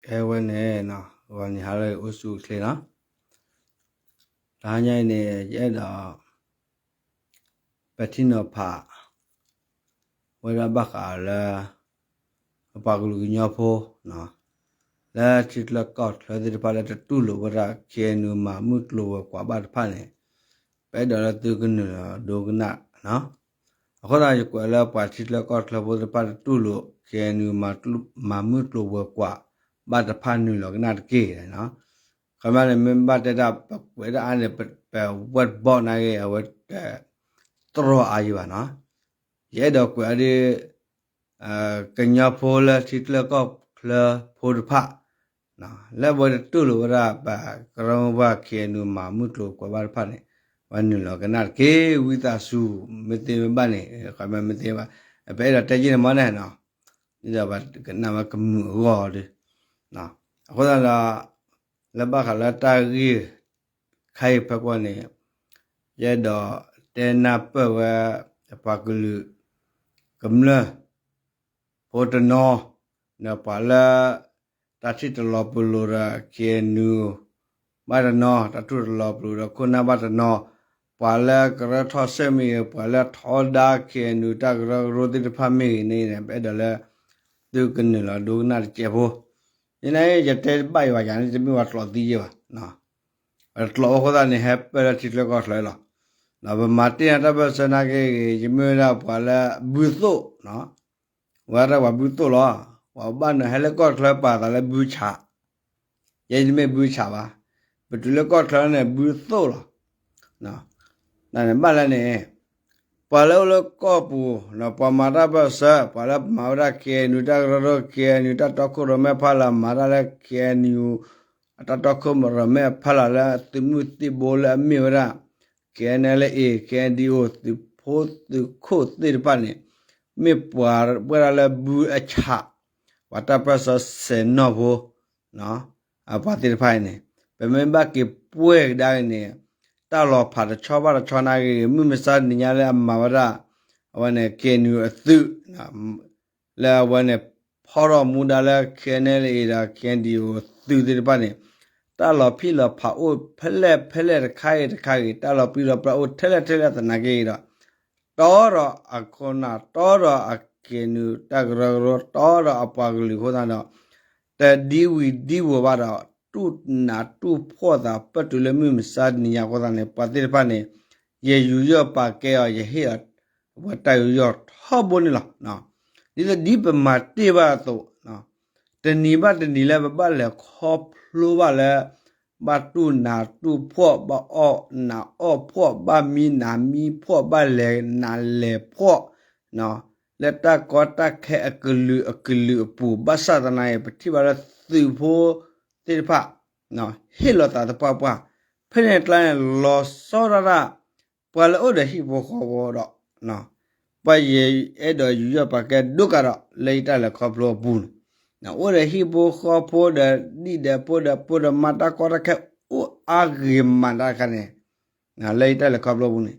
အဲဝဲန့ၣ် ဂီၤနံၤဟါလၢအံၤအိၣ်ဆူၣ်အိၣ်ချ့နီၤ, တဟါညါအံၤန့ၣ် ယအဲၣ်ဒိး ပဲာ်ထံနီၤဖး ဝဲဒၣ်ဘၣ်ဃးလၢ အပှၤကလုာ်ကညီဖိ လၢထံချၢကီၢ်ချၢသ့ၣ်တဖၣ်လၢတတူၢ်လိာ်ဝဲဒၣ် KNU မၤမုၢ်ကျိၤဝဲၤကွာ်ဘၣ်တဖၣ်န့ၣ် ပအဲၣ်ဒိးလၢသုကနုာ်လီၤဒိကနၣ်နီၤ. အဃိသတး ယကွဲးလၢပှၤထံချၢကီၢ်ချၢဖိသ့ၣ်တဖၣ်တတူၢ်လိာ် KNU မၤမုၢ်ကျိၤဝဲၤကွာ်ဘၣ်တဖၣ်နုာ်လီၤကနၣ်တက့ၢ်နီၤ. ခီမ့ၢ်န့ၣ် မ့ၢ်ဘၣ်တဲဒၣ်ပကွဲးဒၣ်အါန့ၣ် ပဝဲတဘီၣ်နာ်က့ အဝဲတတြီအါယံၤဘၣ်နီၤ. ယအဲၣ်ဒိးကွဲးအီၤဒ် ကညီဖိလၢထံချၢကီၢ်ချၢဖိတဖၣ် လၢအဝဲတတူၢ်လိာ်ဝဲဒၣ်ပှၤကရၢမိၢ်ပှၢ် KNU မၤမုၢ်ကျိၤကွဲးဘၣ်တဖၣ်န့ၣ် ပှၤနုာ်လီၤကနၣ်တက့ၢ် ဝံသးစူၤ မ့ၢ်သ့မ့ၢ်ဘၣ်န့ၣ် ခီမ့ၢ်မ့ၢ်သ့ဘၣ် ပအဲၣ်ဒိးတဲက့ၤန့ၣ်မ့ၢ်န့ၣ်နီၤ. ဒ်သိးပှၤကနၣ်ဝဲကမုာ်အဂီၢ်ဒီး အဃိသတးဒီး လၢဘၣ်ဃးလၢတၢ်ဂ့ၢ်ခါအံၤဖဲကွၢ်န့ၣ် ယအဲၣ်ဒိးတဲနၢ်ပၢၢ်ဝဲ ပှၤကလုာ် ကမျၢၢ် ဖိတနီၤ ဒီးပှၤလၢ တၢ်ထံၣ်တလီၤပလိာ်ဒီး KNU ဘၣ်တနီၤ တၢ်ထံၣ်တလီၤပလိာ်ဒီးခိၣ်နၢ်ဘၣ်တနီၤ ပှၤလၢကရၢထီၣ်စဲၣ်မ့ၢ်ဂ့ၤ ပှၤလၢထီဒါ KNU တၢ်ကရၢကရိသ့ၣ်တဖၣ်မ့ၢ်ဂ့ၤန့ၣ် ပအဲၣ်ဒိးလၢ သုကနုာ်လီၤဒိကနၣ်တစဲးဖိ ယန့ၣ် ယတဲဘၣ်ယွၤယၤန့ၣ် တမ့ၢ်ပှၤကျိာ်သံယဲဘၣ် ပကျိာ်ဝဲအဃိသတးန့ၣ် ဟဲပၢၢ်လၢထံချၢကီၢ်ချၢလီၤ. ပမၤတ့ၢ်နၤတၢ်ဘၢၣ်စၢၤနာ်က့ဂ့ၤ ယမ့ၢ်ဝဲဒၣ်ပှၤလၢဘုသိၣ် ဝဲဒၣ်ပှၤဘုသိၣ်လီၤ. ပှၤဘၣ်နုၤဟဲလၢကီၢ်ချၢပာ်သးလၢဘုဆး ယဲယတမ့ၢ်ဘုဆးဘၣ်. ပတုၤလၢကီၢ်ချၢန့ၣ်ဘုသိၣ်လီၤ. ဘၣ်လဲၣ်န့ၣ် ပှၤလၢအိၣ်လၢကီၢ်ပူၤ ပှၤမၤတၢ်ဘၢၣ်စၢၤ ပှၤလၢမၤဝဲဒၣ် KNU တၢ်ကရၢကရိ KNU တၢ်တီခိၣ်ရိၣ်မဲဖးလၢ် မၤတၢ်လၢ KNU အတၢ်တီခိၣ်ရိၣ်မဲဖးလၢ်လၢသုးမုၢ်သံၣ်ဘိလၢအမ့ၢ်ဝဲဒၣ် KNLA KNDO သုးဖိသုးခိၣ်သ့ၣ်တဖၣ်န့ၣ် မ့ၢ်ပှၤဝဲဒၣ်လၢဘုအဆး ပှၤတၢ်ပၢၢ်ဆၢစဲးနီၢ်ဖိ အပှၤသ့ၣ်တဖၣ်အံၤန့ၣ် ပမ့ၢ်ဘၣ်က့ၤပှဲၤကဒါက့ၤန့ၣ် တၢ်လီၤဖးတဆီဘၣ်တဆီနာ်က့ဂ့ၤ မုၢ်မဆါတနံၤညါလၢအမၤဝဲဒၣ် အဝဲန့ၣ် KNU အသုး လၢအဝဲန့ၣ် ဖီထီၣ်မူဒါလၢ KNLA ဒီး KNDO သုးသ့ၣ်တဖၣ်န့ၣ် တၢ်လီၤဖံးလီၤဖးအိၣ်ဖဲလဲၣ်ဖဲလဲၣ်တခါဂ့ၤတခါဂ့ၤ တၢ်လီၤပြံလီၤပြါအိၣ်ထဲလဲၣ်ထဲလဲၣ်သနာ်က့ဂ့ၤဒီး တီဒီးအခိၣ်နၢ် တီဒီးအ KNU တၢ်ကရၢကရိ တီဒီးအပှၤကလုာ်အဃိသတးဒီး တဒံဝံၤဒံဝီၤဘၣ်ဒီး တူၢ်နးတူၢ်ဖှီၣ်သး ပတုၤလၢမုၢ်မဆါတနံၤညါအဃိသတးန့ၣ် ပှၤသ့ၣ်တဖၣ်န့ၣ် ယယူးယီၣ်ပာ်ကဲအီၤ ယဟ့ၣ်အီၤ အဝဲတၢ်ယူးယီၣ်ထီဘိန့ၣ်လီၤ. ဒ်သိးဒ်ပမၤတ့ၢ်ဘၣ်အသိး တနံၤဘၣ်တနံၤလၢပဘၣ်လဲၤခီဖျိဘၣ်လၢ ဘၣ်တူၢ်နးတူၢ်ဖှီၣ် ဘၣ်အီၣ်နးအီၣ်ဖှီၣ် ဘၣ်မံနးမံဖှီၣ် ဘၣ်လဲၤနးလဲၤဖှီၣ် လၢတၢ်ကီတၢ်ခဲအကလုာ်အကလုာ်အပူၤ ဘၣ်ဆၣ်သနာ်က့ ပထံၣ်ဘၣ်လၢသုးဖိသ့ၣ်တဖၣ် ဟ့ၣ်လီၤသးသပှၢ်ပှၢ် ဖဲန့ၣ်အကျါန့ၣ် လီၤဆီဒၣ်တၢ် ပှၤလၢအိၣ်ဒီးဟံၣ်ဖိဃီဖိဒီး ပှၤယအဲၣ်ဒိးယူးယီၣ်ပာ်ကဲဒိၣ်ကးဒီး လၢယတၢ်လဲၤခီဖျိအပူၤန့ၣ် အိၣ်ဒီးဟံၣ်ဖိဃီဖိဒီး ဒံၣ်ဒီးဖိဒီး ဖိဒီးမါ တၢ်ကီတၢ်ခဲအိၣ်အါဂ့ၤမးတၢ်တခါန့ၣ် လၢယတၢ်လဲၤခီဖျိအပူၤန့ၣ်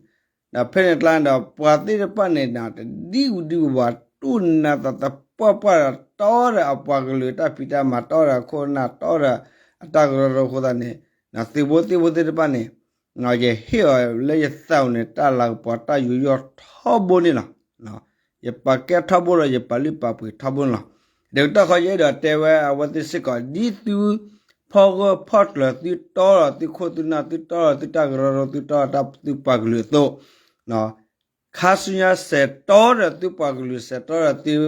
ဒီးဖဲန့ၣ်အကျါဒီး ပှၤသ့ၣ်တဖၣ်န့ၣ် တဒံဝံၤဒံဝီၤ တူၢ်နးသးသပှၢ်ပှၢ်ဒီး တီဒီးအပှၤကလုာ်တၢ်ဖံးတၢ်မၤ တီဒီးအခိၣ်အနၢ် တီဒီးအတၢ်ကရၢကရိအဃိသတးန့ၣ် သုးဖိသ့ၣ်ဖိသ့ၣ်တဖၣ်န့ၣ် ယဟ့ၣ်အီၤလၢယသးအိၣ်န့ၣ် တၢ်လၤကပီၤတၢ်ယူးယီၣ်ထီဘိန့ၣ်လီၤ. ယပာ်ကဲထီဘိဒီး ယပာ်လုၢ်ပာ်ပှ့ၤထီဘိန့ၣ်လီၤ. ဒီးတၢ်ခီယအဲၣ်ဒိးတဲဝဲအဝဲသ့ၣ်စ့ၢ်ကီး ဒ်သုဖီဂၢၢ်ဖီကျၢၤ သုတီဒီးသုခိၣ်သုနၢ် သုတီဒီးသုတၢ်ကရၢကရိ သုတီဒီးသုပှၤကလုာ်အသိး ခါဆူညါစဲးတီဒီးသုပှၤကလုာ် စဲးတီဒီးသု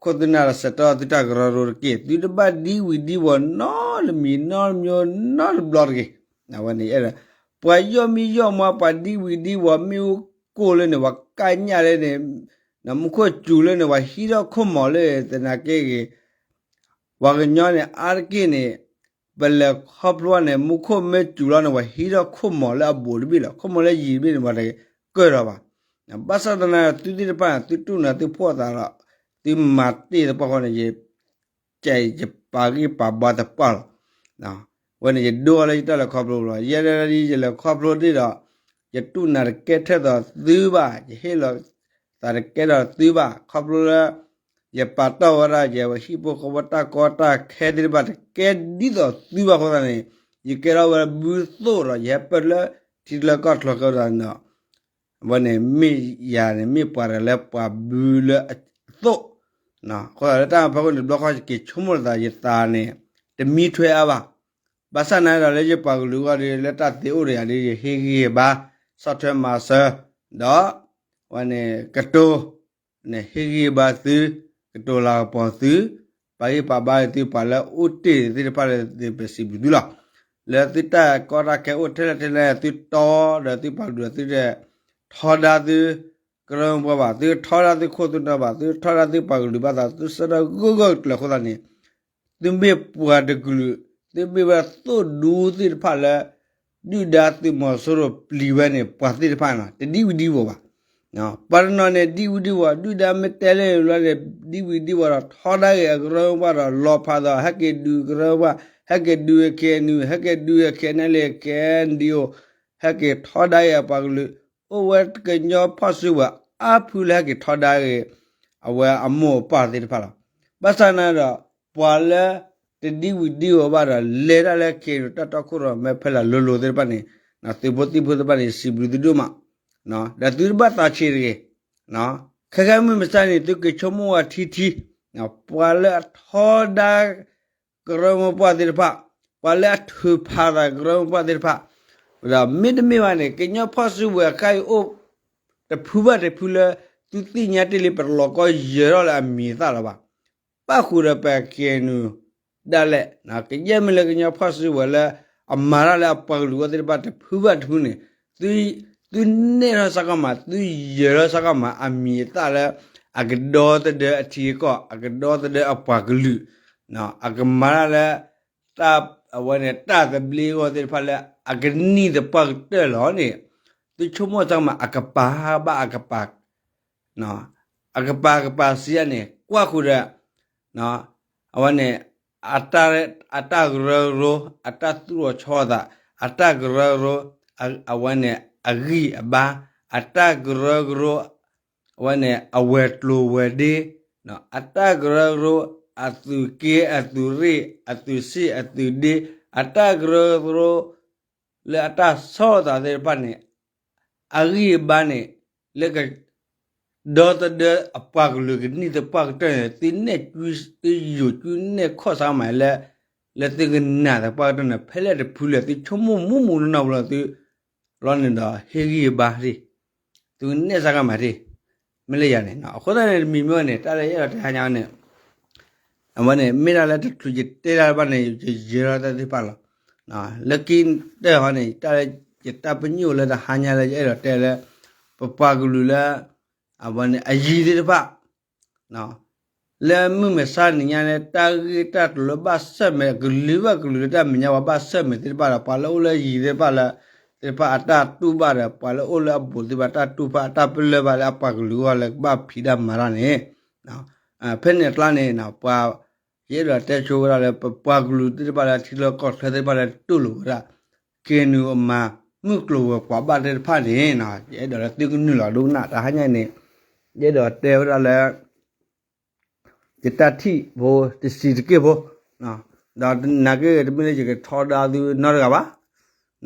ခိၣ်သုနၢ်ဒီး စဲးတီဒီးသုတၢ်ကရၢကရိတက့ၢ်. သုတဘၣ်ဒံဝံၤဒံဝီၤနီတမံၤနီတမံၤနီတဘျီတဂ့ၤ. အဝဲန့ၣ်ယအဲၣ်ဒိး ပှၤယီၢ်မံယီၢ်မါ ပှၤဒံဝံၤဒံဝီၤ မ့ၣ်အူကိၢ်လၢန့ၣ် ပှၤကညးလၢန့ၣ် မူခိၣ်စူၤလၢန့ၣ် ပှၤဟံးထီၣ်ခိၣ်မီၤလၢသနာ်က့ဂ့ၤ ပှၤကညီန့ၣ် အါတက့ၢ်န့ၣ် ပလဲၤခီဖျိန့ၣ် မူခိၣ်မ့ၢ်စူၤလီၤန့ၣ် ပှၤဟံးထီၣ်ခိၣ်မီၤလၢအဘူးတဘ့ၣ်လီၤ. ခိၣ်မီၤလၢယံၤတဘ့ၣ်န့ၣ် ပှၤတကၢၢ်ထီၣ်ဘၣ်. ဘၣ်ဆၣ်သနာ်က့ သုသ့ၣ်တဖၣ်န့ၣ် သုတူၢ်နးသုဖှီၣ်သးဒီး သုမၤတ့ၢ်သပှၢ်ဃီန့ၣ် ယ ကဲယပာ်ဂံၢ်ပာ်ဘါသပှၢ်လီၤ. အဝဲန့ၣ်ယဒိလၢယတၢ်လဲၤခီဖျိလီၤ. ယဲဒၣ်ယလဲၤခီဖျိဒ်ဒီး ယတူၢ်နးတကဲထၢၣ်ဒီးသုဘၣ်, ယဟ့ၣ်လီၤသးတကဲထီၣ်သုဘၣ်, ခီဖျိလၢ ယပာ်တ့ၢ်ဝဲဒၣ်ယဟံၣ်ဖိဃီဖိတၢ်ကီတၢ်ခဲသ့ၣ်တဖၣ် တကဲဒ်သိးသုဘၣ်အဃိသတးန့ၣ် ယကဲထီၣ်ဝဲဘုသိၣ်ဒီး ယဟဲပၢၢ်လၢထံလၢကီၢ်ချၢကဒီးန့ၣ်ဒီး အဝဲန့ၣ်မ့ၢ်ယၤန့ၣ် မ့ၢ်ပှၤတဂၤလၢပှၤဘုလၢအသိၣ်, အဃိသတးလၢတၢ်ဖဲခိၣ်န့ၣ် တဘျီဃီယက့ၤဆိကမိၣ်လီၤသး ယသးန့ၣ် တမံထွဲအါဘၣ်. ဘၣ်ဆၣ်သနာ်က့ဒီး လၢယပှၤကလုာ်အဂီၢ်ဒီး လၢတၢ်သ့အိၣ်ဒီးယၤဒီး ယဟ့ၣ်ဂံၢ်ဟ့ၣ်ဘါ ဆီၣ်ထွဲမၤစၢၤ ဒီး အဝဲန့ၣ်ကတိၤ န့ၣ်ဟ့ၣ်ဂံၢ်ဟ့ၣ်ဘါသု, ကတိၤလၤကပီၤသု, ပာ်ဂံၢ်ပာ်ဘါသု ပှၤလၢအိၣ်တ့ၢ်သ့ၣ်တဖၣ်လၢ ပစံးဘျုးသုလီၤ. လၢသုတၢ်ကီတၢ်ခဲအိၣ်ထဲလဲၣ်ထဲလဲၣ် သုတီဒီးသုပှၤကလုာ်ဒီး သုတထီဒါသုကရၢမိၢ်ပှၢ်ဘၣ်, သုထီဒါသုခိၣ်သုနၢ်ဘၣ်, သုထီဒါသုပှၤကလုာ်ဘၣ်သး သုဆၢထၢၣ်ဂၢၢ်ဂၢၢ်ကျၢၤအဃိသတးန့ၣ် သုမ့ၢ်ပှၤတကလုာ်, သုမ့ၢ်ဝဲဒၣ်သိၣ်ဒူသ့ၣ်တဖၣ်လၢ ဒုၣ်ဒါသုးမီၤစိရိၤပျံၤဝဲန့ၣ် ပှၤသ့ၣ်တဖၣ်န့ၣ် တဒံဝံၤဒံဝီၤဘၣ်. ပှၤတနီၤန့ၣ် ဒံဝံၤဒံဝီၤ, ဒုၣ်ဒါမ့ၢ်တဲလၢန့ၣ် ဒံဝံၤဒံဝီၤဒီး ထီဒါက့ၤအကရၢမိၢ်ပှၢ်ဒီး လီၤဖးဒီး ဟဲက့ၤဒုးကရၢမိၢ်ပှၢ်, ဟဲက့ၤဒုး KNU, ဟဲက့ၤဒုး KNLA, KNDO, ဟဲက့ၤထီဒါက့ၤအပှၤကလုာ်, အိၣ်ဝဲကညီဖီၣ်စုဝဲၤအါဖုလၢဟဲက့ၤထီဒါက့ၤ အဝဲအမိၢ်အပၢ်သ့ၣ်တဖၣ်လီၤ. ဘၣ်ဆၣ်သနာ်က့ဒီး ပှၤလၢတဒံဝံၤဒံဝီၤဘၣ်ဒီး လဲၤတၢ်လၢ KNU တၢ်တီခိၣ်ရိၣ်မဲဖဲလဲၣ်လိၤလိၤသ့ၣ်တဖၣ်န့ၣ် သုးဖိသံၣ်ဖိသ့ၣ်တဖၣ်န့ၣ် စံးဘျုးသုဒိၣ်မး, ဒီးသုတဘၣ်သးဆံးတဂ့ၤ. ခဲကဲမုၢ်မဆါန့ၣ် သုက့ၤဆိကမိၣ်ဝဲထံထံ, ပှၤလၢအထီဒါ ကရၢမိၢ်ပှၢ်သ့ၣ်တဖၣ်, ပှၤလၢအထုးဖးသးကရၢမိၢ်ပှၢ်သ့ၣ်တဖၣ်, ဒီးမ့တမ့ၢ်ဘၣ်န့ၣ် ကညီဖီၣ်စုဝဲၤအဃၢ်အံၤအိၣ် တဖုဘၣ်တဖုလၢ သုသ့ၣ်ညါတ့ၢ်လံ ပတလီၤကီယၢၤထီၣ်လၢအမံၤအသၣ်လၢၤဘၣ်. ပၣ်ဃုာ်ဒီးပ KNU ဒၣ်လဲာ်, ကယဲၢ်မ့ၢ်လၢကညီဖီၣ်စုဝဲၤလၢ အမၤတၢ်လၢအပှၤကလုာ်အဂီၢ်သ့ၣ်တဖၣ်တဖုဘၣ်တဖုန့ၣ် သုနဲၣ်ထီၣ်စ့ၢ်ကီးမး သုယၢၤထီၣ်စ့ၢ်ကီးမး အမံၤအသၣ်လၢ အကဒီသဒၢအထံအကီၢ် အကဒီသဒၢအပှၤကလုာ်, အကမၤတၢ်လၢ တၢ်အဝဲန့ၣ် တၢ်သဘျ့အဂီၢ်သ့ၣ်တဖၣ်လၢ အကနံၣ်သပှၢ်ကတၢၢ်လီၤန့ၣ် သုဆိကမိၣ်စ့ၢ်ကီးမး အကပၤဘၣ်အကပၤ အကပၤကပၤစံးယါန့ၣ် ကွၢ်ဃုာ်ဒီး အဝဲန့ၣ် အတၢ်ရၢကရိ အတၢ်သူၣ်ထီၣ်ဆီသး အတၢ်ကရၢကရိ အဝဲန့ၣ် အဂံၢ်အဘါ အတၢ်ကရၢကရိ အဝဲန့ၣ် အဝဲၤကျိၤဝဲၤဒ့ အတၢ်ကရၢကရိ အသုးက့အသုးရ့ၣ် အသုးစ့ၣ်အသုးဒ့ အတၢ်ကရၢကရိ လၢအတၢ်ဆီၣ်သးသ့ၣ်တဖၣ်န့ၣ် အဂံၢ်အဘါန့ၣ် လၢက ဒီသဒၢအပှၤကလုာ်ကနံၣ်သပှၢ်ကတၢၢ်န့ၣ် သုနဲၣ်ကွံ သုယိာ်ကွံနဲၣ်ခီၣ်စ့ၢ်ကီးမးလၢ လၢသုကနၣ်သပှၢ်ကတၢၢ်န့ၣ် ဖဲလဲၣ်တဖုလဲၣ် သုဆိကမိၣ်မူးမူးနီၢ်နီၢ်ဝဲလီၤသု လီၤန့ၣ်ဒီး ဟ့ၣ်ဂံၢ်ဟ့ၣ်ဘါတ့ၢ် သုကနဲၣ်စ့ၢ်ကီးမးတ့ၢ် မ့ၢ်လၢယၤန့ၣ် အဃိသတးန့ၣ် တမံၤမ့ၢ်ဝဲန့ၣ် တၢ်လၢယအဲၣ်ဒိးတဲဟါညါန့ၣ် အဝဲန့ၣ် မ့ၢ်ဒၣ်လၢတချုးယတဲတၢ်တဖၣ်န့ၣ် ယယၢၤထီၣ်တၢ်သ့ၣ်တဖၣ်လီၤ. လၢခံတၢၢ်ဟီန့ၣ် တၢ်လၢယတၢ်ပညိၣ်လၢတဟါညါလၢ ယအဲၣ်ဒိးတဲလၢ ပပှၤကလုာ်လၢ အဝဲန့ၣ် အယံၤသ့ၣ်တဖၣ် လၢမုၢ်မဆါနံၤညါန့ၣ် တၢ်ဂ့ၢ်တၢ်ကျိၤလၢဘၣ်ဆၢၣ်မဲာ် ကလုာ်လၢတၢ်မဲာ်ညါဝဲဘၣ်ဆၢၣ်မဲာ်သ့ၣ်တဖၣ်ဒီး ပှၤလၢအိၣ်လၢယံၤသ့ၣ်တဖၣ်လၢ သ့ၣ်တဖၣ်အတၢ်တူၢ်ဘၣ်ဒီး ပှၤလၢအိၣ်လၢအဘူးသ့ၣ်တဖၣ်တၢ်တူၢ်ဘၣ် အတၢ်ပလၢၢ်ဘၣ်လၢအပှၤကလုာ်အဂီၢ်လၢကဘၣ်ဖံးတၢ်မၤတၢ်န့ၣ် ဖဲန့ၣ်အကျါန့ၣ် ပှၤ ယအဲၣ်ဒိးတဲဆိဝဲဒၣ်လၢ ပပှၤကလုာ်သ့ၣ်တဖၣ်လၢထံလၢကီၢ်ချၢသ့ၣ်တဖၣ်လၢတူၢ်လိာ်ဝဲဒၣ် KNU အမၤမုၢ်ကျိၤဝဲၤကွာ်ဘၣ်သ့ၣ်တဖၣ်န့ၣ် ယအဲၣ်ဒိးလၢသုကနုာ်လီၤဒိကနၣ် တဟါညါန့ၣ် ယအဲၣ်ဒိးတဲဝဲဒၣ်လၢ ယတၢ်ထံၣ်ဖိတဆံးတက့ၢ်ဖိ ဒီးနာ်က့တမ့ၢ်လၢယကထီဒါသုနီတဂၤဘၣ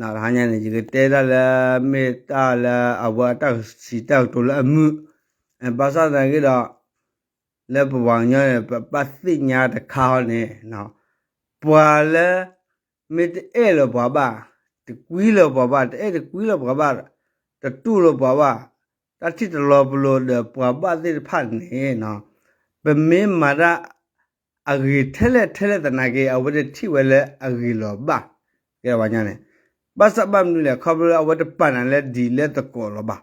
်. တဟါညါန့ၣ် ယကတဲဒၣ်လၢ မ့ၢ်တၢ်လၢအဝဲအတၢ်ကစံးတၢ်ကတိၤလၢအမုာ် ဘၣ်ဆၣ်သနာ်က့ဒီး လၢပပှၤကညီန့ၣ် ပဘၣ်သ့ၣ်ညါတခါဟီန့ၣ် ပှၤလၢ မ့ၢ်တအဲၣ်လၢၤပှၤဘၣ်, တကွံလၢၤပှၤဘၣ်, တအဲၣ်တကွံလၢၤပှၤဘၣ်, တတူၢ်လိာ်ပှၤဘၣ်, တၢ်ထံၣ်တလီၤပလိာ်ဒီးပှၤဘၣ်သ့ၣ်တဖၣ်န့ၣ် ပမ့ၢ်မၤတၢ်အဂ့ၤထဲလဲၣ်ထဲလဲၣ်သနာ်က့ အဝဲတထံၣ်ဝဲလၢအဂ့ၤလီၤဘၣ်. ကဲဝဲညါန့ၣ် ဘၣ်ဆၣ်ဘၣ်မနုၤလဲၣ် ခီဖျိလၢအဝဲတပာ်နၤလၢဒ်လဲၣ်သကိးလီၤဘၣ်.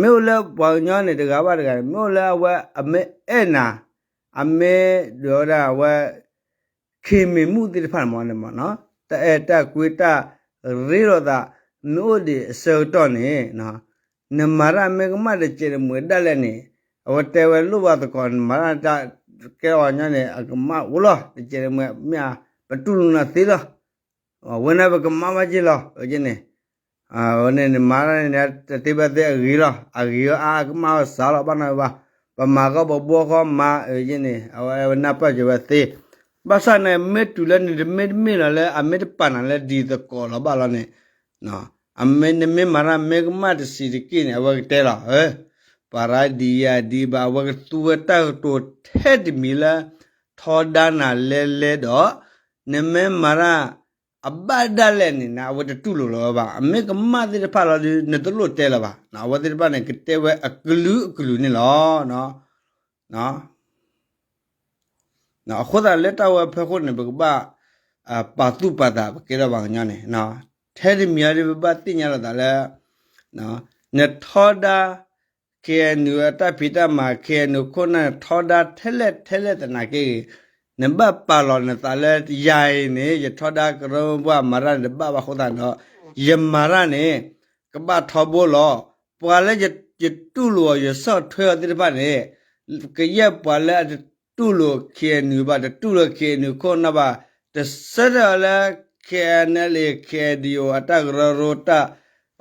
မ့ၢ်အိၣ်လၢပှၤကညီန့ၣ် တဂၤဘၣ်တဂၤန့ၣ် မ့ၢ်အိၣ်လၢအဝဲအမ့ၢ်အဲၣ်နၤ အမ့ၢ်ဒုးဝဲဒၣ်အဝဲ ခ့မ့ၢ်မူၣ်သ့ၣ်တဖၣ်န့ၣ်မ့ၢ် တၢ်အဲၣ်တၢ်ကွံတၢ်ရ့လိာ်သး မ့ၢ်အိၣ်ဒံးအဆၢကတီၢ်န့ၣ် နမၤတၢ်မ့ၢ်ကမၣ်တစဲးတမှဲၤဒၣ်လဲာ်န့ၣ် အဝဲတဲဝဲလိၣ်ဘၣ်သကိး နမၤတၢ်တၢ်ကဲထီၣ်ပှၤကညီန့ၣ် အကမၣ်အိၣ်လီၤ တစဲးတမှဲၤ မ့ၢ်ဧါ ပတူၢ်လိာ်နၤသ့လီၤ. အဝဲန့ၣ်ပကမၣ်ဘၣ်က့ၤလီၤ အဝဲန့ၣ် အဝဲန့ၣ်နမၤတၢ်န့ၣ် တသ့ဘၣ်သ့အဂ့ၤလီၤ အဂ့ၤအါအကမၣ်ဝဲစှၤလီၤ ဘၣ်နီၢ်ဘၣ် ပမၤဃီပဘှီဃီမၤအၢယဲန့ၣ် အဝဲနၢ်ပၢၢ်က့ၤဝဲသ့, ဘၣ်ဆၣ်န့ၣ် မ့ၢ်တုၤလၢနတမ့ၢ်တမ့ၢ်လီၤလၢအမ့ၢ်တပာ်နၤလၢဒ်သကိးလီၤဘၣ်လီၤန့ၣ်, အမ့ၢ်နမ့ၢ်မၤတၢ်မ့ၢ်ကမၣ်တဆံးတက့ၢ်န့ၣ် အဝဲကတဲလီၤ, ပှၤရၤဒ်ယၤဒ်ဘၣ် အဝဲကသူဝဲတၢ်ကတိၤထဲတမံၤလၢ ထီဒါနၤလဲလဲဒီး နမ့ၢ်မၤတၢ် အဘၣ်ဒၣ်လဲာ်န့ၣ် အဝဲတတူၢ်လိာ်လီၤဝဲဘၣ်. အမ့ၢ်ကမၣ်သ့ၣ်တဖၣ်လီၤဒီး နတလိၣ်တဲလၢၤဘၣ်. အဝဲသ့ၣ်တဖၣ်န့ၣ် ကတဲဝဲအကလုာ်ကလုာ်န့ၣ်လီၤ. အဃိသတးလၢတၢ်ဝဲဖဲခိၣ်န့ၣ် ပကဘၣ် ပာ်သူၣ်ပာ်သး ပကဲထီၣ်ပှၤကညီန့ၣ် ထဲတမံၤအံၤဒီး ပဘၣ်သ့ၣ်ညါလိာ်သးလၢ နထီဒါ ခ့ၣ်အဲၣ်ယူၣ် အတၢ်ဖံးတၢ်မၤ ခ့ၣ်အဲၣ်ယူၣ် ခိၣ်နၢ် နထီဒါထဲလဲၣ်ထဲလဲၣ်သနာ်က့ဂ့ၤ, နဘၣ်ပာ်လီၤနသးလၢယၤအံၤန့ၣ် ယထီဒါကရၢမိၢ်ပှၢ်မၤတၢ်န့ၣ် တဘၣ်ဘၣ်အဃိသတးဒီး ယမၤတၢ်န့ၣ် ကဘၣ်ထီဘိလီၤ. ပှၤလၢယတူၢ်လိာ်အီၤ ယဆီၣ်ထွဲအီၤသ့ၣ်တဖၣ်န့ၣ် ကယဲၢ်ပှၤလၢအတတူၢ်လိာ် ခ့ၣ်အဲၣ်ယူၣ် ဘၣ် တတူၢ်လိာ် ခ့ၣ်အဲၣ်ယူၣ် ခိၣ်နၢ်ဘၣ် တဆၢထၢၣ်အီၤလၢ ခ့ၣ်အဲၣ်ယူၣ် ခ့ၣ်အဲၣ်ယူၣ် အတၢ်ကရၢကရိတၢ်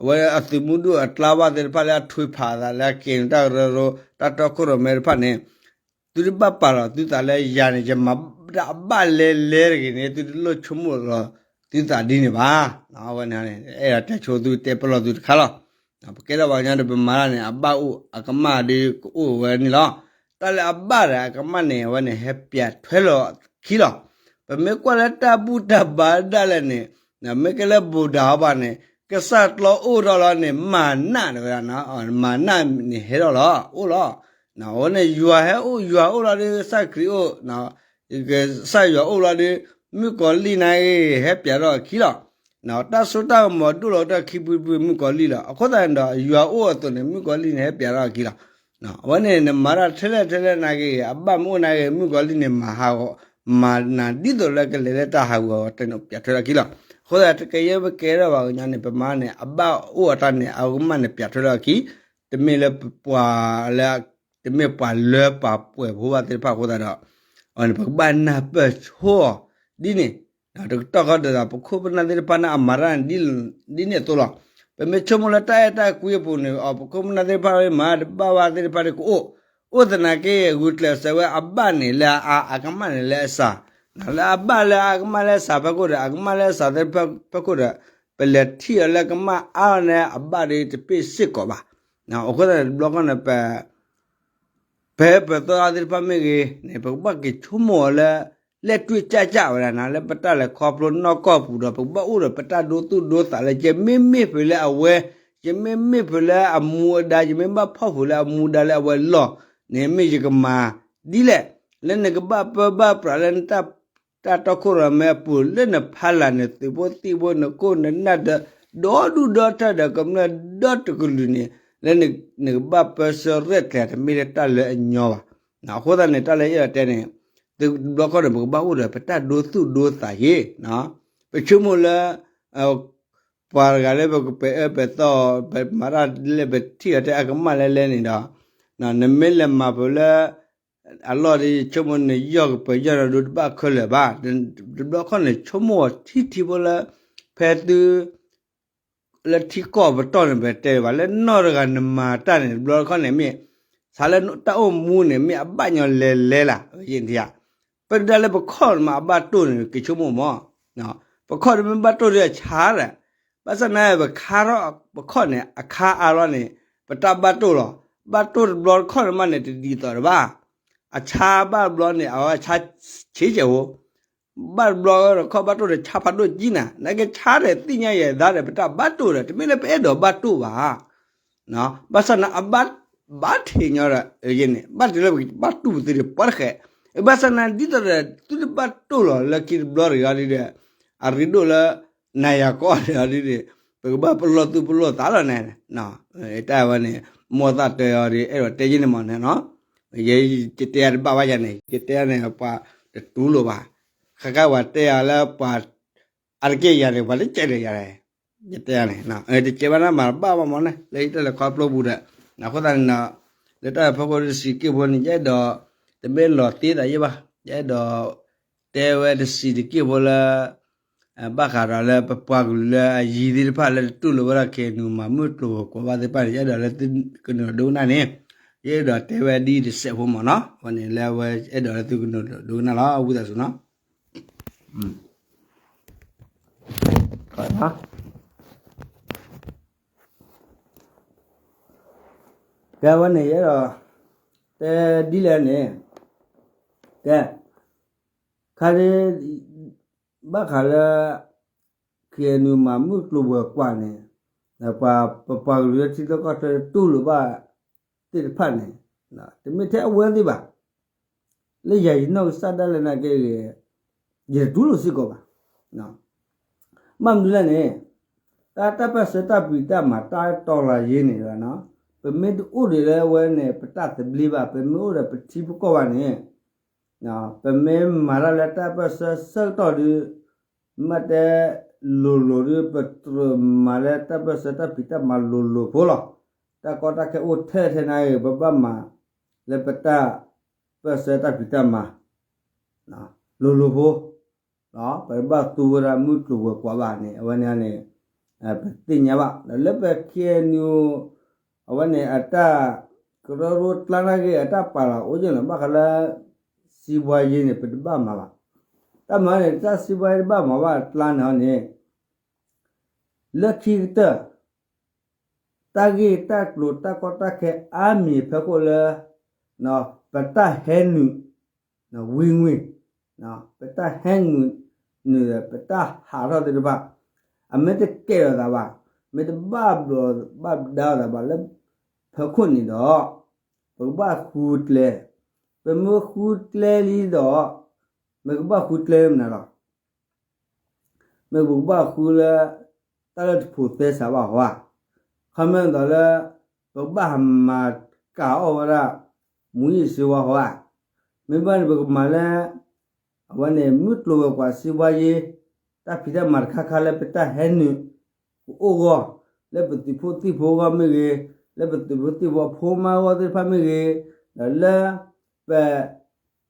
အဝဲအသုးမုၢ်ဒိၣ်အကျါဘၣ်သ့ၣ်တဖၣ်လၢအထွံဖးအသးလၢ ခ့ၣ်အဲၣ်ယူၣ် တၢ်ကရၢကရိ တၢ်တီခိၣ်ရိၣ်မဲတဖၣ်န့ၣ် သုတဘၣ်ပာ်လီၤသုသးလၢယၤန့ၣ် ယမၤတၢ်အဘၣ်လဲၤလဲၤတဂ့ၤန့ၣ် သုတလိၣ်ဆိကမိၣ်လီၤသုသးဒ်န့ၣ်ဘၣ်. ဝဲန့ၣ် အဲၣ်ဒိးတဲဆိသုတဲပလီၢ်သုတခါလီၤ. ပကဲထီၣ်ပှၤကညီဒီး ပမၤတၢ်န့ၣ် အဘၣ်အိၣ် အကမၣ်ဒီးကအိၣ်ဝဲန့ၣ်လီၤ. တၢ်လၢအဘၣ်ဒီးအကမၣ်န့ၣ် အဝဲန့ၣ်ဟဲပၠးထွဲလီၤအခံလီၤ. ပမ့ၢ်ကွၢ်လၢတၢ်ဘူၣ်တၢ်ဘါဒၣ်လဲာ်န့ၣ် မ့ၢ်ကဲလၢဘူးဒးအီၤဘၣ်န့ၣ် ကစၢ်ကျီအိၣ်ထီၣ်လီၤန့ၣ် မၤနးတဝဲဒၣ် မၤနးန့ၣ်ဟဲထီၣ်လီၤ အိၣ်လီၤ. အဝဲန့ၣ်ယွၤဟဲအိၣ် ယွၤအိၣ်လီၤဒီး ကစၢ်ခရံာ်အိၣ် ကစၢ်ယွၤအိၣ်လီၤဒီး မုၣ်ကီၤလံၢ်န့ၣ်ဂ့ၤ ဟဲပၠးထီၣ်အခံလီၤ. တၢ်စိတၢ်ကမီၤဒိၣ်လီၤတၢ်ခံပူၤပူၤ မုၣ်ကီၤလံၢ်လီၤ. အဃိသတးန့ၣ်ဒီး ယွၤအိၣ်အသိးန့ၣ် မုၣ်ကီၤလံၢ်န့ၣ် ဟဲပၠးထီၣ်အခံလီၤ. အဝဲန့ၣ် နမၤတၢ်ထဲလဲၣ်ထဲလဲၣ်နာ်က့ဂ့ၤ အဘၣ်မ့ၢ်အိၣ်နာ်က့ဂ့ၤ မုၣ်ကီၤလံၢ်န့ၣ် မၤဟးဂီၤ မၤနၤဒ်သိးလၢကလဲၤလၢတၢ်ဟးဂီၤအဂီၢ် တၢ်န့ၣ်ပၠးထွဲထီၣ်အခံလီၤ. အဃိသတး တကယဲၢ်ပကဲထီၣ်ပှၤကညီန့ၣ် ပမၤန့ၣ် အဘၣ်အိၣ်အတၢ်န့ၣ် အကမၣ်န့ၣ်ပၠးထွဲထီၣ်အခံ, တမ့ၢ်လၢပှၤလၢ တမ့ၢ်ပှၤလၢပှၤပှဲၤဖိဘၣ်သ့ၣ်တဖၣ်အဃိသတးဒီး အဝဲန့ၣ်ပကဘၣ်နၢ်ပၢၢ်ဆိဒ်န့ၣ်, တကတီၢ်ဃီဒီး ပခိၣ်ပနၢ်သ့ၣ်တဖၣ်န့ၣ် အမၤတၢ်န့ၣ် ဒ်န့ၣ်အသိးလီၤ. ပမ့ၢ်ဆိကမိၣ်လၢတၢ်အဲၣ်တၢ်ကွံအပူၤန့ၣ် အပခိၣ်ပနၢ်သ့ၣ်တဖၣ်မၤတဘၣ်ဘၣ်သ့ၣ်တဖၣ်န့ၣ်ကအိၣ်, အိၣ်သနာ်က့ ဂုာ်ကျဲးစၢးဝဲအဘၣ်န့ၣ်လၢအအါ အကမၣ်န့ၣ်လၢအစှၤ, လၢအဘၣ်လၢအကမၣ်လၢအစှၤဖဲခိၣ်ဒီး အကမၣ်လၢအစှၤသ့ၣ်တဖၣ်ဖဲခိၣ်ဒီး ပလဲၤထံၣ်အီၤလၢကမၣ်အါလီၤန့ၣ် အဘၣ်ဒီးတပ့ၢ်စ့ၢ်ကီးဘၣ်. အဃိသတးန့ၣ် တဘျီခီန့ၣ် ပ ပဟဲပၢၤသီသ့ၣ်တဖၣ်မ့ၢ်ဂ့ၤန့ၣ် ပကဘၣ်က့ၤဆိကမိၣ်အီၤလၢ လဲၣ်တွ့ၣ်ကၢ်ကၢ်ဝဲဒၣ်န့ၣ် လၢပတၢ်လဲၤခီဖျိနီၢ်ကီၢ်ပူၤဒီး ပကဘၣ်အိၣ်ဒီးပတၢ်ဒိသူၣ်ဒိသးလၢ ယမ့ၢ်မ့ၢ်ဖုးလၢအဝဲ, ယမ့ၢ်မ့ၢ်ဖုးလၢအမူအဒါ, ယမ့ၢ်ဘၣ်ဖီၣ်ဖုးလၢအမူအဒါလၢအဝဲလီၢ်န့ၣ် မ့ၢ်ယကမၤဒ်လဲၣ်, လၢနကဘၣ်ပၢဘၣ်ပြးလၢနတၢ် တၢ်တီခိၣ်ရိၣ်မဲအပူၤ လၢနဖီလာ်န့ၣ် သုးဖိသံၣ်ဖိ နခိၣ်နနၢ်ဒီး ဒီဒူၣ်ဒီထၢၣ်ဒီးကမျၢၢ်ဒီတကလုာ်န့ၣ် လၢနကဘၣ်ပၢဆှၢရဲၣ်ကျဲၤ တမ့ၢ်လၢတၢ်လၢအညီဘၣ်. အဃိသတးန့ၣ် တၢ်လၢယအဲၣ်ဒိးတဲန့ၣ် တဘျီခီန့ၣ် ပကဘၣ်အိၣ်ဒီးပတၢ်ဒိသူၣ်ဒိသးယ့ၣ်, ပဆိကမိၣ်လၢ ပှၤတဂၤလၢပကပဲာ်အၢပဲာ်သီ ပမၤတၢ်လၢပထံၣ်အီၤထဲအကမၣ်လဲၣ်လဲၣ်န့ၣ်ဒီး နမ့ၢ်လဲၤမၤပှဲၤလၢ အလီၢ်ဒီး ယဆိကမိၣ်န့ၣ် ယီၢ်ကပၢၤယီၢ်ဒီး တဘၣ်ခဲလၢာ်ဘၣ်. တဘျီခီန့ၣ် ဆိကမိၣ်အီၤထံထံဖိလၢ ဖဲသု လၢထံကီၢ်ပတီၢ်န့ၣ် ပတဲဘၣ်လၢနီၢ်တဂၤနမၤတၢ်န့ၣ် တဘျီခီန့ၣ်မ့ၢ် စးလၢတၢ်အိၣ်မူန့ၣ် မ့ၢ်အဘၣ်ညီလဲၤလဲၤလၢ် ယဲၢ်ထံဧါ. ပဒၣ်လၢပခီၣ်မးအဘၣ်တိၢ်န့ၣ် ကဆိကမိၣ်မး ပခီၣ်တမ့ၢ်ဘၣ်တိၢ်ဒီးအဆါဒီး ဘၣ်ဆၣ်သနာ် ပခါထီၣ်ပခီၣ်န့ၣ် အခါအါလီၤန့ၣ် ပတၢ်ဘၣ်တိၢ်လီၤ. ဘၣ်တိၢ်တဘျီတခီၣ်န့ၣ်မးန့ၣ် တဒ်သိးတဘၣ်. အဆါဘၣ်တဘျီန့ၣ် အဝဲဆါဆံးကဲၢ်ဧိၤ ဘၣ်တဘျီတခီၣ်ဘၣ်တိၢ်ဒီးဆါဖးဒိၣ်ကံနၤ နာ်က့ဆါဒီးသ့ၣ်ညါယဲၢ်သးဒီး ပတၢ်ဘၣ်တိၢ်ဒီး တမ့ၢ်လၢပအဲၣ်ဒိးဘၣ်တိၢ်ဘၣ်. ဘၣ်ဆၣ်သနာ် အဘၣ် ဘၣ်ထံးညီဒီး ယဲန့ၣ် ဘၣ်တုၤလၢပကဘၣ်တူၢ်ပသုးဒီးပှၤတဃဲး. ဘၣ်ဆၣ်သနာ် ဒ်သိးဒီး သုတဘၣ်တိၢ်လီၤလၢခံတဘျီတဂ့ၤအီၤဒ်ဒီး အရ့ဒိၣ်လၢ နၤယၤကီၢ်န့ၣ်အီၤဒ်ဒီး ပကဘၣ်ပလီၢ်သူၣ်ပလီၢ်သးလီၤန့ၣ် တၢ်ဝဲန့ၣ် မိၢ်သးတၢ်အီၤဒီး အဲၣ်ဒိးတဲယဲန့ၣ်မးန့ၣ်နီၤ. ယဲယတဲယၤတဘၣ်ဘၣ်ယၤန့ၣ် ယတဲယၤန့ၣ် ပှၤတတူၢ်လိာ်ဘၣ်. ဃၣ်ဃၣ်ပှၤတဲယၤလၢပှၤ အါတက့ၢ်ယၤန့ၣ် ပှၤတကဲးဒီးယၤန့ၣ် ယတဲယၤန့ၣ် တကဲးဘၣ်နၤမၤတဘၣ်ဘၣ်မးန့ၣ် လၢယတၢ်လဲၤခီဖျိပူၤဒီး အဃိသတးန့ၣ်ဒီး လၢတၢ်ဖီခိၣ်တဆံးက့ၢ်ဖိန့ၣ် ယအဲၣ်ဒိး တမ့ၢ်လီၤသ့သးယဲၢ်ဘၣ် ယအဲၣ်ဒိး တဲဝဲတဆံးတက့ၢ်ဖိလၢ ဘၣ်ဃးဒီးလၢပပှၤကလုာ်လၢအယံၤသ့ၣ်တဖၣ်လၢတတူၢ်လိာ်ဝဲဒၣ် ခ့ၣ်အဲၣ်ယူၣ် မၤမုၢ်ကျိၤဝဲၤကွာ်ဘၣ်သ့ၣ်တဖၣ်န့ၣ် ယအဲၣ်ဒိးလၢသုကနုာ်ဒိကနၣ်န့ၣ် ယအဲၣ်ဒိးတဲဝဲဒ်အံၤတစဲးဖိမ့ၢ်နီၤ, အဝဲန့ၣ်လၢအဝဲအဲၣ်ဒိးလၢသုကနုာ်လီၤဒိကနၣ်လီၤ ဝံသးစူၤနီၤ. ကဲဝဲန့ၣ် ယအဲၣ်ဒိး တဲဒ်လဲၣ်န့ၣ်, ကဲ ခါဒ် ဘၣ်ဃးလၢ ခ့ၣ်အဲၣ်ယူၣ် မၤမုၢ်ကျိၤဝဲၤကွာ်န့ၣ်, ပပှၤကလုာ်လၢထံချၢကီၢ်ချၢတူၢ်လိာ်ဘၣ်သ့ၣ်တဖၣ်န့ၣ်, တမ့ၢ်ထဲအဝဲသ့ၣ်ဘၣ်, လၢယၤယနီၢ်ကစၢ်ဒၣ်လဲာ်နာ်က့ဂ့ၤ, ယတတူၢ်လိာ်စ့ၢ်ကီးဘၣ်. ဘၣ်မနုၤလဲၣ်န့ၣ်, တၢ်တၢ်ပၢၢ်ဆၢတၢ်ဖံးတၢ်မၤတၢ်တီလၤယ့န့ၣ်, ပမ့ၢ်တအိၣ်ဒံးလၢအဝဲန့ၣ် ပတၢ်သဘျ့ဘၣ်, ပမ့ၢ်အိၣ်ဒီးပထံပကီၢ်ဘၣ်န့ၣ်, ပမ့ၢ်မၤတၢ်လၢတၢ်ပၢၢ်ဆၢဆၢကတီၢ်ဒီး, မ့ၢ်တဲလိၤလိၤဒီး ပတြၢၤမၤလၢတၢ်ပၢၢ်ဆၢတၢ်ဖံးတၢ်မၤလိၤလိၤဖိလီၤ. တၢ်ကီတၢ်ခဲအိၣ်ထဲထဲနာ်ဂ့ၤ ပဘၣ်မၤလၢပတၢ်ပၢၢ်ဆၢတၢ်ဖံးတၢ်မၤ လိၤလိၤဖိ ပတဘၣ်သူဝဲဒၣ်မုၢ်ကျိၤဝဲၤကွာ်ဘၣ်န့ၣ် အဝဲန့ၣ်န့ၣ် ပသ့ၣ်ညါဘၣ် ဒီးလၢပ ခ့ၣ်အဲၣ်ယူၣ် အဝဲန့ၣ်အတၢ်ကရၢကရိကျါနာ်ဂ့ၤ အတၢ်ပာ်လီၤအိၣ်ယဲၢ်န့ၣ် ဘၣ်ဃးလၢ စံးဘှါယ့န့ၣ် ပတဘၣ်မၤဘၣ်. တၢ်မၤန့ၣ် တၢ်စံးဘှါယ့တဘၣ်မၤဘၣ်အကျါန့ၣ်န့ၣ် လၢခံကတၢၢ် တၢ်ဂ့ၢ်တၢ်ကျိၤတၢ်ကီတၢ်ခဲအါမံၤဖဲခိၣ်လၢ ပတၢ်ဟဲနုာ် ဝံၤဝံၤ ပတၢ်ဟဲနုာ် နုာ်ဒီး ပတၢ်ဟးထီၣ်သ့ၣ်တဖၣ် အမ့ၢ်တကဲထီၣ်သးဘၣ်, မ့ၢ်တဘၣ်ဘျီးဘၣ်ဒါထီၣ်သးဘၣ်လၢ ဖဲခိၣ်န့ၣ်ဒီး ပကဘၣ်ဃုကျဲ, ပမ့ၢ်ဃုကျဲလံဒီး မ့ၢ်ကဘၣ်ဃုကျဲမနုၤလီၤ. မ့ၢ်ပကဘၣ်ဃုလၢ တၢ်လၢတဖိးသဲစးဘၣ်ဟီဧါ, ခီမ့ၢ်သိးလၢ ပကဘၣ်ဟးမၤကၤအီၣ်ဝဲဒၣ် မူးယစ်ဆေးဝါးဟီဧါ, မ့ၢ်ဘၣ်န့ၣ် ပကမၤလၢ အဝဲန့ၣ် မုၢ်ကျိၤဝဲၤကွာ်စံးဘှါယ့ တၢ်ဖံးတၢ်မၤတခါခါလၢပတၢ်ဟဲနုာ် ကအိၣ်ဂီၢ်, လၢပသုးဖိသံၣ်ဖိအဂီၢ်မ့ၢ်ဂ့ၤ, လၢပသုးဖိသံၣ်ဖိအဖိမါအဂီၢ်သ့ၣ်တဖၣ်မ့ၢ်ဂ့ၤ, ဒီးလၢ ပ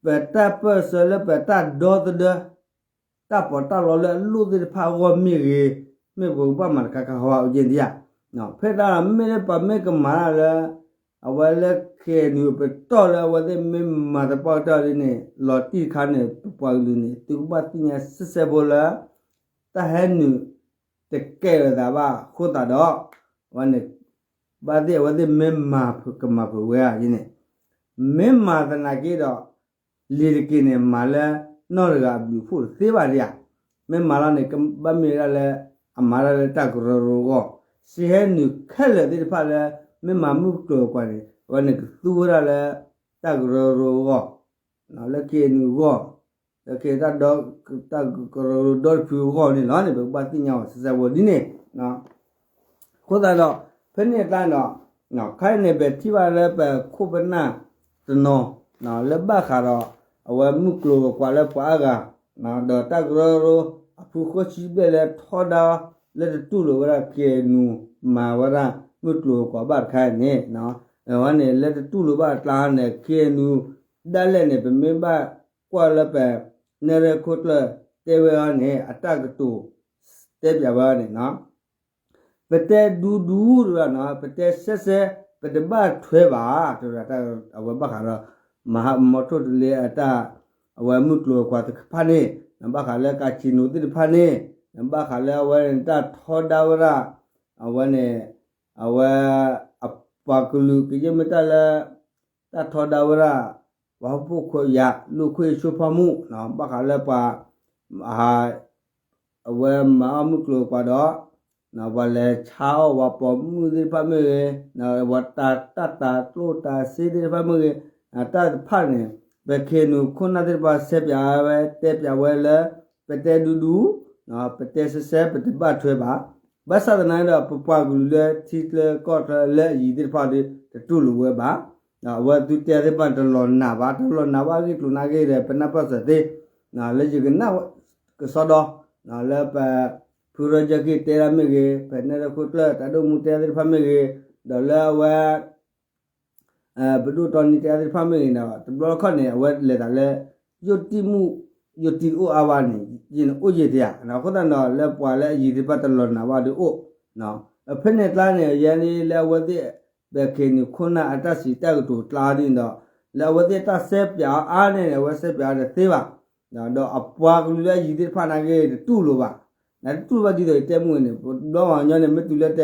ပတၢ်ပၢၢ်ဆၢလၢပတၢ်ဒီသဒၢ တၢ်ပီးတၢ်လီလၢအလိၣ်သ့ၣ်တဖၣ်အဂီၢ်မ့ၢ်ဂ့ၤ, မ့ၢ်ပကဘၣ်မၤတခါခါဟီဧါ အိၣ်က့ၢ်ဒံးဧါ. ဖဲတၢ်မ့ၢ်လၢပမ့ၢ်ကမၤတၢ်လၢ အဝဲလၢ ခ့ၣ်အဲၣ်ယူၣ် ပတီၢ်လၢအဝဲသ့ၣ်မ့ၢ်မၤသပှၢ်ကတၢၢ်ဒ်န့ၣ် လီၤတံၢ်တခါန့ၣ် ပပှၤကလုာ်န့ၣ် သုကဘၣ်သ့ၣ်ညါစဲစဲဖိလၢ တၢ်ဟဲနုာ် တကဲထီၣ်သးဘၣ်အဃိသတးဒီး အဝဲန့ၣ် ဘၣ်သ့ၣ်အဝဲသ့ၣ်မ့ၢ်မၤကမၤပှဲၤဝဲဧါန့ၣ် မ့ၢ်မၤသနာ်က့ဒီး လံၤတက့ၢ်န့ၣ် မၤလၢနီၢ်တဂၤအဘျုးအဖှိၣ်တသ့ဘၣ်ဒံးဧါ. မ့ၢ်မၤလီၤန့ၣ် ကဘၣ်မ့ၢ်ဝဲဒၣ်လၢ အမၤတၢ်လၢတၢ်ကရၢကရိအဂီၢ်, စံးဟဲနုာ်ခဲလၢာ်သ့ၣ်တဖၣ်လၢ မ့ၢ်မၤမုၢ်ကျိၤဝဲၤကွာ်န့ၣ် အဝဲန့ၣ်ကသူဝဲဒၣ်လၢ တၢ်ကရၢကရိအဂီၢ် လၢ ခ့ၣ်အဲၣ်ယူၣ် အဂီၢ်, လၢ ခ့ၣ်အဲၣ်ယူၣ် တၢ်ဒီ တၢ်ကရၢကရိဒီတဖုအဂီၢ်န့ၣ်လီၤန့ၣ် ပကဘၣ်သ့ၣ်ညါအီၤစဲစဲဖိဒ်န့ၣ်. အဃိသတးဒီး ဖဲန့ၣ်အကျါဒီး ခါအံၤန့ၣ် ပထံၣ်ဘၣ်လၢပခိၣ်ပနၢ်တနီၤ လၢဘၣ်ဃးဒီး အဝဲမုၢ်ကျိၤဝဲၤကွာ်လၢပှၤအါဂၤ ဒီးတၢ်ကရၢကရိ အဖုဃိဆံဘျဲၣ်လၢထီဒါ လၢတတူၢ်လိာ်ဝဲဒၣ် ခ့ၣ်အဲၣ်ယူၣ် မၤဝဲဒၣ် မုၢ်ကျိၤဝဲၤကွာ်ဘၣ်တခါအံၤန့ၣ် အဝဲန့ၣ် လၢတတူၢ်လိာ်ဘၣ်အကျါန့ၣ် ခ့ၣ်အဲၣ်ယူၣ် ဒၣ်လဲာ်န့ၣ် ပမ့ၢ်ဘၣ်ကွၢ်လၢပနဲၣ်ရဲၣ်ခိၣ်ကျၢၢ်တဲဝဲအီၤန့ၣ် အတၢ်ကတိၤတဲပၠးဝဲအီၤန့ၣ် ပတဲဒူဒူတဝဲနီၤ, ပတဲစဲစဲ ပတဘၣ်ထွဲဘၣ် တဲဝဲဒၣ် အဝဲဘၣ်ဃးဒီး မၤဟးမီထိၣ်တလ့အတၢ် အဝဲမုၢ်ကျိၤဝဲၤကွာ်တဖၣ်န့ၣ် နဘၣ်ဃးလၢကၤစံနိသ့ၣ်တဖၣ်န့ၣ် နဘၣ်ဃးလၢအဝဲန့ၣ်တၢ်ထီဒါဝဲဒၣ် အဝဲန့ၣ် အဝဲ အပှၤကလုာ်ကယဲၢ်မ့ၢ်တၢ်လၢ တၢ်ထီဒါဝဲဒၣ် ပှၤဟီၣ်ခိၣ်ဖိခွဲးယာ် လူ့အခွင့်အရေးချိုးဖောက်မှု ဘၣ်ဃးလၢပှၤ အဝဲမၤအီၣ်မုၢ်ကျိၤဝဲၤကွာ်ဒီး ပှၤလဲၤဆါအီၣ်ပှၤပိာ်မုၣ်သ့ၣ်တဖၣ်မ့ၢ်ဂ့ၤ, ပှၤတၢ်တၢ်တၤကျိၣ်တၤစ့သ့ၣ်တဖၣ်မ့ၢ်ဂ့ၤ, တၢ်တဖၣ်န့ၣ် ပခ့ၣ်အဲၣ်ယူၣ်ခိၣ်နၢ်သ့ၣ်တဖၣ် ဆဲးပၠးဝဲ တဲပၠးဝဲလၢ ပတဲဒူဒူ ပတဲစဲစဲ ပတဘၣ်ထွဲဘၣ်. ဘၣ်ဆၣ်သနာ်က့ဒီး ပပှၤကလုာ်လၢထံချၢကီၢ်ချၢလၢအယံၤသ့ၣ်တဖၣ်ဒီး တတူၢ်လိာ်ဝဲဘၣ်. အဝဲသုတဲသ့ၣ်တဖၣ်န့ၣ် တလီၤနာ်ဘၣ်, တလီၤနာ်ဘၣ်အဂ့ၢ်ကျိၤနာ်က့ဒီး ပနၢ်ပၢၢ်စၢၤသ့ လၢယကနၣ်ကစီဒီ လၢပ ဖုရၢကၠၢက့ၤတဲဒၣ်မ့ၢ်ဂ့ၤ, ပနဲၣ်ရဲၣ်ခိၣ်ကျၢၢ် တၢ်ဒိၣ်မူတဲသ့ၣ်တဖၣ်မ့ၢ်ဂ့ၤ, ဒီးလၢအဝဲ ပဒိၣ်တီနံတဲသ့ၣ်တဖၣ်မ့ၢ်ဂ့ၤဒီး တဘျီတခီၣ်န့ၣ် အဝဲလဲၤသးလၢ ယိၣ်တံၢ်မုၣ် ယိၣ်တံၢ်တအိၣ်အါဘၣ်န့ၣ် ယအိၣ်ယံၤတယၤ, အဃိသတးဒီး လၢပှၤလၢအယံၤသ့ၣ်တဖၣ်တလီၤနာ်ဘၣ်ဒီးအိၣ်, ဖဲန့ၣ်အကျါန့ၣ် ယဲန့ၣ်လၢအဝဲသ့ၣ် ပ KNU ခိၣ်နၢ်အတၢ်စံးတၢ်ကတိၤကျါဒ်န့ၣ်ဒီး လၢအဝဲသ့ၣ်တၢ်စဲးပၠးအီၤအါန့ၢ်န့ၣ် အဝဲစဲးပၠးအီၤတသ့ဘၣ်. ဒီးအပှၤကလုာ်လၢအယံၤသ့ၣ်တဖၣ်နာ်က့တတူၢ်လိာ်ဘၣ်. နတတူၢ်လိာ်ဘၣ်ဒ်သိးယတဲမုၢ်န့ၣ် ပဘျီပှၤကညီန့ၣ် မ့ၢ်တုၤလၢတ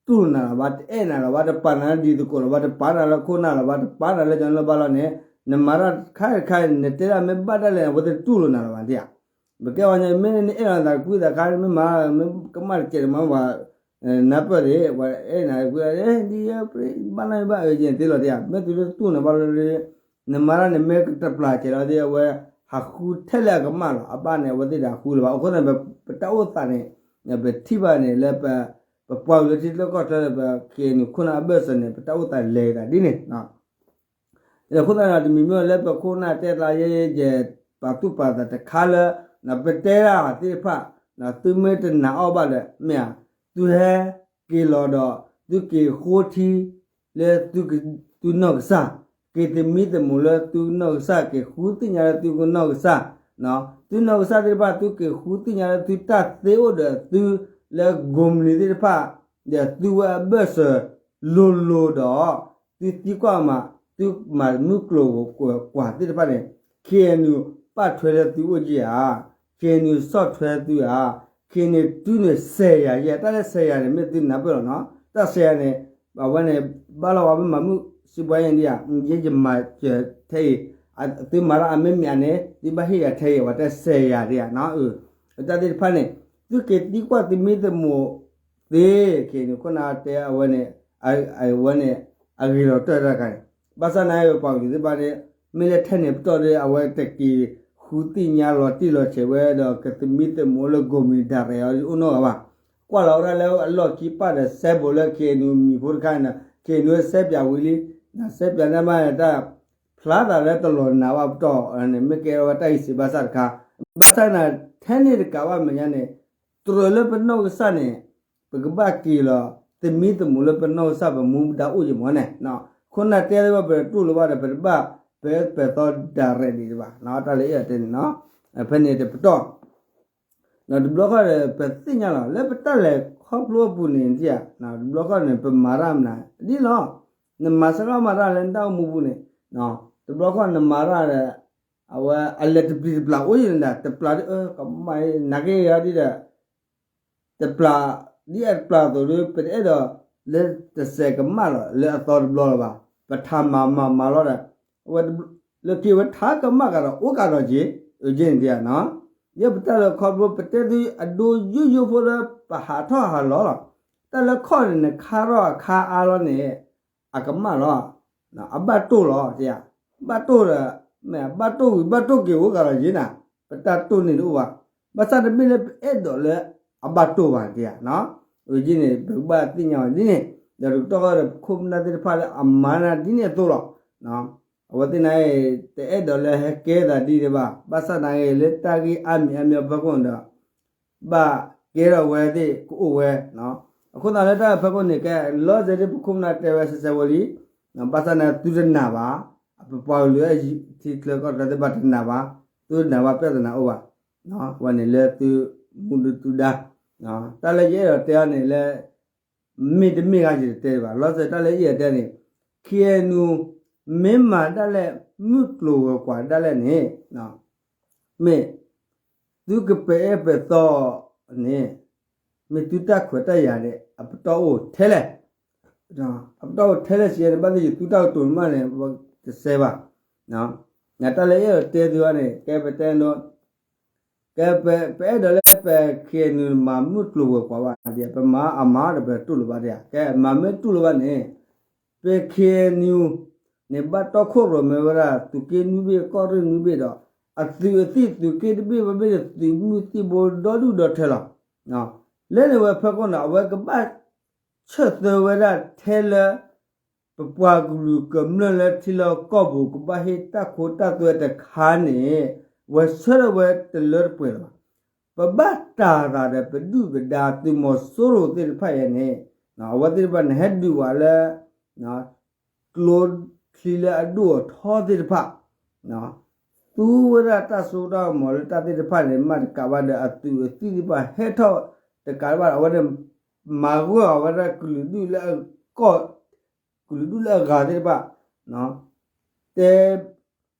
တူၢ်လိာ်နၤလီၤဘၣ်, တအဲၣ်နၤလီၤဘၣ်, တပာ်နၤလၢဒ်သကိးလီၤဘၣ်, တပာ်နၤလၢခိၣ်နၢ်လီၤဘၣ်, တပာ်နၤလၢကညီလၢဘၣ်လီၤန့ၣ် နမၤတၢ်တခါတခါ နတဲဒၣ်မ့ၢ်ဘၣ်ဒၣ်လဲာ်န့ၣ် အဝဲသ့ၣ်တတူၢ်လိာ်နၤလီၤဘၣ်ဧါ. ပကဲပှၤကညီ မ့ၢ်နအဲၣ်လီၤသးကွံသးခါ မ့ၢ်မၤ မ့ၢ်ကမၣ်တကဲးတမၤဘၣ် နၢ်ပၢၢ်န့ၣ် ပှၤအဲၣ်နၤကွံ ဒ်ဘၣ်လီၤဘၣ်အၢက့ၤသ့လီၤဧါ. မ့ၢ်တုၤလၢတတူၢ်လိာ်နၤဘၣ်လီၤ နမၤတၢ်န့ၣ် မ့ၢ်ကတပျၢ်ကဲးလီၤသ့ အဝဲဟးဃုထဲလဲၣ်အကမၣ်လီၤ. အဘၣ်န့ၣ် အဝဲသ့ၣ်ဒီးဟးဃုလၢၤဘၣ်. အဃိသတးန့ၣ် ပတၢ်အိၣ်သးန့ၣ် ပထံၣ်ဘၣ်န့ၣ်လၢ ပပှၤကလုာ်လၢထံချၢကီၢ်ချၢ ပ KNU ခိၣ်နၢ်အဘၢၣ်စၢၤန့ၣ် ပတၢ်အိၣ်သးလဲၤသးဒ်န့ၣ် အဃိသတးဒီး တမံၤမ့ၢ်လၢပခိၣ်နၢ်တဲကျါ ယဲယဲပာ်သူၣ်ပာ်သးတခါလၢ ပတဲဒၣ်သ့ၣ်တဖၣ် သုမ့ၢ်တနာ်အီၤဘၣ်ဒီး မ့ၢ်ဧါ, သုဟဲက့ၤလီၤဒီး သုက့ၤဃိထံ လၢသုနီၢ်ကစၢ်, က့ၤသမံသမိးလၢသုနီၢ်ကစၢ်, က့ၤဃုသ့ၣ်ညါလၢသုနီၢ်ကစၢ်, သုနီၢ်ကစၢ်သ့ၣ်တဖၣ် သုက့ၤဃုသ့ၣ်ညါလၢသုတၢ်သ့အိၣ်ဒီးသုလၢကိးမုၢ်နံၤသ့ၣ်တဖၣ် ဒီးသုဝဲအဘၢၣ်စၢၤလိၤလိၤဒီး သုသံကွၢ်မး သုမၤမုၢ်ကျိၤဝဲၤကွာ်သ့ၣ်တဖၣ်န့ၣ် KNU ပာ်ထွဲလၢသုအိၣ်က့ၤဧါ, KNU ဆီၣ်ထွဲသုဧါ, KNU တုၤန့ၣ်စဲးယၤယဲ တၢ်လၢစဲးယၤန့ၣ် မ့ၢ်သုနၢ်ပၢၢ်လီၤနီၤ. တၢ်စဲးယၤန့ၣ် အဝဲန့ၣ် ဘၣ်လီၤဝဲမ့ၢ်မၤမုၢ်စံးဘှါယဲဒ်ဧါ, ယဲယမၤစၢၤထဲအံၤ, သုမၤတၢ်အမ့ၢ်မ့ၢ်န့ၣ် သုဘၣ်ဟ့ၣ်ယၤထဲအံၤ အဝဲတၢ်စဲးယၤဒ်ဧါနီၤ. တၢ်သ့ၣ်တဖၣ်န့ၣ် သုက့ၤသံကွၢ်သမံသမိးသ့ KNU ခိၣ်နၢ်တဲအဝဲန့ၣ် အဝဲန့ၣ် အဂ့ၤလီၤတၢၢ်တၢ်တခါန့ၣ် ဘၣ်ဆၣ်နာ်က့ ပှၤကလုာ်သ့ၣ်တဖၣ်န့ၣ် မ့ၢ်လၢထဲန့ၣ်ပတီၢ်ဒီး အဝဲတက့ၤဃုသ့ၣ်ညါလီၤတံၢ်လီၤဆဲးဝဲဒီး ကသမံသမိးလၢကိးမုၢ်နံၤဒၣ်ရဲၣ်အီၤအိၣ်နီတဂၤဘၣ်. ကွၢ်လီၤဝဲဒၣ်လၢအလီၢ်ခံပၢ်ဒီးစဲဘူးလၢ KNU မံၤဖိတခါန့ၣ် KNU စဲပၠးဝံၤလံ, စဲပၠးန့ၣ်မးန့ၣ် တၢ်ဖျါသးလၢတလီၤနာ်ဘၣ်ပတီၢ်န့ၣ် မ့ၢ်ကဲဝဲတၢ်ဂံၢ်စံးဘၣ်ဆၣ်တခါ, ဘၣ်ဆၣ်န့ၣ် ထဲန့ၣ်တကးဘၣ်မဲာ်ညါန့ၣ် တြၢၤလၢပနီၢ်ကစၢ်န့ၣ် ပကဘၣ်က့ၤလီၤ သမံသမိးလၢပနီၢ်ကစၢ်ပမူပဒါအိၣ်က့ၤမ့ၢ်န့ၣ်, ခိၣ်နၢ်တဲလၢပတတူၢ်လိာ်ဘၣ်ဒီး ပတဘၣ် ပပၢၤသီဒၣ်ရဲၣ်ဒံးတဘၣ်, တၢ်လၢယအဲၣ်ဒိးတဲန့ၣ်နီၤ, ဖဲန့ၣ်တပတီၢ် ဒီးတဘျီဃီဒီး ပသ့ၣ်ညါလီၤ လၢပတၢ်လဲၤခီဖျိအပူၤန့ၣ်ဒ်ဧါ, တဘျီဃီန့ၣ် ပမၤတၢ်မနုၤဒ်လီၤ, နမၤစ့ၢ်ကီးမၤတၢ်လၢနတၢ်အိၣ်မူပူၤန့ၣ်, တဘျီဃီနမၤတၢ်ဒီး အဝဲအလဲၤတပျံၤတပျၢ်အိၣ်ယဲၢ်န့ၣ်ဒီး တပျၢ်ဒ်အၢ ကမၣ်နာ်က့ယၤဒ်ဒီး တပျၢ် ဒ်အတပျၢ်အသိးဒီး ပတအဲၣ်ဒိးလၢတစဲးကမၣ်လီၤ လၢအသီတဘျီလၢၤဘၣ်. ပထးမၤမၤမၤလီၤဒီး အဝဲ လၢခံဝဲထါကမၣ်ကဒီး အိၣ်ကဒီးက့ၤ အက့န့ၣ်ဒ်ဧါနီၤ. ယဲပတၢ်လဲၤခီဖျိ ပတဲသုအဒိယိယိဖိလၢ ပဟးထီၣ်ဟးလီၤလီၤ. တၢ်လၢခီၣ်န့ၣ် နခါထီၣ်အခါအါလီၤန့ၣ် အကမၣ်လီၤ. အဘၣ်တိၢ်လီၤ တဲယၤ, ဘၣ်တိၢ်ဒီး မ့ၢ်ဘၣ်တိၢ်ဝံၤ ဘၣ်တိၢ်က့ၤအိၣ်ကဒီးက့ၤနၤ, ပတၢ်တိၢ်န့ၣ်တအိၣ်ဘၣ်. ဘၣ်ဆၣ်တမ့ၢ်လၢပအဲၣ်ဒိးလၢအဘၣ်တိၢ်ဘၣ် တဲယၤနီၤ. အက့န့ၣ် ပကဘၣ်သ့ၣ်ညါဝဲဒ်န့ၣ်, ဒီးတကတီၢ်ဃီဒီး ပခိၣ်ပနၢ်သ့ၣ်တဖၣ်လၢအမၤနၤဒ်န့ၣ်အသိးလီၤ. အဝဲသ့ၣ်န့ၣ် တအဲၣ်ဒိးလၢဟဲကဲသးဒ်န့ၣ်ဘၣ်. ဘၣ်ဆၣ်သနာ်က့ လၢတၢ်ဂ့ၢ်အါမံၤအါမံၤအဖီခိၣ်န့ၣ်ဒီး ဘၣ်ကဲထီၣ်ဝဲသ့ၣ်ကအိၣ်ဝဲ. အဃိသတးလၢတၢ်ဖီခိၣ်န့ၣ် ကဲလီၤစဲဒ်ပခိၣ်ပနၢ်တဲဝဲဆဲဆဲဝဲလံ. ဘၣ်ဆၣ်န့ၣ် သုတနာ်ဘၣ်, ပပှၤကလုာ်အထံချၢကီၢ်ချၢသ့ၣ်တဖၣ်တနာ်ဘၣ်, သုတနာ်ဘၣ် ပြဿနာအိၣ်ဘၣ်. ဝဲန့ၣ်လၢသုမူဒုးသုဒါ, တၢ်လၢယအဲၣ်ဒိးတဲအီၤန့ၣ်လၢ မ့တမ့ၢ်ဂ့ၤ ယတတဲဘၣ်. လီၤစဲးတၢ်လၢယအဲၣ်ဒိးတဲန့ၣ် KNU မ့ၢ်မၤဒၣ်လဲၣ်မုၢ်ကျိၤဝဲၤကွာ်ဒၣ်လဲၣ်န့ၣ် မ့ၢ် သုကပအဲၣ်ပသီန့ၣ် မ့ၢ်သုတၢ်ခွဲးတၢ်ယာ်န့ၣ် အပတီၢ်အိၣ်ထဲလဲၣ်, အပတီၢ်အိၣ်ထဲလဲၣ်စံးယဲန့ၣ် ဘၣ်သ့ၣ်ယသူတၢ်ကတိၤမးန့ၣ် တစဲးဘၣ်. တၢ်လၢယအဲၣ်ဒိးတဲသုအီၤန့ၣ် ကဲပတဲဒိ ကဲပအဲၣ်ဒိးလၢပ KNU မၤမုၢ်ကျိၤဝဲၤကွာ်ဘၣ်ဒ် ပမၤအမၤဒီးပတူၢ်လိာ်ဘၣ်ဒ် ကဲမၤမ့ၢ်တူၢ်လိာ်ဘၣ်န့ၣ် ပ KNU န့ၣ် ဘၣ်တီခိၣ်ရိၣ်မဲဝဲဒၣ် သုးက့နွံဘ့ၣ် ကီၢ်ရ့ၣ်နွံဘ့ၣ်ဒီး အသုးအသံၣ်သုးက့တဘ့ၣ်ဘၣ်ဘ့ၣ်န့ၣ် သုးမုၢ်သံၣ်ဘိဒီဒူၣ်ဒီထၢလီၤ. လၢန့ၣ်ဝဲဖီခိၣ်န့ၣ် အဝဲကဘၣ် ဆၢၣ်သၢဝဲဒၣ်ထဲလၢ ပပှၤကလုာ်ကမျၢၢ်လၢထံလီၢ်ကီၢ်ပူၤ ကဘၣ်ဟ့ၣ်တၢ်ခိတၢ်သွဲတခါန့ၣ် ဝဲဆၢထၢၣ်ဝဲတလၢတပှဲၤလၢၤဘၣ်. ပဘၣ်တၢ်သးဒီးပဒုၣ်ပဒါသုးမီၤစိရိၤသ့ၣ်တဖၣ်အံၤန့ၣ် အဝဲသ့ၣ်တဖၣ်န့ၣ် ဟဲဒုးဝဲလၢ ကျိချံလၢအဒိၣ်အထီသ့ၣ်တဖၣ် သူဝဲဒၣ်တၢ်စိတၢ်ကမီၤလၢတၢ်သ့ၣ်တဖၣ်န့ၣ် မ့ၢ်တကးဘၣ်ဒီးအသုးအသံၣ်သ့ၣ်တဖၣ်ဟဲထီၣ်တကးဘၣ်ဒီး အဝဲန့ၣ် မၤဂၢၢ်အီၤဝဲဒၣ်ကလုာ်ဒူၣ်လၢကီၢ် ကလုာ်ဒူၣ်လၢအဂၤသ့ၣ်တဖၣ် တဲ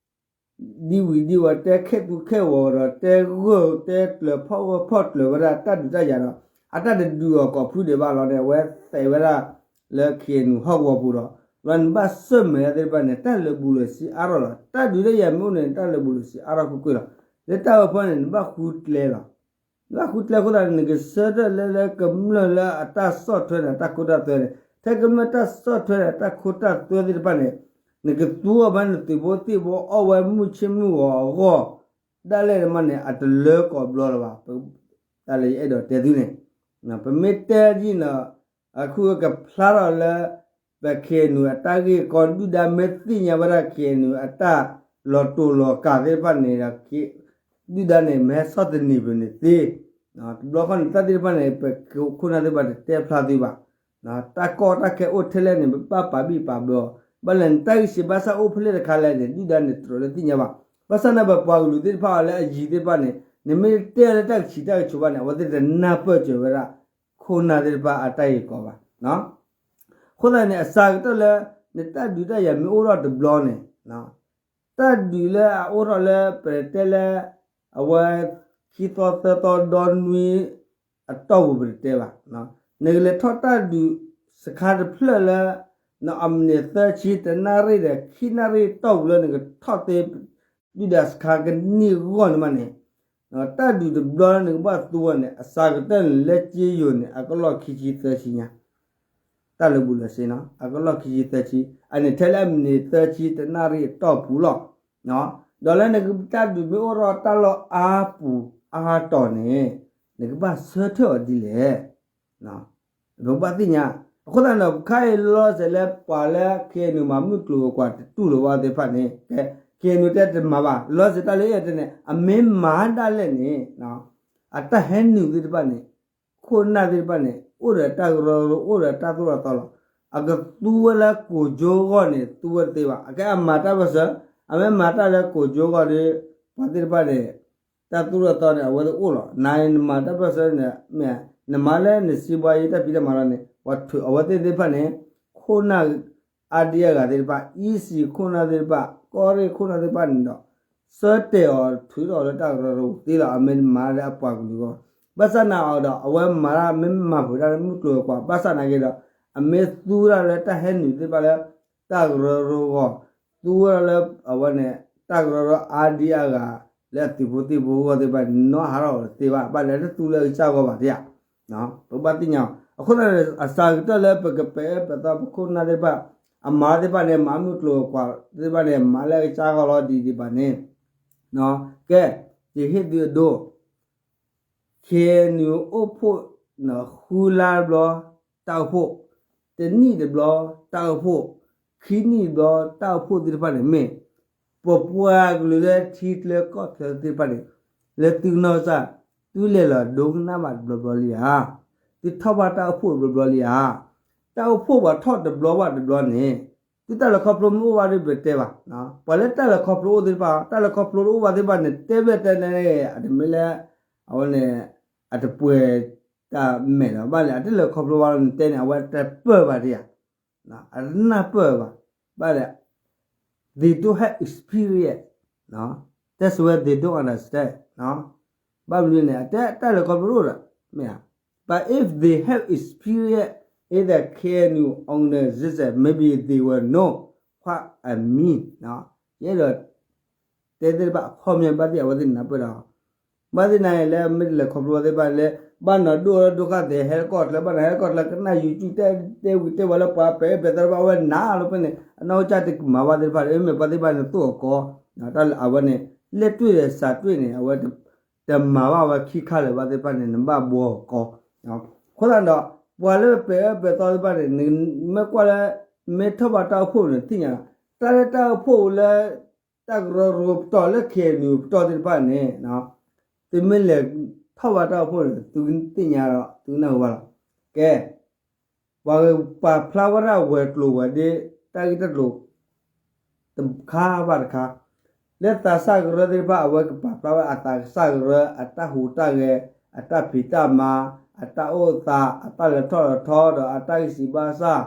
ဒ်ဝံၤဒ်ဝဲ တဲခဲသူခဲဂီၤဒီး တဲဂၢၢ်တဲကျၢၤ ဖီၣ်ဂၢၢ်ဖီၣ်ကျၢၤဝဲဒၣ် တၢ်ဒုးတၢ်ယၤဒီး အတၢ်တဒုးအီၤကိးဖုဒဲးဘၣ်လီၤန့ၣ် အဝဲသဲးဝဲဒၣ်လၢ ခ့ၣ်အဲၣ်ယူၣ် ဟီၣ်ကဝီၤပူၤဒီး လီၤန့ၣ် ဘၣ်ဆၢၣ်မဲာ်ဒၣ်သ့ၣ်တဖၣ်န့ၣ် တၢ်လၢာ်ဘူၣ်လၢာ်စ့အါထီၣ်လီၤ. တၢ်ဒုးတၢ်ယၤမ့ၢ်အိၣ်န့ၣ် တၢ်လၢာ်ဘူၣ်လၢာ်စ့အါထီၣ်ကွ့ၢ်ကွ့ၢ်လီၤ. လၢတၢ်ဂီၤဖီန့ၣ် နဘၣ်ဃုကျဲလီၤ. နဘၣ်ဃုကျဲအဃိသတးန့ၣ် နကဆၢထၢၣ်လၢလၢကမျၢၢ်လၢအတၢ်ဆီၣ်ထွဲန့ၣ် အတၢ်ခိတၢ်သွဲန့ၣ် ထဲကမျၢၢ်တၢ်ဆီၣ်ထွဲန့ၣ် အတၢ်ခိတၢ်သွဲသ့ၣ်တဖၣ်န့ၣ် နကသူအီၤဘၣ်န့ၣ် သုးဖိသံၣ်ဖိအီၣ်ဝဲမုၢ်ဆ့ၣ်မုၢ်ဂီၤအဂီၢ် ဒၣ်လဲာ်န့ၣ်မးန့ၣ် အတလၢကိးဘျီလၢၤဘၣ်. တၢ်လၢယအဲၣ်ဒိးတဲသုန့ၣ် ပမ့ၢ်တဲဒ်န့ၣ် အခုကဖျါထီၣ်လၢ ပ ခ့ၣ်အဲၣ်ယူၣ် အတၢ်ဂ့ၢ်ကီ ဒုၣ်ဒါမ့ၢ်သ့ၣ်ညါဝဲဒၣ် ခ့ၣ်အဲၣ်ယူၣ် အတၢ်လီၤတိၢ်လီၤကၤသ့ၣ်တဖၣ်န့ၣ်ဒီး ဒုၣ်ဒါန့ၣ် မ့ၢ်ဟဲဆီၣ်သနံးပူၤန့ၣ်သ့ တဘျီဃီန့ၣ် တၢ်သ့ၣ်တဖၣ်န့ၣ် ပခိၣ်နၢ်သ့ၣ်တဖၣ်တတဲဖျါသုဘၣ်. တၢ်ကီတၢ်ခဲအိၣ်ထဲလဲၣ်န့ၣ် ပဘၣ်ပာ်ဘံၣ်ပာ်ဘၢအီၤ ဘၣ်လဲၣ်န့ၣ် တၢ်ဂံၢ်စၢ်ဘါစၢ်အိၣ်ဖဲလဲၣ်တခါလဲၣ်န့ၣ် ဒုၣ်ဒါန့ၣ်တြီၤလၢသ့ၣ်ညါဘၣ်. ဘၣ်ဆၣ်န့ၣ် ပပှၤကလုာ်သ့ၣ်တဖၣ်အီၤလၢအယံၤသ့ၣ်တဖၣ်န့ၣ် နမ့ၢ်တဲလၢတၢ်ကဆံးတၢ်ကဆိးဘၣ်န့ၣ် အဝဲသ့ၣ်တနၢ်ပၢၢ်စၢၤဝဲဒၣ် ခိၣ်နၢ်သ့ၣ်တဖၣ်အတၢ်ဂ့ၢ်ကီဘၣ်. အဃိသတးန့ၣ် အစှၤကတၢၢ်လၢ နတၢ်ဒုးတၢ်ယၤမ့ၢ်အိၣ်ထီၣ်တဘျီန့ၣ် တၢ်ဒုးလၢအအိၣ်ထီၣ်လၢ ပတဲလၢ အဝဲ ခံသီသၢသီဒီနွံ အတီၢ်ပူၤပတတဲဘၣ်. နကလဲၤထီၣ်တၢ်ဒုးစခါတဖျၢၣ်လၢ နအမံးနံးသၢဆံ တနၣ်ရံၣ်ဒီး ခံနၣ်ရံၣ်တီၢ်ပူၤလၢနကထီၣ်သ့ ဒုၣ်ဒါစခါကနံၣ်အဂီၢ်န့ၣ်မးန့ၣ် တၢ်ဒုးတဘျီလၢနကဘၣ်သူဝဲန့ၣ် အစှၤကတၢၢ်န့ၣ် လၢက့ယိၤန့ၣ် အကလီၢ်ခံဆံသၢဆံညါ တၢ်လၢာ်ဘူၣ်လၢာ်စ့နီၤ အကလီၢ်ခံဆံသၢဆံ အန့ၣ်ထဲလၢအမံးနံးသၢဆံတနၣ်ရံၣ်အတီၢ်ပူၤလီၤ. ဒီးလၢနကတၢ်ဒုးမ့ၢ်အိၣ်ထီၣ်တၢ်လီၢ်အါပူၤအါတီၤန့ၣ် နကဘၣ်ဆၢထၢၣ်အီၤဒ်လဲၣ် ပကဘၣ်သ့ၣ်ညါ. အဃိသတးန့ၣ် ခဲအံၤလီၤစဲးလၢပှၤလၢ ခ့ၣ်အဲၣ်ယူၣ် မၤမုၢ်ကျိၤဝဲၤကွာ်တတူၢ်လိာ်ဘၣ်သ့ၣ်တဖၣ်န့ၣ် ခဲ ခ့ၣ်အဲၣ်ယူၣ် တဲတမၤဘၣ် လီၤစဲးတၢ်လၢအဲၣ်တဲန့ၣ် အမ့ၢ်မၤဒၣ်လဲာ်န့ၣ် အတၢ်ဟဲနုာ်သ့ၣ်တဖၣ်န့ၣ် ခိၣ်နၢ်သ့ၣ်တဖၣ်န့ၣ် အိၣ်ဒီးတၢ်ကရၢကရိ အိၣ်ဒီးတၢ်သိၣ်တၢ်သီလီၤ. အကသူဝဲလၢကိၣ်ကၠိဂီၢ်န့ၣ် သူဝဲတသ့ဘၣ်. အကဲအမၤတၢ်ဘၣ်ဆၣ် အမ့ၢ်မၤတၢ်လၢကိၣ်ကၠိဂီၢ်ဒီး ပှၤသ့ၣ်တဖၣ်န့ၣ် တၢ်သိၣ်တၢ်သီန့ၣ် အဝဲသ့ၣ်အိၣ်လီၤ. နနမၤတၢ်ဘၣ်ဆၣ်န့ၣ် မ့ၢ် နမၤလၢနစံးဘှါယံၤတၢ်ဖံးတၢ်မၤလီၤန့ၣ် ပှၤထုးအဝဲသ့ၣ်သ့ၣ်တဖၣ်န့ၣ် ခိၣ်နၢ် အါဒံအါဂၤသ့ၣ်တဖၣ် အံစံခိၣ်နၢ်သ့ၣ်တဖၣ် ကီၢ်ရ့ၣ်ခိၣ်နၢ်သ့ၣ်တဖၣ်န့ၣ်ဒီး ဆၢတဲာ်အီၤထုးထီၣ်လၢတၢ်ကရၢကရိသ့လီၤ. အမ့ၢ်မၤလၢအပှၤကလုာ်အဂီၢ် ဘၣ်ဆၣ်နာ်အီၤဒီး အဝဲမၤတၢ်မ့ၢ်မၤဖုးတၢ်လၢမုၢ်ကျိၤဝဲၤကွာ် ဘၣ်ဆၣ်နာ်က့ဒီး အမ့ၢ်သူဝဲဒၣ်လၢတၢ်ဟဲနုာ်သ့ၣ်တဖၣ်လၢ တၢ်ကရၢကရိအဂီၢ် သူဝဲဒၣ်လၢအဝဲန့ၣ် တၢ်ကရၢကရိအါဒံအါဂၤ လၢအသုးဖိသံၣ်ဖိအဂီၢ်သ့ၣ်တဖၣ်န့ၣ် နီၢ်ဟးထီၣ်အီၤတသ့ဘၣ် ဘၣ်လဲၣ်တသူလၢအကစၢ်ဂီၢ်ဘၣ်တယၤ ပကဘၣ်သ့ၣ်ညါအီၤ အဃိသတးန့ၣ် အစှၤကတၢၢ်လၢပကပဲာ်အၢပဲာ်သီပခိၣ်နၢ်သ့ၣ်တဖၣ် အမၤသ့ၣ်တဖၣ်န့ၣ် မၤမုၢ်ကျိၤဝဲၤကွာ်သ့ၣ်တဖၣ်န့ၣ် မၤလၢအကစၢ်ဂီၢ်လီၤဒ်ဒံးဘၣ်န့ၣ် ကဲ ယဟ့ၣ်သုအဒိ ခ့ၣ်အဲၣ်ယူၣ်အိၣ်ဖှိၣ် ဃုလါတဘျီ တၢ်အိၣ်ဖှိၣ်, တနံၣ်တဘျီ တၢ်အိၣ်ဖှိၣ်, ခံနံၣ်တဘျီ တၢ်အိၣ်ဖှိၣ်သ့ၣ်တဖၣ်န့ၣ်မ့ၢ် ပပှၤကလုာ်လၢထံချၢကီၢ်ချၢသ့ၣ်တဖၣ်န့ၣ် လၢသုကနီၢ်ကစၢ် သုလဲၤလီၤဒိကနၣ်ဘၣ်တဘျီဘျီလံဧါ, သုထီၣ်ဘၣ်တၢ်အိၣ်ဖှိၣ်တဘျီဘျီလံဧါ, တၢ်အိၣ်ဖှိၣ်ပှၤထီၣ်တဘျီဘၣ်တဘျီန့ၣ် သုတၢ်လဲၤခီဖျိမ့ၢ်အိၣ်ဘၣ်ဒီးပတဲဘၣ်, ပှၤလၢတၢ်လဲၤခီဖျိအိၣ်သ့ၣ်တဖၣ် တၢ်လဲၤခီဖျိတအိၣ်ဘၣ်သ့ၣ်တဖၣ်န့ၣ် တဲဘၣ်တဲန့ၣ် အတမ့ၢ်လၢ အဝဲန့ၣ် အတပှဲၤတၢ်မဲာ်ဒီး ဘၣ်လဲၣ် အတလဲၤခီဖျိဘၣ်လီၤန့ၣ်တဲန့ၣ် အဝဲတပၢၢ်ဘၣ်တယၤ, အတနၢ်ပၢၢ်ဘၣ်, ဘၣ်လဲၣ် they don't have experience, တဲစဝဲ they don't understand, ဘၣ်မနုၤန့ၣ် အတဲတၢ်လဲၤခီဖျိတအိၣ်ဒီး မ့ၢ်ဧါ, but if they have experience in the K N U organization, maybe they will know what I mean, ယအဲၣ်ဒိး တဲသ့ၣ်တဖၣ်အခီပညီ ဘၣ်သ့ၣ်အဝဲသ့ၣ်နၢ်ပၢၢ်ဒီး ဘၣ်သ့ၣ်နၤလၢမ့ၢ်တလဲၤခီဖျိသ့ၣ်တဖၣ်လၢ ဘၣ်နီၢ်ဒိၣ်လၢဒိၣ်ခါသဲး ဟဲကီၢ်ချၢ ဘၣ်နီၢ်ဟဲကီၢ်ချၢ ကနၣ် YouTube တဲဝံၤတဲဝဲလၢပှၤပဲာ်ပဲာ်သီတဖၣ် အဝဲနၤလီၤဖဲန့ၣ် အနီၢ်ကစၢ်တမၤဘၣ်သ့ၣ်တဖၣ် မ့ၢ်ပှၤသ့ၣ်တဖၣ်န့ၣ်သိၣ်အကီ တၢ်လၢအဝဲန့ၣ် လဲၣ်တွ့ၣ်ဒီးစးတွ့ၣ်န့ၣ် အဝဲ တမၤဘၣ်ဝဲခံခါလၢၤဘၣ်သ့ၣ်တဖၣ်န့ၣ် နဘၣ်ဘှီအကီ အဃိသတးဒီး ပှၤလၢပဲာ်အၢပဲာ်သီသ့ၣ်တဖၣ်န့ၣ် နမ့ၢ်ကွၢ်လၢ မ့ၢ်ထီၣ်ဘၣ်တၢ်အိၣ်ဖှိၣ်န့ၣ် သ့ၣ်ညါ တၢ်လၢတၢ်အိၣ်ဖှိၣ်လၢ တၢ်ကရၢကရိပတီၢ်လၢ K N U ပတီၢ်သ့ၣ်တဖၣ်န့ၣ် သုမ့ၢ်လဲၤထီၣ်ဘၣ်တၢ်အိၣ်ဖှိၣ်န့ၣ် သုသ့ၣ်ညါဒီး သုနၢ်ဟူဘၣ်လီၤ. ကဲ ပှၤပာ်ဖျါဝဲဒၣ်ဝဲၤကျိၤဝဲၤဒ့ တၢ်ဂ့ၢ်တၢ်ကျိၤ တခါဘၣ်တခါ လၢသးစၢ်ကရၢသ့ၣ်တဖၣ် အဝဲကပာ်ဖျါဝဲအသးစၢ်ကရၢ အတၢ်ဟူးတၢ်ဂဲၤ အတၢ်ဖံးတၢ်မၤ အတၢ်အိၣ်သး အတၢ်လဲၤထီၣ်လဲၤထီဒီး အတၢ်ဂံၢ်စၢ်ဘါစၢ်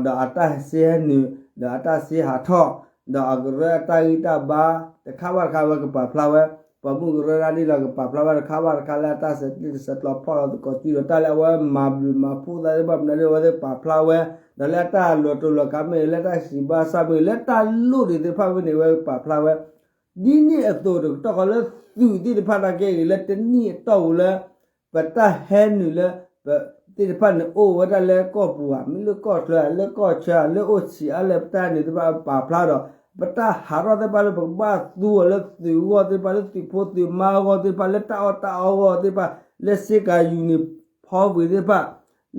ဒီးအတၢ်စ့ဟဲနုာ် ဒီးအတၢ်စ့ဟးထီၣ် ဒီးအကရၢအတၢ်ဂံၢ်တၢ်ဘါ တခါဘၣ်တခါဝဲကပာ်ဖျါဝဲ, ပှၤမုၢ်ကရၢတၢ်ဒ်လီၤကပာ်ဖျါဝဲ တခါဘၣ်တခါလၢအတၢ်ဆဲးကျိးဆဲးကျၢဖီၣ်လီၤသကိးစုဒီး တၢ်လၢအဝဲမၤဘျုးမၤဖှိၣ်သးသ့ၣ်တဖၣ်မနုၤဒ်ဝဲသ့ၣ်ပာ်ဖျါဝဲ, ဒီးလၢအတၢ်လီၤတိာ်လီၤကးမ့ၢ်ဂ့ၤ လၢတၢ်စံးဘၣ်စၢ်မ့ၢ်ဂ့ၤ လၢတၢ်လိၣ်ဒံးသ့ၣ်တဖၣ်မ့ၢ်န့ၣ် ဝဲကပာ်ဖျါဝဲ ဒ်န့ၣ်အသိးတကတီၢ်ဃီလၢသုးသ့ၣ်တဖၣ်နာ်က့ဂ့ၤ လၢတနံၣ်အတီၢ်ပူၤလၢ ပတၢ်ဟဲနုာ်လၢ ပသ့ၣ်တဖၣ်န့ၣ်အိၣ်ဝဲဒၣ်လၢကီၢ်ပူၤဧါ မ့ၢ်လၢကီၢ်ချၢဧါ လၢကီၢ်ဆၢဧါ လၢအိၣ်ဆံးအါလဲၣ် ပတၢ်ဟဲနုာ်သ့ၣ်တဖၣ်ပာ်ဖျါဒီး ပတၢ်ဟးထီၣ်သ့ၣ်တဖၣ်လၢပကဘၣ်သူအီၤလၢသုးဂီၢ်သ့ၣ်တဖၣ် လၢသုးဖိသုးမါဂီၢ်သ့ၣ်တဖၣ် လၢတၢ်အီၣ်တၢ်အီဂီၢ်သ့ၣ်တဖၣ် လၢစ့ကၤယူၤနံၣ်ဖီဝံၤသ့ၣ်တဖၣ်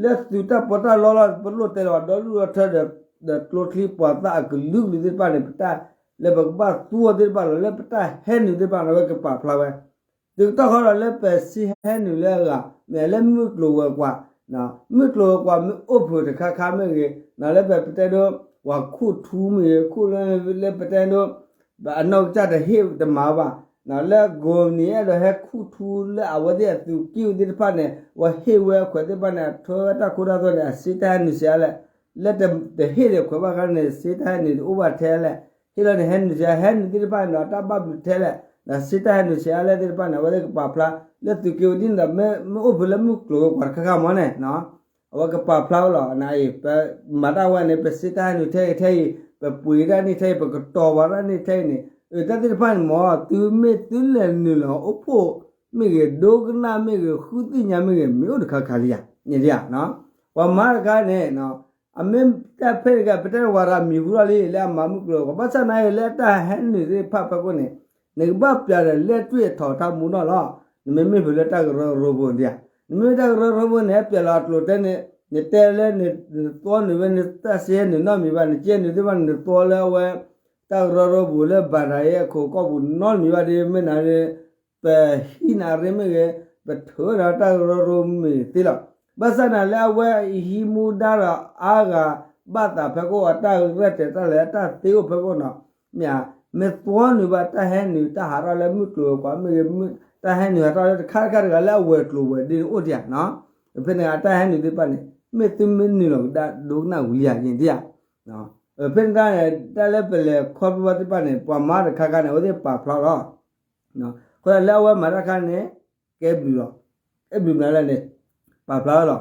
လၢသုးတၢ်ပီးတၢ်လီလီၤ ပလိၣ်တဲလီၤဒီးဒူၣ်ဒီးထၢဒီး ဒီးကျိချံမျိာ်သၣ်အကလုာ်ကလုာ်သ့ၣ်တဖၣ်န့ၣ် ပတၢ်လၢပကဘၣ်သူအီၤသ့ၣ်တဖၣ်လီၤ လၢပတၢ်ဟဲနုာ်သ့ၣ်တဖၣ်န့ၣ် အဝဲကပာ်ဖျါဝဲ တကတီၢ်ဃီဒီးလၢပစ့ဟဲနုာ်လၢအဂၤ မ့ၢ်လၢမုၢ်ကျိၤဝဲၤကွာ်, မုၢ်ကျိၤဝဲၤကွာ်မ့ၢ်အိၣ်ဖုးတခါခါမ့ၢ်ဂ့ၤ, လၢပတဲဒိ ပှၤခူၣ်ထူမ့ၢ်ဂ့ၤ ခူၣ်လၢ လၢပတဲဒိ အနီၢ်ကစၢ်တဟ့ၣ်တမၤဘၣ်, လၢကိးနံၤအဲၣ်ဒိးဟဲခူၣ်ထူလၢအဝဲသ့ၣ်အသုးက့ၢ်သ့ၣ်တဖၣ်န့ၣ် ဝဲဟ့ၣ်ဝဲအခွဲးသ့ၣ်တဖၣ်န့ၣ် အထွဲဝဲတၢ်ခိတၢ်သွဲန့ၣ် အစ့တၢ်ဟဲနုာ်စ့အါလဲၣ်, လၢတဟ့ၣ်ဒီးခွဲးဘၣ်ခါန့ၣ် စ့တၢ်ဟဲနုာ်တအိၣ်ဘၣ်ထဲလဲၣ်, ဟ့ၣ်လီၤန့ၣ် ဟဲနုာ်စ့ ဟဲနုာ်သ့ၣ်တဖၣ်န့ၣ် တၢ်ဘၣ်ဘျုးထဲလဲၣ်, ဒီးစ့တၢ်ဟဲနုာ်စ့အါလဲၣ်သ့ၣ်တဖၣ်န့ၣ် အဝဲသ့ၣ်ကပာ်ဖျါ လၢသုးက့ၢ်ဝဲဒ်န့ၣ်ဒီး မ့ၢ်အိၣ်ဖုးလၢမုၢ်ကျိၤဝဲၤကွာ်တခါခါမ့ၢ်န့ၣ် အဝဲကပာ်ဖျါဝဲလီၤ. နအံၤ ပမၤတၢ်ဝဲန့ၣ် ပစ့တၢ်ဟဲနုာ်ထဲအံၤထဲအံၤ ပပှ့ၤတၢ်န့ၣ်ထဲအံၤ ပကတီၤပှၤတၢ်န့ၣ်ထဲအံၤန့ၣ် အတၢ်သ့ၣ်တဖၣ်န့ၣ်မ့ၢ် သုမ့ၢ်သုလဲၤနုာ်လီၤအိၣ်ဖှိၣ်မ့ၢ်ဂ့ၤ ဒိကနၣ်မ့ၢ်ဂ့ၤ ဃုသ့ၣ်ညါမ့ၢ်ဂ့ၤ မ့ၢ်အိၣ်တခါခါလံဧါ, န့ၣ်ဧါ, ပှၤမၤတခါန့ၣ် အမ့ၢ်တၢ်ဖဲန့ၣ်က ပတဲဝဲဒၣ်မံၤဟူထီၣ်လံ လၢအမၤမုၢ်ကျိၤဝဲၤကွာ် ဘၣ်ဆၣ်နာ်က့ လၢတၢ်ဟဲနုာ်သ့ၣ်တဖၣ်ဖဲခိၣ်န့ၣ် နကဘၣ်ပျးဒီးလဲၣ်တွံၣ်အထီၣ်ထါမူနီၢ်လီၤ. နမ့မ့ၢ်ဖုးလၢတၢ်ကရၢကရိဖိန့ၣ်ဧါ, နမ့မ့ၢ်တၢ်ကရၢကရိဖိန့ၣ် ဟဲပျးလီၤအကျိၤတဲန့ၣ် နတဲလၢနသီနုာ်ဝဲ နတၢ်စ့ဟဲနုာ်နီတမံၤဘၣ် နစ့ဟဲနုာ်သ့ၣ်တဖၣ်န့ၣ် နသီလၢအဝဲ တၢ်ကရၢကရိပူၤလၢဘၤဒၤယဲအခိၣ်ကီၢ်ပူၤနီတမံၤဘၣ် ဒ်မ့ၢ်နၤ ပဟံးနၤရ့မ့ၢ်ဂ့ၤ ပထုးဒီးတၢ်ကရၢကရိမ့ၢ်သ့လီၤ. ဘၣ်ဆၣ်န့ၣ်လၢအဝဲအဟံးမူဒါဒီးအါဂၤဘၣ်သးဖဲခိၣ်အတၢ်ရဲၣ်ကျဲၤတၢ်လဲၤအတၢ်သ့အိၣ်ဖဲခိၣ်နီၤ, မ့ၢ်ဧါ, မ့ၢ်သီနုာ်ဘၣ်တၢ်ဟဲနုာ်တၢ်ဟးထီၣ်လၢမုၢ်ကျိၤဝဲၤကွာ်မ့ၢ်ဂ့ၤ, တၢ်ဟဲနုာ်ဟးထီၣ်လၢတခါတခါတဂၤလၢအဝဲၤကျိၤဝဲၤဒ့န့ၣ်အိၣ်ဒံးဧါနီၤ, ဖဲန့ၣ်အတၢ်ဟဲနုာ်သ့ၣ်တဖၣ်န့ၣ် မ့ၢ်သုမ့ၢ်နုာ်လီၤကဒါဒိကနၣ်ဝံၤလံဧါန့ၣ်ဒံးဧါ, ဖဲန့ၣ်တၢ်န့ၣ် တၢ်လၢပလဲၤခီဖျိဘၣ်သ့ၣ်တဖၣ်န့ၣ် ပှၤမၤတခါခါန့ၣ် အဝဲသ့ၣ်ပာ်ဖျါလီၤ. အဃိလၢအဝဲမၤတၢ်ခါန့ၣ် ကဲဘျုးလီၤ, ကဲဘျုးမနုၤလဲၣ်န့ၣ် ပာ်ဖျါလီၤ,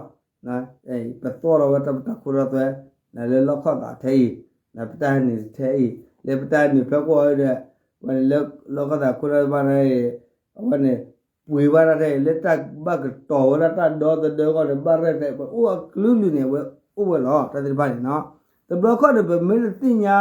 ပသီၣ်လီၤဝဲတၢ်ခိတၢ်သွဲ လၢလီၢ်ခီၣ်သးထဲအံၤ, ပတၢ်ဟဲနုာ်ထဲအံၤ လၢပတၢ်ဟဲနုာ်ဖဲခိၣ်ဒီး ဝဲန့ၣ်လၢလီၢ်ခီၣ်သးခိတၢ်ဘၣ်န့ၣ် အဝဲန့ၣ် ပှ့ၤဘၣ်တၢ်ထဲအံၤ လၢတၢ်ဘၣ်ကတီၤဝဲဒၣ်တၢ်ဒီသဒၢအဂီၢ်န့ၣ် ဘၣ်ရဲၣ်ကျဲၤ ပအိၣ်အကလုာ်ကလုာ်န့ၣ် အဝဲအိၣ်ဝဲလီၤ တၢ်သ့ၣ်တဖၣ်န့ၣ်နီၤ, တဘျီခီန့ၣ် ပမ့ၢ်တသ့ၣ်ညါ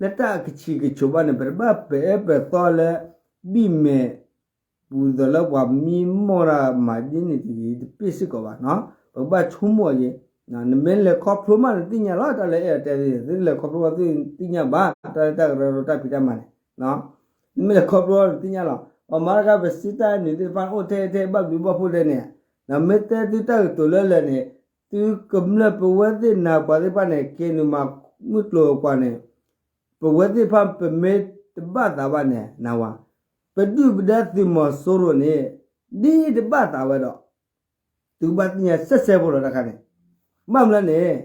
လၢတၢ်အကဆံးကဆိးဘၣ်န့ၣ် ပတဘၣ်ပဲာ်အၢပဲာ်သီလၢ ဘံၣ်မဲာ် ပူၤသီးလၢပှၤမံမီၢ်တၢ်မၤဒ်န့ၣ်တဂ့ၤ တပ့ၢ်စ့ၢ်ကီးဘၣ်နီၤ, ပကဘၣ်ဆိကမိၣ်အီၤယဲ, နမ့ၢ်လဲၤခီဖျိမးနသ့ၣ်ညါလီၤ တၢ်လၢအဲၣ်ဒိးတဲသ့ၣ် သုလဲၤခီဖျိမးသုသ့ၣ်ညါဘၣ် တၢ်လၢတၢ်ကရၢကရိတၢ်ဖံးတၢ်မၤန့ၣ် နမ့ၢ်လဲၤခီဖျိနသ့ၣ်ညါလီၤ, ပှၤမၤတခါပစ့တၢ်ဟဲနုာ်သ့ၣ်တဖၣ်န့ၣ် အိၣ်ထဲထဲဘၣ်ဘျုးဘၣ်ဖှိၣ်ထဲန့ၣ်, နမ့ၢ်တဲသုတၢ်ကတိၤလၢလၢာ်န့ၣ်, သုကမျၢၢ်ပဝဲသ့ၣ်နၤပှၤသ့ၣ်တဖၣ်န့ၣ် က့ၤနုာ်မၤမုၢ်ကျိၤဝဲၤကွာ်န့ၣ်, ပဝဲသ့ၣ်တဖၣ်ပမ့ၢ်တဘၣ်သးဘၣ်န့ၣ် နဝၤ, ပဒုၣ်ပဒါသုးမီၤစိရိၤန့ၣ် ဒ်တဘၣ်သးဝဲဒီး သုကဘၣ်သ့ၣ်ညါစဲစဲဖိလီၤတခါန့ၣ်, ဘၣ်မနုၤလဲၣ်န့ၣ်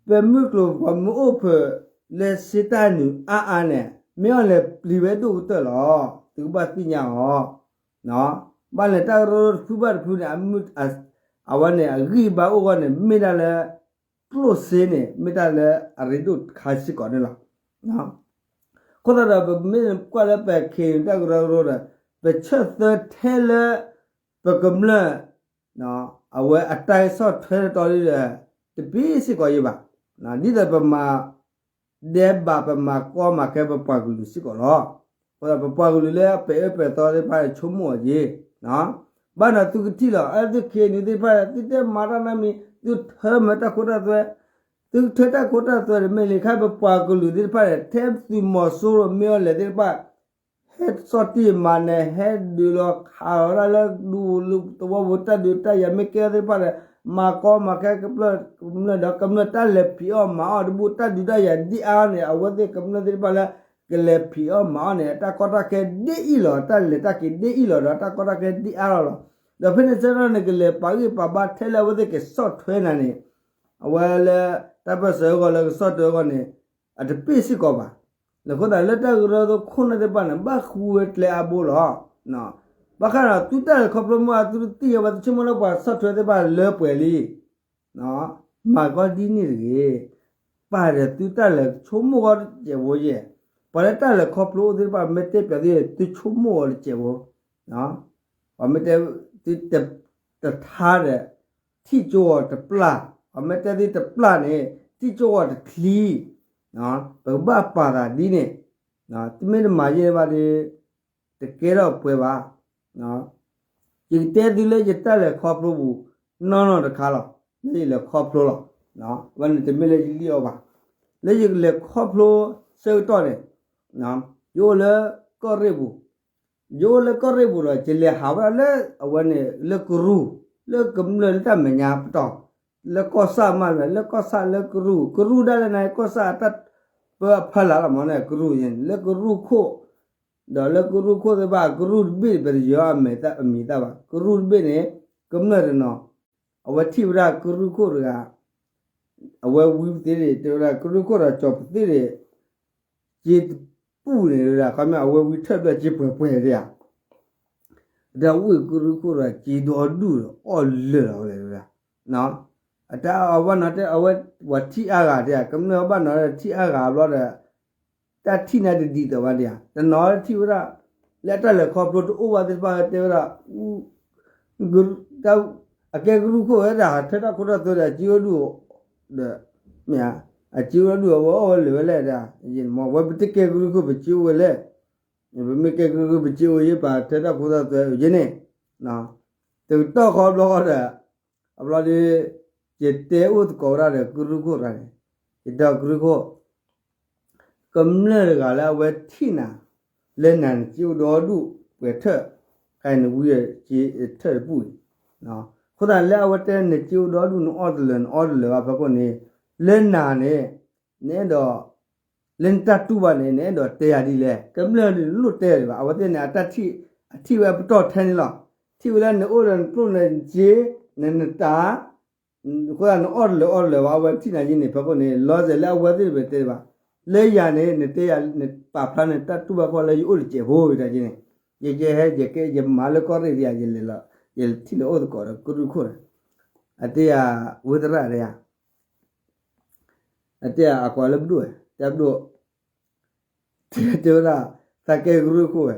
ပမုၢ်ကျိၤပှၤမ့ၢ်အိၣ်ဖုးလၢစ့တၢ်နုာ်အါအါန့ၣ် မ့ၢ်အီၤလဲၤပျံၤဝဲဒိၣ်ကတၢၢ်လီၤ. သုကဘၣ်သ့ၣ်ညါအီၤ, ဘၣ်လဲၤတၢ်ကရၢတဖုဘၣ်တဖုန့ၣ် အဝဲန့ၣ်အဂံၢ်ဘါအိၣ်ဂီၢ်န့ၣ် မ့ၢ်ဒၣ်လၢ ကျိၣ်စ့န့ၣ် မ့ၢ်တၢ်လၢအရ့ဒိၣ်တခါစ့ၢ်ကီးန့ၣ်လီၤ. အဃိသတးဒီး ပမ့ၢ်ကွၢ်လၢပခဲအံၤတၢ်ကရၢကရိဒီး ပဆၢသၢထဲလၢ ပကမျၢၢ် အဝဲအတၢ်ဂဲၤဆီၣ်ထွဲတီတီဒီး တပ့ၢ်စ့ၢ်ကီးယံၤဘၣ်. ဒ်သိးပမၤ ဒဲးဘး ပမၤကီမၤခဲပပှၤကလုာ်စ့ၢ်ကီးလီၤ. အဃိသတး ပပှၤကလုာ်လၢအပဲာ်အၢပဲာ်သီသ့ၣ်တဖၣ်ဆိကမိၣ်အီၤယံၤ, ဘၣ်ဒီးသုကထံၣ်လီၤ အသုခဲအံၤနုာ်သ့ၣ်တဖၣ် သုတဲမၤတၢ်နီတမံၤ သုထၢမၤတၢ်ခိတၢ်သွဲ သုထၢတၢ်ခိတၢ်သွဲတမ့ၢ်လံ ခါပပှၤကလုာ်သ့ၣ်တဖၣ်န့ၣ် ထဲသုးမီၤစိရိၤမ့ၢ်အီၤလဲၣ်သ့ၣ်တဖၣ် ဟဲဆီၣ်တံၢ်မၤနၢၤ ဟဲဒုးလီၤခးလီၤဒၣ်လၢဒူသဝီပူၤ တၢ်ဒုးတၢ်ယၤမ့ၢ်ကဲအီၤသ့ၣ်တဖၣ်ဒီး မၤကီမၤခဲကမျၢၢ် ကမျၢၢ်ဒီးကမျၢၢ်တၢ်လဲၤဖံးအီၣ်မၤအီၣ်တဘိ တၢ်ဒုးတၢ်ယၤဒ်အါန့ၣ် အဝဲသ့ၣ်ကမျၢၢ်သ့ၣ်တဖၣ်လၢ ကလဲၤဖံးအီၣ်မၤအီၣ်န့ၣ် တၢ်ကီတၢ်ခဲဒ်အံၤလီၤ တၢ်လဲၤတၢ်က့ၤဒ်အံၤလီၤဒီး တၢ်ကီတၢ်ခဲဒ်အါလီၤလီၤ. ဒီးဖဲန့ၣ်ဆၢကတီၢ်န့ၣ် ကလဲၤပာ်ဂံၢ်ပာ်ဘါထဲလၢအဝဲသ့ၣ်ကဆီၣ်ထွဲနၤန့ၣ် အဝဲလၢ တၢ်ပၢၢ်ဆၢအဂီၢ်လၢကဆီၣ်ထွဲအဂီၢ်န့ၣ် အတပ့ၢ်စ့ၢ်ကီးဘၣ်. အဃိသတးလၢတၢ်ကရၢကရိခိၣ်နၢ်သ့ၣ်တဖၣ်န့ၣ် ဘၣ်ဃုဝဲကျဲအါဘိလီၤ. ဘၣ်ဃးဒီး သုတၢ်လဲၤခီဖျိမ့ၢ်အသုတသ့ၣ်ညါဘၣ် သုဆိကမိၣ်လၢပှၤဆီၣ်ထွဲသ့ၣ်တဖၣ်လၢပှဲၤလံ မၤကီဒ်န့ၣ်တဂ့ၤ. ပာ်ဒီးသုတၢ်လဲၤဆိကမိၣ်ဂီၢ်တစဲးဖိယဲၢ်, ပှၤလၢတၢ်လဲၤခီဖျိအိၣ်သ့ၣ်တဖၣ် မ့ၢ်တဲပၠးသု သုဆိကမိၣ်အီၤတစဲးဖိ, ပှၤမ့ၢ်တဲသုတထါဒီး ထံၣ်ကၠိအီၤတပျၢ်, ပှၤမ့ၢ်တဲသုတပျၢ်န့ၣ် ထံၣ်ကၠိအီၤတချံ, ပကဘၣ်ပာ်သးဒ်န့ၣ်, တမ့ၢ်တမၤယဲၢ်ဘၣ်ဒီး တကဲထီၣ်ပှဲၤဘၣ်. ယကတဲသုလၢယတၢ်လဲၤခီဖျိပူၤ နီၢ်နီၢ်တခါလီၤ. လၢယလဲၤခီဖျိလီၤ. အဝဲန့ၣ်တမ့ၢ်လၢယလံၣ်အီၤဘၣ်. လၢယကလဲၤခီဖျိဆၢကတီၢ်န့ၣ် ယအိၣ်လၢကီၢ်ရ့ၣ်ပူၤ, ယအိၣ်လၢကီၢ်ရ့ၣ်ပူၤဒီး ယလဲၤဟးဝဲဒၣ်လၢအဝဲန့ၣ် လၢကရူၢ်, လၢကမျၢၢ်လၢတၢ်မဲာ်ညါပတီၢ်, လၢကီၢ်ဆၣ်မး လၢကီၢ်ဆၣ်လၢကရူၢ်, ကရူၢ်ဒၣ်လဲာ်န့ၣ် ကီၢ်ဆၣ်အတၢ်ပၢအဖီလာ်လီၤမးန့ၣ် ကရူၢ်န့ၣ် လၢကရူၢ်ခိၣ်, ဒီးလၢကရူၢ်ခိၣ်သ့ၣ်တဖၣ် ကရူၢ်တဘ့ၣ် ပတယီၤအမံၤသၣ်ဘၣ်. ကရူၢ်တဘ့ၣ်န့ၣ် ကမျၢၢ်တနီၤ အဝဲထံၣ်ဝဲဒၣ်ကရူၢ်ခိၣ်တဂၤ, အဝဲဝံပသ့ၣ်န့ၣ် တဲဝဲဒၣ် ကရူၢ်ခိၣ်ဒီးကၠီၤပသ့ၣ်န့ၣ် စ့တပူၣ်န့ၣ်ဝဲဒၣ် ခီမ့ၢ်အဝဲဝံထၢၣ်ဘျၢၣ်စ့ပှဲၤပှဲၤဒၣ်ဧါ ဒီးဝံၢ်ကရူၢ်ခိၣ်ဒီးစ့ဒီဒူၣ်ဒီးအီၣ်လၢာ်လီၤဝဲလဲၣ်ဝဲဒၣ်, အတၢ်အီၣ်ဘၣ်နီၤတဲ အဝဲပှၤထံၣ်အါဂၤတဲဧါ ကမျၢၢ်အီၣ်ဘၣ်နီၤထံၣ်အါဂၤဘျီဒီး တၢ်ထံၣ်န့ၣ်တဒ်သိးဘၣ်ဒံးဧါ တနီၤထံၣ်ဝဲဒၣ် လၢအတၢ်လဲၤခီဖျိတအိၣ်ဘၣ်သ့ၣ်တဖၣ်တဲဝဲဒၣ် တၢ် အကဲကရူၢ်ခိၣ်ဝဲဒၣ် ဟးထၢတၢ်ခိတၢ်သွဲဒီး အစ့အိၣ်ဒူၣ်ဒီး မ့ၢ်ဧါ, အစ့အိၣ်ဒူၣ်အဝဲအီၣ်ဝဲလၢာ်ဝဲလဲၣ်ဒၣ်, မ့ၢ်ဝဲပတကဲကရူၢ်ခိၣ် ပစ့အိၣ်ဝဲလဲၣ်, ပမ့ၢ်ကဲကရူၢ်ခိၣ် ပစ့အိၣ်ယဲၢ်ပာ်ထၢတၢ်ခိတၢ်သွဲအိၣ်ယဲၢ်န့ၣ်, တကတီၢ်ဃီဘျီဃီဒီး အဘျီဒီး ယတဲအိၣ်သကိးဝဲဒၣ်ဒီးကရူၢ်ခိၣ်တဂၤန့ၣ်, ယတဲကရူၢ်ခိၣ် ကမျၢၢ်တဂၤလၢအဝဲထံၣ်နၤ လၢနၤနစ့အိၣ်ဒီဒူၣ်ပှဲၤထၢၣ်, ခါအံၤနဝံထၢၣ်တပူၤအံၤ, အဃိသတးလၢအဝဲတဲနစ့အိၣ်ဒီဒူၣ် နအီၣ်တလၢာ် နအီၣ်တလၢာ်ဘၣ်ဖဲခိၣ်န့ၣ်, လၢနၤန့ၣ် နအဲၣ်ဒိး လၢနတၢ်တူၢ်ဘၣ်န့ၣ် နအဲၣ်ဒိးတဲယၤဒ်လဲၣ်, ကမျၢၢ်န့ၣ်လိၣ်တဲဒံးဘၣ်, အဝဲသ့ၣ်န့ၣ် အတၢ်ထံၣ် အထံၣ်ဝဲအပတီၢ်ထဲန့ၣ်လီၤ, ထံၣ်ဝဲလၢနအိၣ်ဒီးနကျိၣ်နစ့ နနတၢ် အဃိသတးနအီၣ်တလၢာ်အီၣ်တလၢာ်ဘၣ် အဝဲထံၣ်နၤယဲၢ်န့ၣ် ဖဲခိၣ်န့ၣ် လီၤစဲးလၢအဝဲသ့ၣ်တဖၣ်တဲဘၣ်, လၢယၤန့ၣ် နတဲယၤ နပာ်ဖျါနတၢ်တူၢ်ဘၣ်ခီလၢယအိၣ်တစဲးဖိဝဲဒၣ်က့န့ၣ်, ယကဟဲ ယကဲ ယမၤလၢကီၢ်ရ့ၣ်ဒံးယၤ ယလဲၤလီၤ ယထံၣ်လၢအိၣ်သကိးဒီးကရူၢ်ခိၣ်န့ၣ်, အတဲယၤ ဝ့သရၣ်တဲယၤ အတဲယၤအကွၢ်လၢပဒိၣ်ဝဲ တဲဘဒိၣ် တဲဝဲဒၣ် သးကဲကရူၢ်ခိၣ်ဝဲ,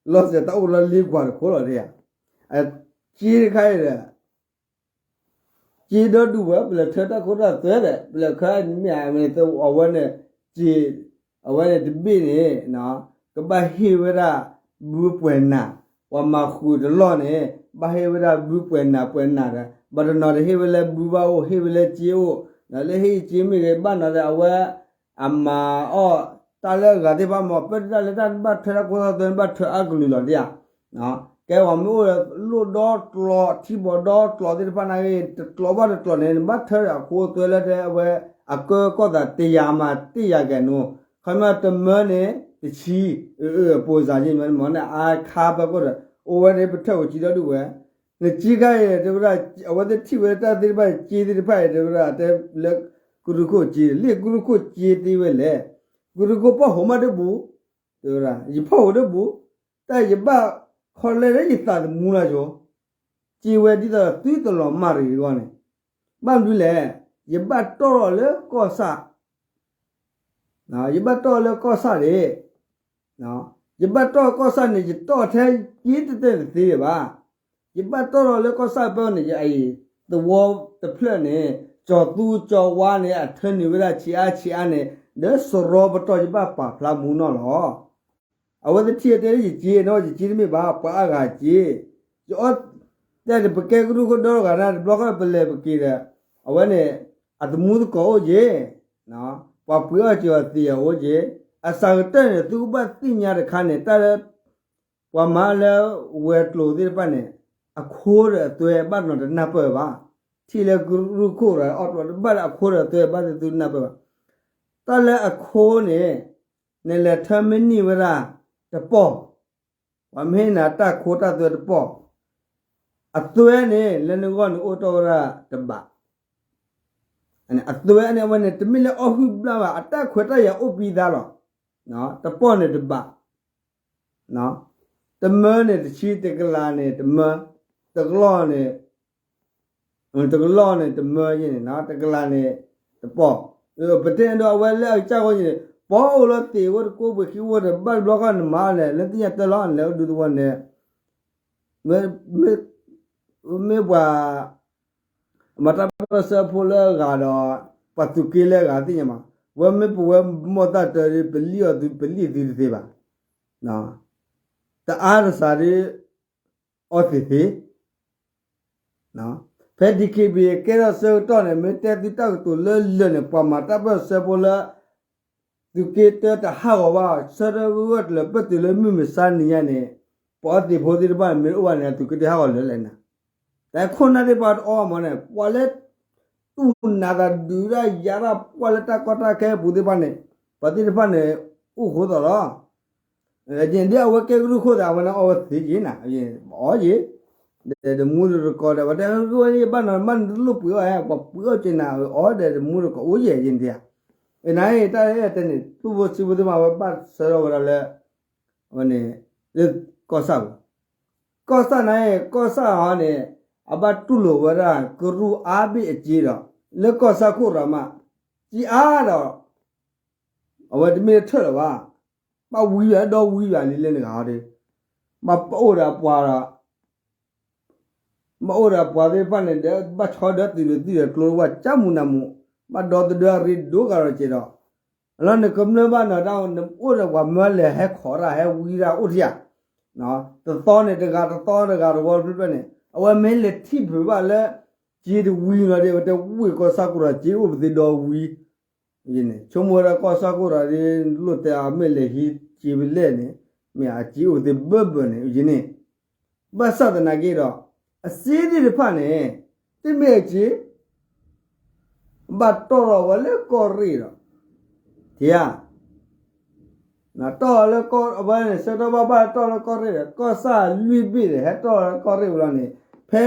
လီၤစဲးတၢ်အိၣ်လီၤလ့ကွၢ်တခိၣ်လီၤတဲယၤ, အစ့တခါအံၤဒီး စ့ဒီဒူၣ်ဝဲ ပလဲၤထၢတၢ်ခိတၢ်သွဲဒီး ပလဲၤခါန့ၣ်မ့ၢ်အဝဲန့ၣ် စ့ အဝဲန့ၣ်တဘ့ၣ်န့ၣ် ကဘၣ်ဟ့ၣ်ဝဲဒၣ်ဘုပှဲၤနး, ပှၤမၤဃုာ်တလီၢ်န့ၣ် ဘၣ်ဟ့ၣ်ဝဲဒၣ်ဘုပှဲၤနးပှဲၤနးဒီး ဘၣ်တနီၤတဟ့ၣ်ဝဲလၢဘုဘၣ်အိၣ် ဟ့ၣ်ဝဲလၢစ့အိၣ်, လၢဟ့ၣ်စ့မ့ၢ်ဂ့ၤ ဘၣ်နီၤဒီးအဝဲ အမၤအီၣ်တၢ်လၢအဂၤသ့ၣ်တဖၣ်မ့ၢ် ပၢတၢ်လၢတၢ်ဘၣ်ထွဲတၢ်ခိတၢ်သွဲ ဘၣ်ထွဲအါကလုာ်လီၤဒ်ဧါ, ကဲပှၤမ့ၢ်အိၣ်လၢလိၣ်ဒီကျိး ထံဘီဒီကျိးသ့ၣ်တဖၣ်နာ်ဂ့ၤ တကျိးဘၣ်တကျိးန့ၣ် နဘၣ်ထွဲဒီးအခိအသွဲလၢတဲအဝဲ အကၢကီၢ်သးတယာ်မးတယာ်ကဲၣ်နိ, ခီမ့ၢ်တမၢန့ၣ် တဆံ အပိစၢ်ယ့ၢ်မ့ၢ်န့ၣ် အခါဖဲခိၣ်ဒီး အိၣ်ဝဲန့ၣ် ပထၢၣ်ဝဲစ့ဒီဒူၣ်ဝဲ နစ့ခါအံၤ တဲဝဲဒၣ် အဝဲသ့ၣ်ထံၣ်ဝဲတၢ်သ့ၣ်တဖၣ် စ့သ့ၣ်တဖၣ်အံၤ တဲဝဲဒၣ် တဲလၢကရူၢ်ခိၣ်စ့ လၢကရူၢ်ခိၣ်စ့သ့ဝဲလဲၣ်, ကရူၢ်ခိၣ်ပီၣ်ဟိးမးတဘူၣ်, တဲဝဲဒၣ် ယဖီၣ်ဟိးတဘူၣ်, တၢ်ယဘၣ်ခီလဲလၢယသးသမူလၢဆိ, စ့ဝဲဒ်သိးသုတလီၤမၢ်တဂ့ၤအဂီၢ်န့ၣ်, ဘၣ်မနုၤလဲၣ်, ယဘၣ်တီၢ်ထီၣ်လၢကီၢ်ဆၣ် ယဘၣ်တီၢ်လၢကီၢ်ဆၣ်န့ၣ်, ယဘၣ်တီၢ်ကီၢ်ဆၣ်န့ၣ် ယတီၢ်ထဲစ့တတဲတသ့လၢၤဘၣ်, ယဘၣ်တီၢ်ထီၣ်လၢကီၢ်ဆၣ်ဖဲန့ၣ် ယအံၤ သဝီတဖျၢၣ်န့ၣ် ကၠီၤသူကၠီၤဝါန့ၣ် အထၢနုာ်ဝဲဒၣ်ဆံးအါဆံးအါန့ၣ် ဒီးစရီပတီၢ်ယဘၣ်ပာ်ဖျါမူနီၢ်လီၤ. အဝဲသ့ၣ်ထံၣ်တဲလၢယစ့နီၢ် ယစ့တမ့ၢ်ဘၣ် ပှၤအါဂၤစ့, ယအီၣ် တဲပကဲကရူၢ်ခိၣ်ဒီတဂၤန့ၣ် တဘျီဃီပလဲၤပက့ၤဒီး အဝဲန့ၣ် အသမူသကိးအိၣ်က့ၤ, ပှၤပှ့ၤအီၣ်စ့အီၤသ့ၣ်အအိၣ်က့ၤ, အစှၤကတၢၢ်န့ၣ် သုကဘၣ်သ့ၣ်ညါတခါန့ၣ် တၢ်လၢ ပှၤမၤလၢဝဲၤကျိၤသ့ၣ်တဖၣ်န့ၣ် အခိဒီးအသွဲဘၣ်နီတနၢ်ပၢၢ်ဘၣ်, ထံၣ်လၢကရူၢ်ခိၣ်ဒီးအီၣ်ကျိၤတဘၣ်လၢအခိဒီးအသွဲဘၣ်သ့ၣ်သုနၢ်ပၢၢ်ဘၣ်, တၢ်လၢအခိန့ၣ် နလဲၤထၢမ့ၢ်နံၣ်ဝဲဒၣ်တပီၢ်, ပှၤမ့ၢ်ဟ့ၣ်နၤတၢ်ခိတၢ်သွဲတပီၢ်, အသွဲန့ၣ် လၢနဂီၢ်န့ၣ်အိၣ်တ့ၢ်ဝဲဒၣ်တဘး အသွဲန့ၣ် အဝဲန့ၣ် တမ့ၢ်လၢအီၣ်ဟုၣ်ဘျၣ်ဘၣ်, အတၢ်ခွဲးတၢ်ယာ်အိၣ်ပံသးလီၤ. တပီၢ်န့ၣ်တဘး, တမၢန့ၣ်တဆံ, တကလးန့ၣ်တမၢ, တကလီၢ်န့ၣ် တကလီၢ်န့ၣ်တမၢယဲန့ၣ်, တကလးန့ၣ်တပီၢ်. ပတဲဒိးအဝဲလၢအကစၢ်ဃိန့ၣ် ပှၤအိၣ်လၢသ့ၣ်ဝဲတကိးပှ့ၤခံဝဲတဘၣ်တဘျီဃီန့ၣ်မးန့ၣ် လၢသ့ၣ်ညါတၢ်လီၤန့ၣ် လဲၤဒုးသဝီန့ၣ် မ့ၢ်ပှၤ မၤတၢ်ပၢၢ်ဆၢဖိလၢအဂၤဒီး ပှၤသုးက့လၢအဂၤသ့ၣ်ညါမး, ဝဲမ့ၢ်ပဝဲမိၢ်သၣ်တၢၤဒီး ပလံၣ်အီၤသု ပလံၣ်သုတသ့ဘၣ်. တအါတစးဒီး အီသံးသ့ ဖဲ DKBA ကဲထီၣ်ဆၢကတီၢ်န့ၣ် မ့ၢ်တဲသုတၢ်ကတိၤလၢလၢာ်န့ၣ် ပှၤမၤတၢ်ပၢၢ်ဆၢဖိလၢ သုးက့တၢတဟးဂီၤဘၣ် ဆၢထၢၣ်ဂၢၢ်ဂၢၢ်တလၢၤ ပၢၢ်တုၤလၢမုၢ်မဆါနံၤညါန့ၣ် ပှၤအီသံးဖိသ့ၣ်တဖၣ်န့ၣ် မ့ၢ်တအိၣ်ဘၣ်န့ၣ် သုးက့တဟးဂီၤလၢာ်လဲၣ်နၤ. တၢ်ခိၣ်နၢ်သ့ၣ်တဖၣ်တအီမးန့ၣ် ပှၤလၢ တူၢ်နးသးဒုးတၢ်ယၤတၢ်ပှၢ်လၢတၢ်ကီတၢ်ခဲအပူၤသ့ၣ်တဖၣ်န့ၣ် ပှၤသ့ၣ်တဖၣ်န့ၣ် အိၣ်ဃိသီးလီၤ. ဒ်အဝဲကဲကရူၢ်ခိၣ်သး အဝဲန့ၣ်အီဝဲသ့က့ၤနၤ, အီယ့ၤ, ဒီးတမူတကိးဒီး ပှၤတဲကရူၢ်ဝဲန့ၣ် ယဘၣ်နီၤ ဘၣ်နတလိၣ်ပှ့ၤအီၣ်ဟဲ ပှၤပှ့ၤအီၣ်က့ၤနၤ အီဒီးတမူတကိးအိၣ်ယဲၤယဲၤနတဧါ. နၤအံၤ တၢ်အဲၣ်တဲန့ၣ် တူၢ်ဖိစံဖိသ့ၣ်တဖၣ် အဝဲဘၣ်ဆၢထၢၣ်ဝဲဒၣ်လၢ အဝဲန့ၣ် လၢကီၢ်ဆၣ်ပူၤ, ကီၢ်ဆၣ်န့ၣ် ကီၢ်ဆၣ်ဟီန့ၣ် အဘၣ်တူၢ်လိာ်ဝဲဒၣ် ကရူၢ်အါဘ့ၣ်အစ့ဒီး လၢကီၢ်ဆၣ်ခိၣ်ရၤမး စ့အါဒီး အဝဲတမ့ၢ်လၢထၢၣ်လၢၤဘၣ်, ဘၣ်ဝံယၤဒီးဝံယၤလံလၢနဂၤဟီဒီး ဘၣ်အိၣ်ဒီးပှၤဒီး ဘၣ်အိၣ်ဒီးပှၤသ့ၣ်တဖၣ်န့ၣ်ဒီး ဘၣ်ဆီဒီးသုးဒီးသုးဒီးကျိတဝၢ် ကၢ်မူနးမူး, ဘၣ်ဒီသဒၢအရ့ဒိၣ်ကဒီးကဲဒီး လၢနကမျၢၢ်ဘၣ်နီၤ တၢ်နအိၣ်ဒီးပှၤမၢလဲၤဟဲခိးတၢ်ဟဲဝံတၢ်အိၣ်ထံဧါ, တသီန့ၣ်တဂၤ တသီတဂၤတဝီတဖျၢၣ်ဖျၢၣ်န့ၣ် အဝဲမ့ၢ်လဲၤထံၣ်ဖုးဘၣ်လၢ စ့တဝံလီၤဒီး အဝဲတဝံကီၢ်ဆၣ်ခိၣ်ဒီးစ့အိၣ်ပသ့ဒီဝံ ယန့ၣ် ဆိကမိၣ်ဝဲဒၣ်ကီၢ်ဆၣ်ခိၣ်ဒီး လိၣ်တဲအမ့ၢ်လဲၤဟံးစ့ဖဲလဲၣ်န့ၣ် မ့ၢ်အစ့အိၣ်ပသ့ဘၢဘၢန့ၣ် ယန့ၣ် ဘၣ်ဆၣ်သနာ်က့ဒီး အစ့သ့ၣ်တဖၣ်န့ၣ် တမ့ၢ်အစ့ ဘၣ်တီၢ်ထီၣ်ဝဲလၢကီၢ်ရ့ၣ်ဒီး ထံဧါ တီၢ်လၢကီၢ် အဝဲန့ၣ် ဆၢကတီၢ်ဘၣ်ဘၣ်တီၢ်လၢကီၢ်ရ့ၣ်ဒီး ကီၢ်ဆၣ်လွံၢ်ဘ့ၣ်ဒီး ဟဲတီၢ်လၢကီၢ်ရ့ၣ်ဝဲလီၤန့ၣ် ဖဲ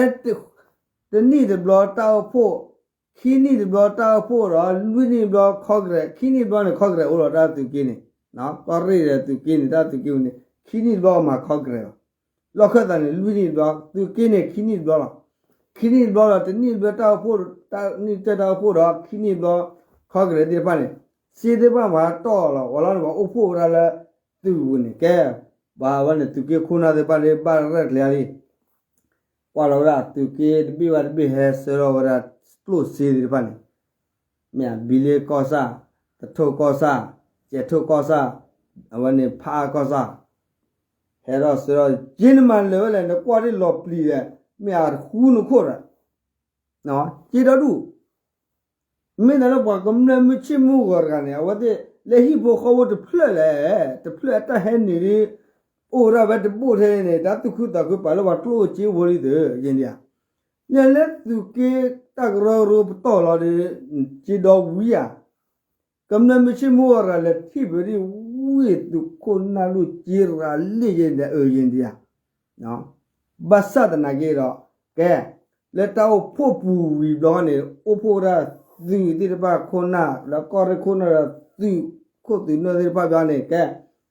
တနံၣ်တဘျီတၢ်အိၣ်ဖှိၣ်, ခံနံၣ်တဘျီတၢ်အိၣ်ဖှိၣ်ဒီး လွံၢ်နံၣ်တဘျီ Congress, ခံနံၣ်တဘျီန့ၣ် Congress အိၣ်လီၤတၢ်သုးက့န့ၣ်, ကီၢ်ရ့ၣ်ဒီးသုးက့န့ၣ် တၢ်သုးက့န့ၣ် ခံနံၣ်တဘျီမၤ Congress လီၤ. လီၢ်ခၢၣ်သးန့ၣ် လွံၢ်နံၣ်တဘျီ, သုးက့န့ၣ် ခံနံၣ်တဘျီလီၤ. ခံနံၣ်တဘျီဒီး တနံၣ်တဘျီတၢ်အိၣ်ဖှိၣ်, တနံၣ်တၢ်တၢ်အိၣ်ဖှိၣ်ဒီး ခံနံၣ်တဘျီ Congress သ့ၣ်တဖၣ်န့ၣ် စ့သ့ၣ်တဖၣ်မၤတီၢ်လီၤ ဝဲလီၤန့ၣ် ပှၤအိၣ်ဖှိၣ်ဝဲဒၣ်လၢ သုးပူၤန့ၣ် ကဲ ပှၤဝဲန့ၣ် သုးက့ခိၣ်နၢ်သ့ၣ်တဖၣ်လၢဘၣ်ရဲၣ်ကျဲၤလံ ကွၢ်လီၤဝဲဒၣ်သုးက့တဘ့ၣ်ဘၣ်တဘ့ၣ်ဟဲဆှၢထီၣ်ဝဲဒၣ်ကျိၣ်စ့သ့ၣ်တဖၣ်န့ၣ်, မ့ၢ်ဘံလ့ကီၢ်ဆၣ်, သထူၣ်ကီၢ်ဆၣ်, ကဲးထိၣ်ကီၢ်ဆၣ်, အဝဲန့ၣ်ဖးအါကီၢ်ဆၣ်, ဟဲထီၣ်ဆှၢထီၣ် က့နမၤလၢာ်ဝဲလဲၣ် နကွၢ်ဒ်လီၤပျံၤဒီး မ့ၢ်အဃူနခိၣ်ဒီး က့ဒီဒူၣ် မ့ၢ်တၢ်လၢပှၤကမျၢၢ်မုၢ်ဆ့ၣ်မုၢ်ဂီၤတဂၤန့ၣ် အဝဲသ့ၣ်လၢဟံၣ်ဖိဃီဖိတဖျၢၣ်လဲၣ်, တဖျၢၣ်အတၢ်ဟဲနုာ်ဒီး အိၣ်ဝဲဒၣ်ဝဲတဘိၣ်ထဲန့ၣ် တၢ်သူၣ်ခုသးခုပာ်လၢပှၤကျိၣ်အိၣ်စ့အိၣ်ဖိလံသုး ယဲၢ်ဒံးဧါ, နလဲၤသုးက့တၢ်ကရၢကရိပတီၢ်လီၤဒီး စ့ဒီဝံဧါ ကမျၢၢ်မုၢ်ဆ့ၣ်မုၢ်ဂီၤတဂၤလဲၤထံၣ်ပဒ်ဝံၢ်သုးခိၣ်နၢ်လိၣ်စ့ရၤလ့ၣ်ယဲၢ်ဒံးဧါ အၢ ယဲၢ်ဒံးဧါ ဘၣ်ဆၣ်သနာ်က့ဒီး ကဲ လၢတၢ်အိၣ်ဖှိၣ်ပူၤဝံၤဘျီန့ၣ် အိၣ်ဖှိၣ်ဝဲဒၣ်သုးသ့ၣ်တဖၣ်ခိၣ်နၢ် လၢကီၢ်ရ့ၣ်ခိၣ်နၢ်ဒီးသုးခိၣ်သုးနၢ်သ့ၣ်တဖၣ်ဘျီန့ၣ် ကဲ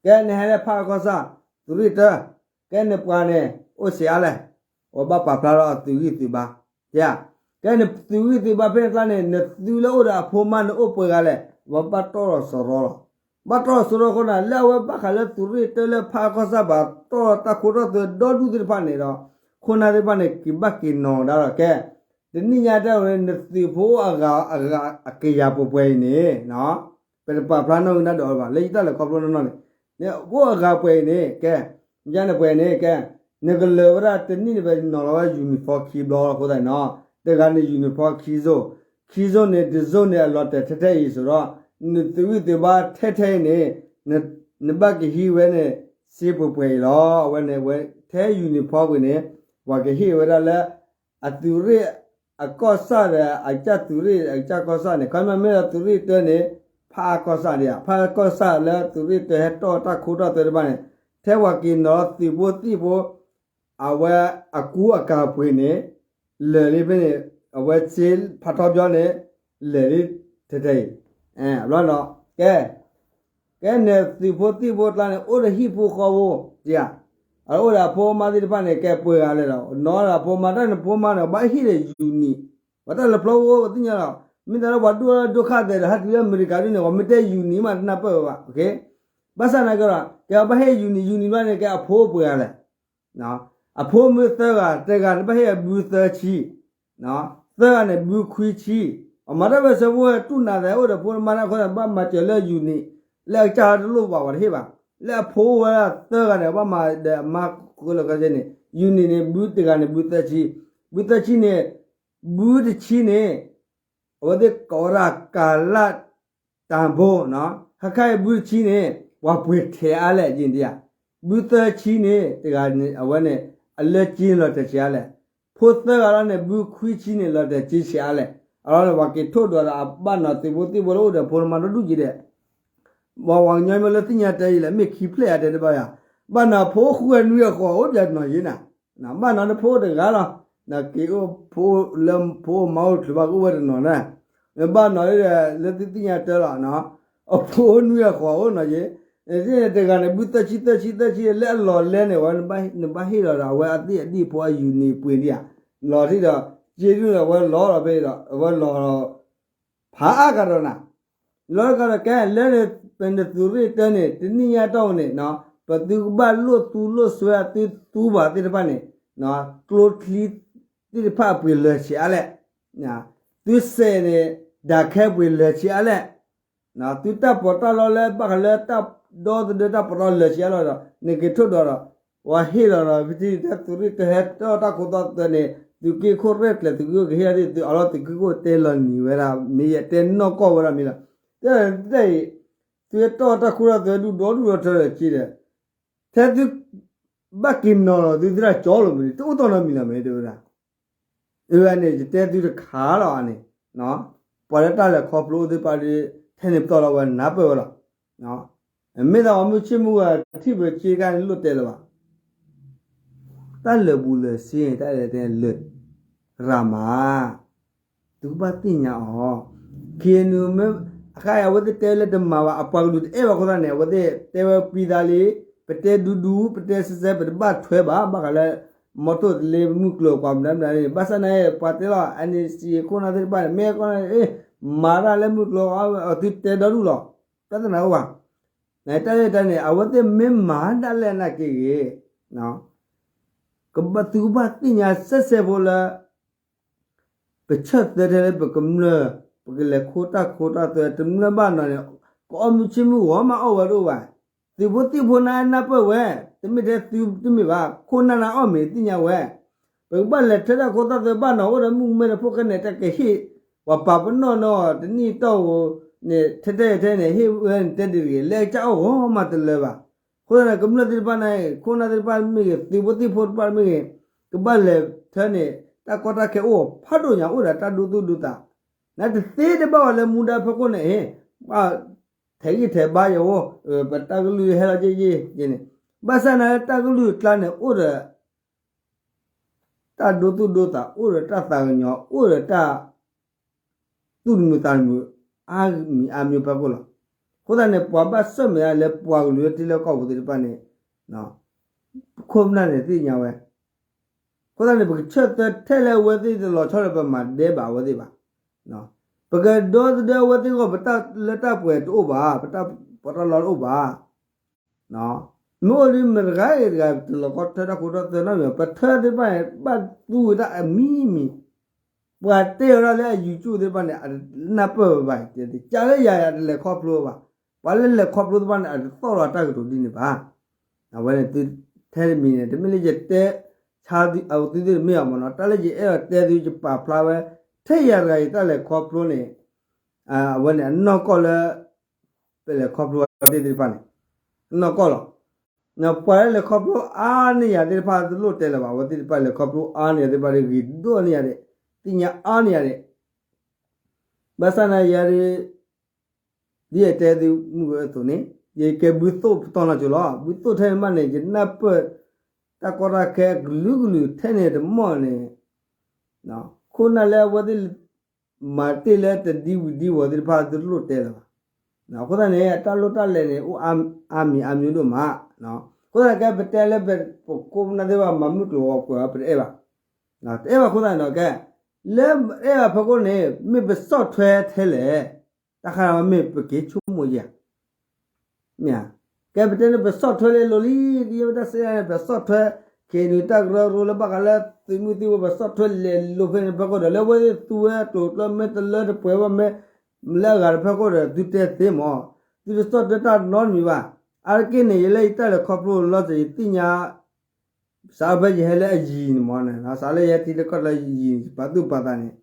ကဲနဟဲလၢဖးအါကီၢ်ဆၣ် သုးရ့ၣ်တၢ ကဲနပှၤန့ၣ် အိၣ်စ့အါလဲၣ် အဝဲဘၣ်ပာ်ဖျါလီၤအသုးဂံၢ်သုးဘါ ကဲ ကဲနသုးဂံၢ်သုးဘါဖဲန့ၣ်အကျါန့ၣ် နသုးလၢအိၣ်ဒီးအဖိမါန့ၣ်အိၣ်ပှဲၤဂၤလဲၣ် အဝဲဘၣ်တီၢ်လီၤစရီလီၤ ဘၣ်တီၢ်လီၤစရီဃိန့ၣ် လၢအဝဲဘၣ်ဃးလၢသုးရ့ၣ်တၢလၢဖးအါကီၢ်ဆၣ်ဘၣ်တီၢ်လီၤတၢ်ခိတၢ်သွဲဒီဒူၣ်သ့ၣ်တဖၣ်န့ၣ်ဒီး ခိၣ်နၢ်သ့ၣ်တဖၣ်န့ၣ် က့ၤဘၣ်က့ၤနီၤဒၣ်လီၤ ကဲ တနံၣ်ညါတၢ်ဝဲန့ၣ် နသုးဖိအိၣ်အဂၤအဂၤအကယၤပှဲၤပှဲၤအံၤန့ၣ် ပတပာ်ဖျါနီၣ်ဂံၢ်နီၣ်ဒွးအီၤဘၣ် လၢယတၢ်လဲၤခီဖျိနီၣ်နီၣ်န့ၣ် နအိၣ်အဂၤပှဲၤအံၤန့ၣ် ကဲ ယန့ၣ်ပှဲၤန့ၣ် ကဲ နကလၢၤဝဲဒၣ်တနံၣ်န့ၣ် ပနီၤလီၤဝဲ uniform ခံဘျီအဃိသတးန့ၣ်နီၤ တဂၤန့ၣ် uniform ခံစိၢ် ခံစိၢ်န့ၣ် တစိၢ်န့ၣ် အလီၤတဲာ်ထဲထဲအံၤအသိးဒီး နသုးဂံၢ်သုးဘါထဲထဲအံၤန့ၣ် နဘၣ်ကဟံးဝဲန့ၣ် စ့ပှဲၤပှဲၤအံၤလီၤ အဝဲန့ၣ် ဝဲထဲ uniform ပှဲၤန့ၣ် ပှၤကဟ့ၣ်ဝဲဒၣ်လၢ အသုးရ့ၣ်အကီၢ်ဆၣ်ဒီး အကစၢ်သုးရ့ၣ်အကစၢ်ကီၢ်ဆၣ်န့ၣ် ခီမ့ၢ်မ့ၢ်ဒီးသုးရ့ၣ်တၢန့ၣ် ဖးအါကီၢ်ဆၣ်ဒံးဧါ ဖးအါကီၢ်ဆၣ်လၢသုးရ့ၣ်တၢဟဲတီၢ်တၢ်ခိတၢ်သွဲတဖၣ်န့ၣ် ထဲပှၤက့ၤနီၤလီၤသုးဖိသံၣ်ဖိ အဝဲအကူအကၤပှ့ၤန့ၣ် လၢာ်လံဖဲန့ၣ် အဝဲစ့ဖးထီပျီန့ၣ် လဲၤဒ်ထဲထဲအံၤ, ဘျီဒီး ကဲ ကဲန့ၣ်သုးဖိသံၣ်ဖိကျါန့ၣ် အိၣ်ဒီးဟံၣ်ဖိဃီဖိဧါ, အအိၣ်ဒီးအဖိမါသ့ၣ်တဖၣ်န့ၣ် ကဲပှဲၤဂၤလဲၣ်ဒီး နီၢ်ဒီးအဖိမါတၢ်န့ၣ် ဖိမါန့ၣ် ဘၣ်ဟ့ၣ်ဒီးယူၤနံၣ်, ပှၤတၢ်လဲၤဖျီဖိသ့ၣ်ညါဒီး မ့ၢ်တၢ်လၢပှၤဒိၣ်လၢဒိၣ်ခါသဲးဒီး ဟဲတုၤလၢအမဲရကၤဒ်န့ၣ် ပှၤမ့ၢ်တဲယူၤနံၣ်မးတနၢ်ပၢၢ်ဝဲဘၣ်, ဘၣ်ဆၣ်နာ်က့ဒီး ကဲဘၣ်ဟ့ၣ်ယူၤနံၣ် ယူၤနံၣ်ဘျီန့ၣ် ကဲအဖိပှဲၤဂၤလဲၣ် အဖိမုၣ်သၢဂၤ တဂၤန့ၣ်ဘၣ်ဟ့ၣ်အဘုသၢဆံ, သၢဂၤန့ၣ်ဘုခွံဆံ, အမၤတၢ်ဝဲစၢၤဖိဝဲတူၢ်နးသဲးအိၣ်ဒီးဖိမါန့ၣ်အဃိ ဘၣ်မၤစၢၤလၢယူၤနံၣ်, လၢအကစၢ်တလိၣ်ဘၣ်ပှၤတဟ့ၣ်ဘၣ်, လၢအဖိအိၣ်ဝဲဒၣ်သၢဂၤန့ၣ် ဘၣ်မၤဒီးအမါဃိလၢကစၢ်န့ၣ် ယူၤနံၣ်န့ၣ် ဘုတဂၤန့ၣ်ဘုသၢဆံ, ဘုသၢဆံန့ၣ် ဘုတဆံန့ၣ် အဝဲသ့ၣ်ကိးဝဲဒၣ်ကၤလၢ်တၢ်ဘိ, ခဲခါအံၤဘုတဆံန့ၣ် ပှၤပှ့ၤထဲးအါလဲၣ်ယံၤဒံးဧါ, ဘုသၢဆံန့ၣ် တဂၤန့ၣ် အဝဲန့ၣ် အလၢကၠ့လီၤတဲာ်ဆံးအါလဲၣ်, ဖိသၢဂၤလီၤန့ၣ် ဘုခွံဆံန့ၣ် လီၤတဲာ်ကၠ့ဆံးအါလဲၣ်, အလီၢ်န့ၣ် ပှၤက့ၤထိၣ်ဒီးဒီးအဘၣ်နီၤသုးဖိသံၣ်ဖိလၢအိၣ်ဒီးဖိမါဒီဒူၣ်က့ၤဒဲး ပှၤကညီမ့ၢ်လၢသ့ၣ်ညါတဲအံၤလဲၣ် မ့ၢ်ခံဖျၢၣ်အတဲတဘၣ်ယၤ, ဘၣ်နီၤဖိအိၣ်ဃုဂၤနွံဂၤဃိးဂၤအိၣ်ပျဲနီၤယံၤနၤ, ဘၣ်နီၤလၢဖိအိၣ်တဂၤလီၤ, နက့ၤအိၣ်ဖိလၢဖိအိၣ်မါအိၣ်တချုးဘၣ်ကအိၣ်ဝဲတနီၤန့ၣ်, ဘၣ်နီၤလၢသုသ့ၣ်ညါတဲလီၤ, အဖိအိၣ်နွံဂၤဃိးဂၤအိၣ်နီၤယံၤ, တဂၤန့ၣ် ဘုသၢဆံသၢဆံသၢဆံလၢအလီၢ်လဲန့ၣ် နဘၣ်ဟ့ၣ်လီၤဒီး အဝဲအသ့ၣ်အဒံၣ်ဖိအယူၤနံၣ်ပှ့ၤဒံးဧါ, လီၤထံၣ်ဒီး က့ဒုၣ်န့ၣ် အဝဲလီၤလီၤဖဲဒီး အဝဲလီၤ ဖးအါကဒီးနၤ, လီၤကဒီးကဲ လၢန့ၣ် ပနသုးရ့ၣ်တၢန့ၣ် တနံၣ်ညါတီၢ်န့ၣ် ပသုကဘၣ်လိၣ်သူလိၣ်စွဲအသုသူဘၣ်သ့ၣ်တဖၣ်န့ၣ် ကျိချံသ့ၣ်တဖၣ်အပှ့ၤလၢာ်ဆံးအါလဲၣ်, သုစဲးန့ၣ် ဒၣ်ခဲပှ့ၤလၢာ်ဆံးအါလဲၣ်, သုတၢ်ပီးတၢ်လီလၢဘၣ်ဃးလၢတၢ်ဒီသဒၢတၢ်ပီးတၢ်လၢာ်ဆံးအါလီၤဒီး နက့ၤထိၣ်ဒီးဒီး ပှၤဟ့ၣ်လီၤဒီး ပထံၣ်တၢ်သုးရ့ၣ်တၢဟဲတီၢ်တၢ်ခိတၢ်သွဲန့ၣ် သုးက့ခိၣ်ရဲၣ်ကျဲၤ သုးက့ခိၣ်ကဟ့ၣ်လီၤဒ်သုးအလီၢ် သုးက့ခိၣ်တဲလီၤနံၤဝဲဒၣ် မ့ၢ်ယတဲနီၢ်ကီၢ်ဝဲဒၣ်မ့ၢ်လီၤ, တဲတၢ်အံၤ သုဟဲတီၢ်တၢ်ခိတၢ်သွဲဒူၣ်ဒီဒူၣ်ဒီထၢဒီးက့ဒီး ထဲသု ဘၣ်က့ၤနီၤလီၤသုသရၣ်ကၠီလိာ်မ့ၢ်န့ၣ် တအိၣ်တီၢ်နီတမံၤလီၤမ့ၢ်တဲဝဲဒၣ်, အဝဲန့ၣ် ယတဲသုတခါလီၤန့ၣ်, ပှၤလၢတၢ်လဲၤခီဖျိသ့ၣ်တဖၣ်ဒီး ထဲန့ၣ်ပတီၢ်လီၤဝဲနၢ်ပၢၢ်ဝဲလီၤ, မ့ၢ်သးပှၤမုၢ်ဆ့ၣ်မုၢ်ဂၤထံၣ်ပှဲၤက့တခါန့ၣ်လိၣ်တဲလၢၤဘၣ် တၢ်လၢာ်ဘူးလၢာ်စ့ တၢ်လဲၤတဲလၢာ်ရၤမး, သုကဘၣ်သ့ၣ်ညါအီၤ, ခ့နုာ်မ့ၢ် အခါအံၤအဝဲသ့ၣ်တဲလၢတမၤဘၣ် အပှၤကလုာ်တအဲၣ်ဘၣ်အဃိသတးန့ၣ် အဝဲသ့ၣ်တဲဝဲပံသးလံ, ပတဲဒူဒူ ပတဲစဲစဲ ပတဘၣ်ထွဲဘၣ် ဘၣ်ဃးလၢ မီထိၣ်တလ့မုၢ်ကျိၤကွၢ်မနုၤမနုၤန့ၣ် ဘၣ်ဆၣ်နာ်က့ ပှၤတဲလီၤ NCA ခိၣ်နၢ်သ့ၣ်တဖၣ်န့ၣ် မ့ၢ်ကီၢ်န့ၣ် မၤတၢ်လၢမုၢ်ကျိၤ သုတဲဒီဒူၣ်လီၤ, ပြဿနာအိၣ်ဘၣ်, နတၢ်လၢတၢ်န့ၣ် အဝဲသ့ၣ်မ့ၢ်မၤဒၣ်လဲာ်နာ်က့ဂ့ၤ သုကဘၣ်သ့ၣ်ညါစဲစဲဖိလၢ ပဆၢၣ်သၢထဲလၢပကမျၢၢ် ပကလဲၤခိတၢ်ခိတၢ်သွဲ တမျၢၢ်ဘၣ်နီၤန့ၣ် ကအီၣ်မုၢ်ဆ့ၣ်မုၢ်ဂီၤမးအီၣ်ဝဲတအိၣ်ဘၣ်, သုးဖိသံၣ်ဖိနၢ်နၢ်ပၢၢ်ဝဲ, တမ့ၢ်ထဲသုတမ့ၢ်ဘၣ် ခိၣ်နၢ်နၢ်အီၣ်မ့ၢ်သ့ၣ်ညါဝဲ, ပကဘၣ်လဲၤထၢတၢ်ခိတၢ်သွဲဘၣ်နီၤ အိၣ်ဒီးမုၢ်ကမဲတဖိၣ်ခဲန့ၣ် တၢ်ကဟ့ၣ် ပှၤပာ်ပနီၣ်နီၤ တနံၣ်တီၢ်ဧိၤန့ၣ် ထဲထဲထဲန့ၣ် ဟ့ၣ်ဝဲန့ၣ်တဲဒ်တဂ့ၤ လၢအကစၢ်အီၣ်ဂီၤမးတလၢဘၣ်, အဃိသတးန့ၣ် ကမျၢၢ်သ့ၣ်တဖၣ်န့ၣ် ခိၣ်နၢ်သ့ၣ်တဖၣ်မ့ၢ်ဂ့ၤ သုးဖိသံၣ်ဖိတဖၣ်မ့ၢ်ဂ့ၤ ကဘၣ်လဲၤထၢန့ၣ် တၢ်ကီတၢ်ခဲအိၣ်ဖးဒိၣ်ညါ အိၣ်ဒီးတၢ်ဒိသူၣ်ဒိသး, နတသ့တဘၣ်ဝဲလၢမူဒါဖီခိၣ်န့ၣ် ထဲးဂံၢ်ထဲးဘါယဝဲ, ပတၢ်ကလုၢ်ဟဲလီၤက့ယ့ၢ်န့ၣ်, ဘၣ်ဆၣ်နာ်လၢတၢ်ကလုၢ်အကျါန့ၣ် အိၣ်ဒီး တၢ်ဒိသူၣ်ဒိသး အိၣ်ဒီးတၢ်သးကညီၤ အိၣ်ဒီးတၢ် သူၣ်တမုာ်သးတမုာ် အါမံၤအါမံၤဖီခိၣ်လီၤ. အဃိသတးန့ၣ် ပှၤဘၣ်ဆၢၣ်မဲာ်ဒၣ်လၢပှၤကလုာ်လၢထံလၢကီၢ်ပူၤသ့ၣ်တဖၣ်န့ၣ် ခိၣ်နၢ်န့ၣ်သ့ၣ်ညါဝဲ, အဃိသတးန့ၣ် ပကဆၢၣ်သၢထဲလၢအဝဲသ့ၣ်တလီၤဆီဒီး ပမၤဒဲးဘးအဝဲသ့ၣ်ဘၣ်. ပကဒီသဒၢအဝဲသ့ၣ်အဂီၢ် ပတၢ်လၢတၢ်ပှဲၤတအိၣ်ဘၣ်, ပတၢ်ပီးတၢ်လီတအိၣ်ဘၣ်. မ့ၢ်အိၣ်ဒ်မတၤတဂၤဂ့ၤတဂၤ တလီၤကီထၢတၢ်ခိတၢ်သွဲနီတမံၤ, ပထၢသ့ၣ်တဖၣ်န့ၣ် ဘၣ်သူဝဲဒၣ်အမံၤမံၤ, ပှၤတဲဝဲဒၣ်လၢအ YouTube သ့ၣ်တဖၣ်န့ၣ် အနၢ်ပၢၢ်ဝဲဘၣ်, ကးလၢယၤယၤတလဲၤခီဖျိဘၣ်, ပှၤလၢလဲၤခီဖျိသ့ၣ်တဖၣ်န့ၣ် အတသီၣ်လီၤတၢ်ကတိၤဒ်န့ၣ်ဘၣ်. အဝဲန့ၣ်သုထဲတမံၤန့ၣ် တမ့ၢ်လၢယတဲဆါသုသုသ့ၣ်တမ့ၢ်အီၤမ့ၢ်နီၤ, တၢ်လၢယအဲၣ်ဒိးတဲသု ယပာ်ဖျါဝဲ ထဲယၤတဂၤယတၢ်လဲၤခီဖျိန့ၣ် အဝဲန့ၣ်အနီၢ်ကီၢ်လၢ ပလဲၤခီဖျိအီၤသ့ၣ်တဖၣ်န့ၣ် အနီၢ်ကီၢ်လီၤ. ပှၤလၢလဲၤခီဖျိအါန့ၢ်ယၤသ့ၣ်တဖၣ် တလိၣ်တဲလၢၤဘၣ်, အဝဲသ့ၣ်တဖၣ်လဲၤခီဖျိအါန့ၢ်ယၤသ့ၣ်တဖၣ် ဂ့ၤဒိၣ်န့ၢ်ယၤဒဲး, သ့ၣ်ညါအါန့ၢ်ယၤဒဲး. ဘၣ်ဆၣ်နာ်ယၤဒ် ဒ်ယတဲသုမုၢ်ကအိၣ်အသိးန့ၣ် ယကဲဘုသိၣ်ပတီၢ်နီၢ်ကၠိလီၤ. ဘုသိၣ်ထဲန့ၣ်မးန့ၣ် ယနၢ်ပၢၢ် တၢ်ကီတၢ်ခဲကလုာ်ကလုာ်ထဲန့ၣ်တမီၢ်န့ၣ် ခိၣ်နၢ်လၢအဝဲသ့ၣ် မၤတ့ၢ်လၢတဒံဝံၤဒံဝီၤသ့ၣ်တဖၣ် သုတလိၣ်တဲလၢၤဘၣ်. အဃိသတးန့ၣ် တၢ်လိၣ်တၢ်လဲၤန့ၣ် အိၣ်အါမံၤအါမံၤဒိၣ်မး. အဃိသတးန့ၣ် ကဲပတဲလၢပခိၣ်ပနၢ်သ့ၣ်တဖၣ် မၤမုၢ်ကျိၤဝီၤကွဲးအီၤ ပတအဲၣ်ဘၣ်. တအဲၣ်ဘၣ်အဃိသတးန့ၣ်ဒီး ကဲ လၢအဲၣ်ဘၣ်ဖဲခိၣ်န့ၣ် မ့ၢ်ပဆီၣ်ထွဲထဲလဲၣ်, တၢ်ဃးမ့ၢ်ပက့ၤဆိကမိၣ်ယၤ မ့ၢ်ဧါ. ကဲပတဲန့ၣ် ပဆီၣ်ထွဲလဲၤလိၤလံ, ဒ်ယဲဝဲတၢ်စံးန့ၣ် ပဆီၣ်ထွဲ ခ့ၣ်နူာ်တၢ်ကရၢကရိလၢဘၣ်ဃးလၢသုးမုၢ်သံၣ်ဘိ ပဆီၣ်ထွဲလဲၤလိၤဖဲန့ၣ်ဖဲခိၣ်ဒီး လၢဝဲသ့ၣ်သူဝဲကျိၤကျၢၢ် မ့ၢ်တလၢတပှဲၤဘၣ် မ့ၢ်လၢအဂၤတဖဲခိၣ်ဒီး သုတဲသ့မး, သုတဆီၣ်ထွဲတၢ်နီတမံၤဘၣ်. အါတက့ၢ်န့ၣ် ယလၢယတၢ်လဲၤခီဖျိလီၤတံၢ် ယသ့ၣ်ညါ စးဖဲယဟဲလၢအယံၤန့ၣ်မးန့ၣ် စးလၢယဟဲထံလၢကီၢ်ချၢယံၤန့ၣ် ပာ်သူၣ်ပာ်သးန့ၣ်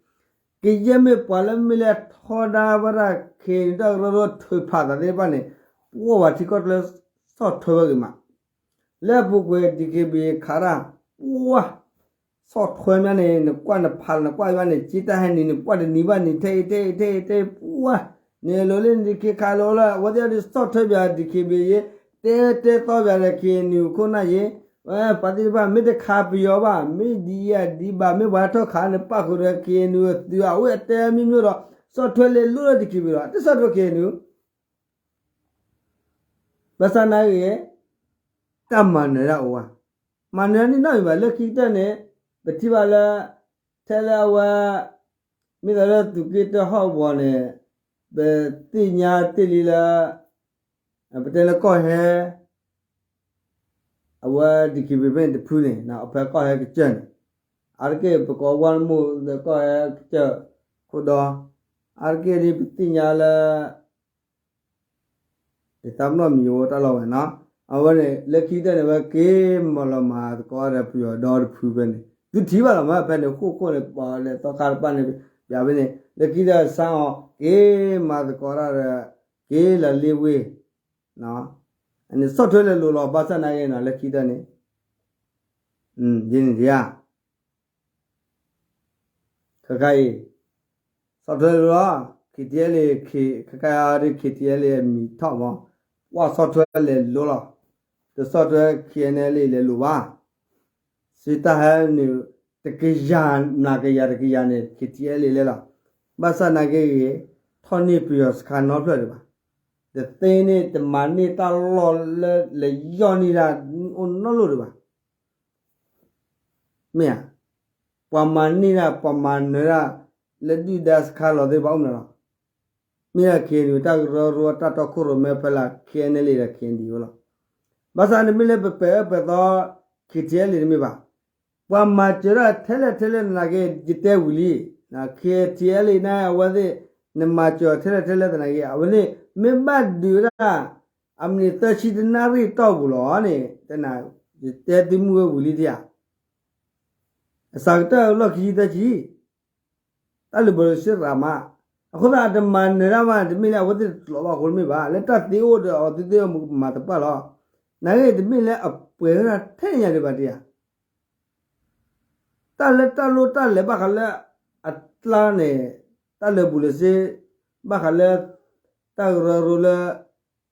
ကယဲၢ်မ့ၢ်ပှၤလၢမ့ၢ်လဲၤထီဒါဝဲဒၣ် ခ့ၣ်နူာ်တၢ်ကရၢကရိထုးဖးသးသ့ၣ်တဖၣ်န့ၣ် ပှၤဝဲထံကီၢ်ချၢ ဆီၣ်ထွဲဝဲဂ့ၤမး လၢအပူၤကွံာ် ဒံၣ်ခ့ၣ်ဘ့ၣ်ခးတၢ် ပှၤ ဆီၣ်ထွဲမးန့ၣ် နကွၢ်နဖးလီၤနကွၢ်ဘၣ်န့ၣ် က့တၢ်ဟဲနံၤန့ၣ် ပှၤတနံၤဘၣ်နံၤ ထဲအံၤထဲအံၤထဲအံၤထဲအံၤ ပှၤ န့ၣ်လိၤလၢနဒံၣ်ခ့ၣ်ခးလိၤလၢ အဝဲသ့ၣ်အဒုးဆီၣ်ထွဲဘၣ် ဒံၣ်ခ့ၣ်ဘ့ၣ်ယ့ တဲတဲသီဘၣ်ဒီး ခ့ၣ်နူာ်ခိၣ်နၢ်ယ့ ပှၤသ့ၣ်တဖၣ် မ့ၢ်တခးပယီၤဘၣ် မ့ၢ်ဒ်အံၤဒ်ဘၣ် မ့ၢ်ပှၤထီၣ်ခးန့ၣ် ပၣ်ဃုာ်ဒီး ခ့ၣ်နူာ်အသုးအဝဲအတဲမ့ၢ်မ့ၢ်ဒီး ဆီၣ်ထွဲလဲၤလိၤလၢဒံၣ်ခ့ၣ်ဘ့ၣ်ဒီး တဆီၣ်ထွဲ ခ့ၣ်နူာ် ဘၣ်ဆၣ်နာ်ဂ့ၤ တၢ်မၤနၢၤတၢ်အိၣ်ဝဲ, မၤနၢၤတၢ်န့ၣ်နီတမံၤဘၣ် လၢခံကတၢၢ်န့ၣ် ပထံၣ်ဘၣ်လၢ ထဲလၢအဝဲ မ့ၢ်သးလၢသုးက့တၢၢ်ဟီၣ်ကဝီၤန့ၣ် ပသ့ၣ်ညါတ့ၢ်လံလၢ ပတဲလၢကီၢ်ဟဲ အဝဲဒံၣ်ခ့ၣ်ဘ့ၣ်ဖဲန့ၣ်တဖုန့ၣ် ဖဲကီၢ်ဟဲကစၢၢ်န့ၣ် အါတက့ၢ်ပကိးဝါနမိၢ်လၢကီၢ်ဟဲကစၢၢ်ခိၣ်ဒီ အါတက့ၢ်ဒ်ပသ့ၣ်ညါလၢ ယသးပနီၣ်မံၤအိၣ်တၢ်လီၢ်ဝဲနီၤ, အဝဲန့ၣ် လၢခံကတၢၢ်န့ၣ် ဝဲက့ၤမၤလီၤမၤသကိးဒီးပယီၤဒီတဖုဖဲန့ၣ် သုထံၣ်ဘၣ်လီၤမး ဖဲန့ၣ်ဃိၣ်ခိၣ်န့ၣ် ပှၤလဲၤသီခါတဖၣ်န့ၣ် ပျးဖဲန့ၣ် လၢခံကတၢၢ်ဆါအီၤ က့ၤမၤသကိးတၢ်ဒီး က့ၤလီၤလ့ဝ့ၢ် န့ၣ်ဆီၣ်ထွဲလဲၤလိၤလီၤ ဘၣ်ဆၣ်နာ်ဂ့ၤနီၤ လၢခံကတၢၢ်န့ၣ် ဒ်န့ၣ်ဒ်ဧါ ခဲခါအံၤ ဆီၣ်ထွဲလီၤ KTLA ခဲခါအံၤ KTLA အမံၤထီၣ်မး ပှၤဆီၣ်ထွဲလဲၤလိၤလီၤ တဆီၣ်ထွဲ KNLA လဲၤလိၤဘၣ် စံးတၢ်ဟဲန့ၣ် တကယၤ နၤကယၤတကယၤန့ၣ် KTLA လဲၤလီၤ ဘၣ်ဆၣ်နာ်က့ဂ့ၤ ထီၣ်န့ၢ်ပယီၤစခါနီဖျၢၣ်ဒံးဘၣ် တသ့န့ၣ် တမၤန့ၢ်တၢ်လီၢ်လၢလဲၤယီၢ်န့ၢ်တၢ်အိၣ်နီတလိၣ်ဒံးဘၣ် မ့ၢ်ဧါ, ပှၤမၤန့ၢ်တၢ် ပှၤမၤနၢၤတၢ် လၢဒုၣ်ဒါစခါလီၤသ့ၣ်တဖၣ်အိၣ်မးလီၤ. မ့ၢ်ဒၣ် KNU တၢ်ကရၢကရိ တၢ်တီခိၣ်ရိၣ်မဲဖဲလၢ KNLA ဒီး KNDO လီၤ. ဘၣ်ဆၣ်န့ၣ်မ့ၢ်လၢပပဲာ်အၢပဲာ်သီ KTLA တမ့ၢ်ဘၣ်. ပှၤမၤစၢၤတၢ်ထဲလဲၣ်ထဲလဲၣ်သနာ်က့ ယတဲဝံၤလံ, KTLA န့ၣ် အဝဲသ့ၣ် နမၤစၢၤထဲလဲၣ်ထဲလဲၣ်သနာ်က့ အဝဲန့ၣ် မ့ၢ်ဘၣ်ဒုးဝဲဒၣ် အမံးနံးသၢဆံတနၣ်ရံၣ်တီၢ်ပူၤလီၤန့ၣ် တနၤ ယတဲသုမုၢ်ဝဲဝံၤလံတယၤ အစှၤကတၢၢ်လီၢ်ခံဆံသၢဆံ တၢ်လၢာ်ဘၢၣ်စၢၤရၤမး, အဃိသတး အတမၤနၢၤတၢ်မး တမ့ၢ်လၢအဝဲသ့ၣ်တကျိးဘၣ်အဃိတမ့ၢ်ဘၣ်, လၢတၢ်သ့အိၣ်ဒီးအဝဲသ့ၣ်သ့ၣ်မၤတပှၢ်လီၤ. နာ်ဂ့ၤ တမ့ၢ်လၢအပှဲၤဝဲဒၣ်ထဲညါဒံးဘၣ်တယၤ တၢ်လၢတၢ်လိၣ်တၢ်လဲၤဘၣ်ဃးလၢအကျါန့ၣ်, တၢ်လၢာ်ဘူၣ်လၢာ်စ့, ဘၣ်ဃးလၢ တၢ်ကရၢကရိလၢ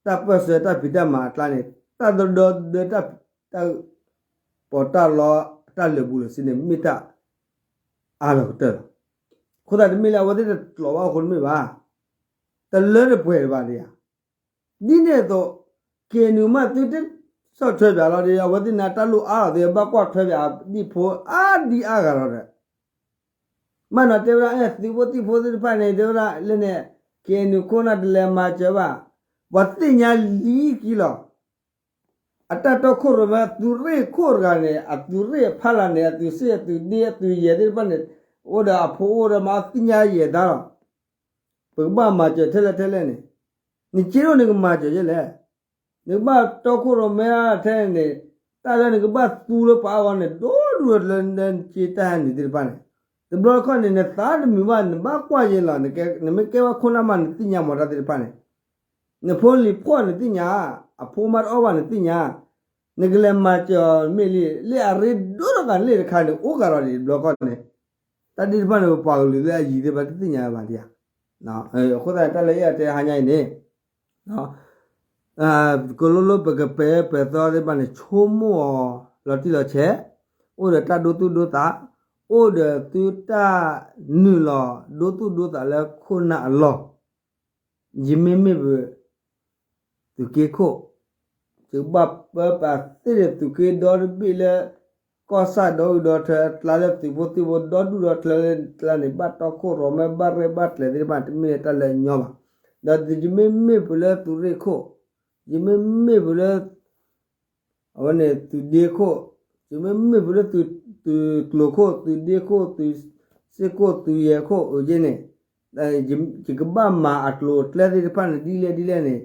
တၢ်ပၢၢ်ဆၢတၢ်ဖံးတၢ်မၤအကျါန့ၣ်, တၢ်ဒီဒီဒီတၢ် တၢ်ပီးတၢ်လီ တၢ်လၢာ်ဘူၣ်လၢာ်စ့န့ၣ် မ့ၢ်တၢ်အါလီၤကတၢၢ်လီၤ. အဃိသတးတမ့ၢ်လၢအဝဲသ့ၣ်တကျိးဘၣ်အဃိတမ့ၢ်ဘၣ်, တလၢတပှဲၤတဘၣ်ဒံးဧါ. ဒ်န့ၣ်အသိး KNU မးသုတဆီၣ်ထွဲပၠးလီၤဒီး အဝဲသ့ၣ်န့ၣ်တၢ်လိၣ်အါလီၤသ့ ဘၣ်ကွၢ်ထွဲပၠးဒံၣ်ဖိအါဒံအါဂၤလီၤဒီး မ့ၢ်နီၤတဲဝဲဒၣ် အဲၣ်သုးဖိသံၣ်ဖိသ့ၣ်တဖၣ်န့ၣ် တဲဝဲဒၣ်လၢန့ၣ် KNU ခိၣ်နၢ်တလဲၤမၤစၢၤဘၣ်, ပှၤသ့ၣ်ညါလံကံလီၤ. အတၢ်တီခိၣ်ရိၣ်မဲ အသုးရ့ၣ်ခိၣ်တဂၤန့ၣ် အသုးရ့ၣ်အဖီလာ်န့ၣ် အသုးစ့ၣ်အသုးဒ့အသုးယဲၢ်သ့ၣ်တဖၣ်န့ၣ် အိၣ်ဒီးအဖိအိၣ်ဒီးမၤသ့ၣ်ညါယဲၢ်သးလီၤ. ပကဘၣ်မၤစၢၤထဲလဲၣ်ထဲလဲၣ်န့ၣ်, နက့ဒိၣ်နကမၤစၢၤယဲၢ်လဲၣ်. နကဘၣ်တီခိၣ်ရိၣ်မဲထဲန့ၣ်, တၢ်လၢနကဘၣ်သူလၢပှၤအဂီၢ်န့ၣ် ဒိၣ်ဒိၣ်လၢနက့တၢ်ဟဲနုာ်သ့ၣ်တဖၣ်န့ၣ်, တဘျီတခီၣ်န့ၣ် နသးတမုာ်ဘၣ် နဘၣ်ကွၢ်ယဲၢ်လီၤ. နမ့ၢ်ကဲဝဲခိၣ်နၢ်မး နသ့ၣ်ညါမၤတၢ်သ့ၣ်တဖၣ်န့ၣ်, နဖိလံၤဖှီၣ်နသ့ၣ်ညါ, အဖိမါတအီၣ်ဘၣ်နသ့ၣ်ညါ, နကလဲၤမၤစၢၤမ့ၢ်လံ, လၢအရ့ဒိၣ်တဂၤလၢတခါန့ၣ် အိၣ်ဂၤလီၤဒံးတဘျီခီၣ်န့ၣ်, တၢ်ဒ်တဖၣ်န့ၣ် ပပှၤကလုာ်လၢအယံၤသ့ၣ်တဖၣ်တသ့ၣ်ညါဘၣ်ဒံးဧါ. အဃိသတး တၢ်လၢယအဲၣ်တဲဟါညါအံၤန့ၣ် ကလိလိပကပဲာ်ပဲာ်သီသ့ၣ်တဖၣ်န့ၣ် ဆိကမိၣ်အီၤလီၤတံၢ်လီၤဆဲး, အိၣ်ဒီးတၢ်ဒိသူၣ်ဒိသး, အိၣ်ဒီးသုတၢ်နုာ်လီၤဒိသူၣ်ဒိသးလၢခိၣ်နၢ်အလီၢ်, ယမ့မ့ၢ်ပ သုးက့ခိၣ်, ယကဘၣ်ပၢပာ်သ့ၣ်ဒီးသုးက့ဒီတဘ့ၣ်လၢ ကီၢ်ဆၣ်ဒီဒူၣ်ဒီထၢအကျါ လၢသုးဖိသံၣ်ဖိဒီဒူၣ်ဒီထၢအကျါန့ၣ် ဘၣ်တီခိၣ်ရိၣ်မဲ ဘၣ်ရဲၣ်ဘၣ်ကျဲၤသ့ၣ်တဖၣ် တမ့ၢ်တၢ်လၢအညီဘၣ်. ဒီးယမ့မ့ၢ်ပလၢသုးရ့ၣ်ခိၣ်, ယမ့မ့ၢ်ပလၢ အဝဲန့ၣ်သုးဒ့ခိၣ်, ယမ့မ့ၢ်ပလၢသုး သုးကျိၤခိၣ် သုးဒ့ခိၣ် သုးစ့ၢ်ခိၣ် သုးယဲၢ်ခိၣ် အယဲန့ၣ်, ယကဘၣ်မၤအကျိၤအကျဲသ့ၣ်တဖၣ်န့ၣ် ဒ်လဲၣ်ဒ်လဲၣ်န့ၣ်,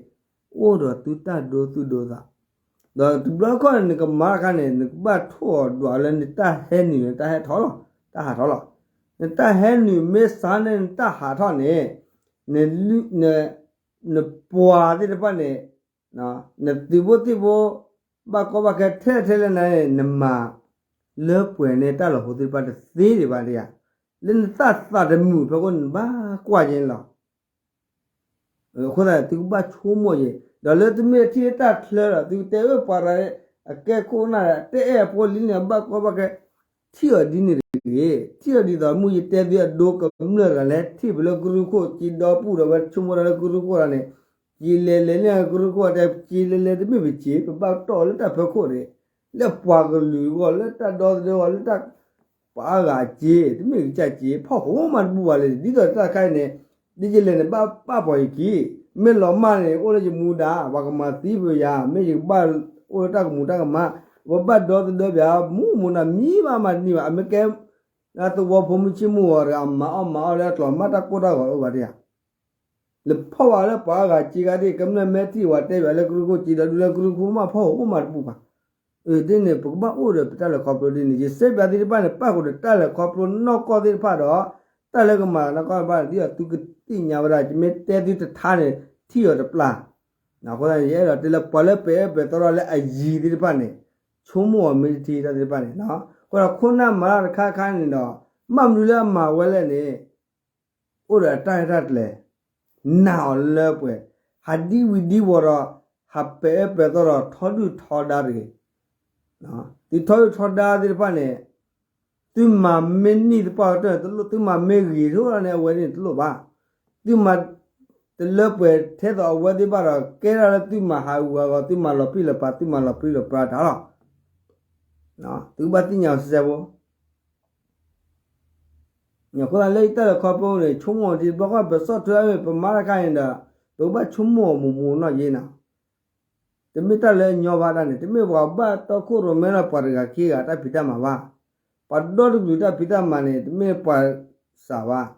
အိၣ်ဒီးသုတၢ်ဒိသူၣ်ဒိသး, ဒီးတဘျီခီၣ်န့ၣ် နကမၤတခါန့ၣ် နကဘၣ်ထိၣ်အီၤဒွးလၢနတၢ်ဟဲနုာ် နတၢ်ဟဲထီၣ်လီၤ, တၢ်ဟးထီၣ်လီၤ. နတၢ်ဟဲနုာ်မ့ၢ်စးန့ၣ် နတၢ်ဟးထီၣ်န့ၣ်, န နပှၤသ့ၣ်တဖၣ်န့ၣ်, နသုးဖိသံၣ်ဖိ ဘၣ်ကီဘၣ်ခဲထဲထဲလဲၣ်နၤန့ၣ် နမၤ လၢပှဲၤန့ၢ်တၢ်လီၢ်ဖိသ့ၣ်တဖၣ်တသ့ဒံးဘၣ်ဒံးဧါ, လၢနသးသးတမုာ်ဖဲခိၣ်န့ၣ် နဘၣ်ကွၢ်က့ၤန့ၣ်လီၤ. အဃိသတး သုကဘၣ်ဆိကမိၣ်က့ၤ ဒီးလၢသုမ့ၢ်ထံၣ်လၢတၢ်ချၢဒီး သုကတဲဝဲပှၤရၤ အကဲခိၣ်နၢ်ဒီး တအဲၣ်အဖိလံန့ၣ် ဘၣ်ကီဘၣ်ခဲ ထံၣ်အီၤဒ်န့ၣ်တဂ့ၤ, ထံၣ်အီၤဒ်သိးမုၢ်ယတဲသုအဒိကမျၢၢ်တဂၤလဲၣ် ထံၣ်ပလၢကရူၢ်ခိၣ်က့ဒီပူၣ်ဒီး ဝဲဆိကမိၣ်တၢ်လၢကရူၢ်ခိၣ်တဂၤန့ၣ်, က့လဲၤလဲၤန့ၣ်ကရူၢ်ခိၣ်တဲ က့လဲၤလဲၤတမ့ၢ်ပက့ ပဘၣ်တီၢ်လၢတၢ်ဖၢခိၣ်န့ၣ်, လၢပှၤကလုာ်အဂီၢ် လၢတၢ်ဒီသဒၢအဂီၢ် လၢတၢ် ပှၤအါဂၤအက့ တမ့ၢ်ကစၢ်က့ ဖီၣ်ဃိမးတဘူၣ်ဘၣ်လၢ ဒ်သိးတၢ်တခါအံၤန့ၣ်, ဒ်ယလဲၤန့ၣ် ဘၣ်ပာ်ပီၤယခံ, မ့ၢ်လီၤမၢ်န့ၣ် အိၣ်လၢယမူဒါ ပှၤကမၤသံပယၤ မ့ၢ်ယကဘၣ်အိၣ်လၢတၢ်ကမူၤတၢ်ကမၣ်, ပဘၣ်ဒီသဒၢပယၤ မူမူနၤမံဘၣ်မၤတန့ၢ်ဘၣ် အမ့ၢ်ကဲ သဝီဖိမုၢ်ဆ့ၣ်မုၢ်ဂီၤတဂၤ မၤအီၣ်မၤအီၣ်လၢအကျိၤ မ့ၢ်တၢ်ကိၢ်တၢ်ဂီၤအိၣ်ဘၣ်တယၤ လၢဖီၣ်ဝဲလၢပှၤအါဂၤက့ဂၤဒ် ကမျၢၢ်မဲထံၣ်ဝဲတဲဘၣ်လၢကရူၢ်ခိၣ်က့ဒီး ဒုးလၢကရူၢ်ခိၣ်မးဖီၣ်ဃိမးတဘူၣ်ဘၣ်. အၢ ဒ်န့ၣ် ပကဘၣ်အိၣ်ဒီးပတၢ်လဲၤခီဖျိဒ်န့ၣ် ယစဲပၠးသ့ၣ်တဖၣ်န့ၣ် ပၣ်ဃုာ်ဒီးတၢ်လဲၤခီဖျိနီၢ်ကီၢ်သ့ၣ်တဖၣ်ဒီး တၢ်လၢကမၤနီၢ်ကီၢ်ဘၣ် ဒ်သိးသုကသ့ၣ်ညါဝဲဒၣ် ယမ့ၢ်တဲသုတထါန့ၣ် ထံၣ်အီၤတပျၢ်. အဃိသတးန့ၣ် ယအဲၣ်ဒိးတဲလၢပှၤလၢပအဲၣ်ပှဲၤသီထီၣ်လၢအယံၤသ့ၣ်တဖၣ်န့ၣ် ဆိကမိၣ်အီၤမ့ၢ်တထံၣ်တၢ်သ့ၣ်တဖၣ်န့ၣ်, အဃိဒီးခိၣ်နၢ်မၤတၢ်တခါခါန့ၣ်ဒီး ဘၣ်မနုၤလၢအမၤဝဲလဲၣ်န့ၣ် အိၣ်ဒီးအတၢ်ရဲၣ်တၢ်ကျဲၤ နာ်အီၤလၢပှဲၤ, ဟးဒံဝံၤဒံဝီၤဒီး ဟးပအဲၣ်ပှဲၤသီဒီးထီဒုၣ်ထီဒါတဂ့ၤ. သုထီဒုၣ်ထီဒါသ့ၣ်တဖၣ်န့ၣ် သုမၤမ့ၢ်နံၣ်သပှၢ်ကတၢၢ်န့ၣ်တလိၣ်, သုမၤမ့ၢ်ဂ့ၤထီၣ်န့ၣ် အဝဲန့ၣ်တလိၣ်ဘၣ်. သုမၤတလၢပှဲၤထဲသိးအဝဲသ့ၣ်ဘၣ်ဒီး ကဲထီၣ်လၢသုမၤဟးဂူာ်ဟးဂီၤ သုမၤလီၤပြံလီၤပြါ သုမၤလီၤပြံလီၤပြါတၢ်လီၤ. သုကဘၣ်သ့ၣ်ညါအီၤစဲစဲဖိ အဃိသတးလၢယတၢ်လဲၤခီဖျိန့ၣ် ဆိကမိၣ်တဘျီဃီ ပဆီၣ်ထွဲမ့ၢ် ပမၤတခါန့ၣ်ဒီး ပကဘၣ်ဆိကမိၣ်အီၤမူးမူးနီၢ်နီၢ်ယဲနီၤ. တမ့ၢ်တၢ်လၢအညီဘၣ်ဒၣ်န့ၣ် တမ့ၢ်ပှၤဘၣ်တီခိၣ်ရိၣ်မဲလၢပှၤတဂၤခံဂၤတၢ်ဖံးတၢ်မၤဘၣ်. ပှၤဒီတကလုာ်တၢ်ဖံးတၢ်မၤန့ၣ် တမ့ၢ်ပှၤစှၤဘၣ်.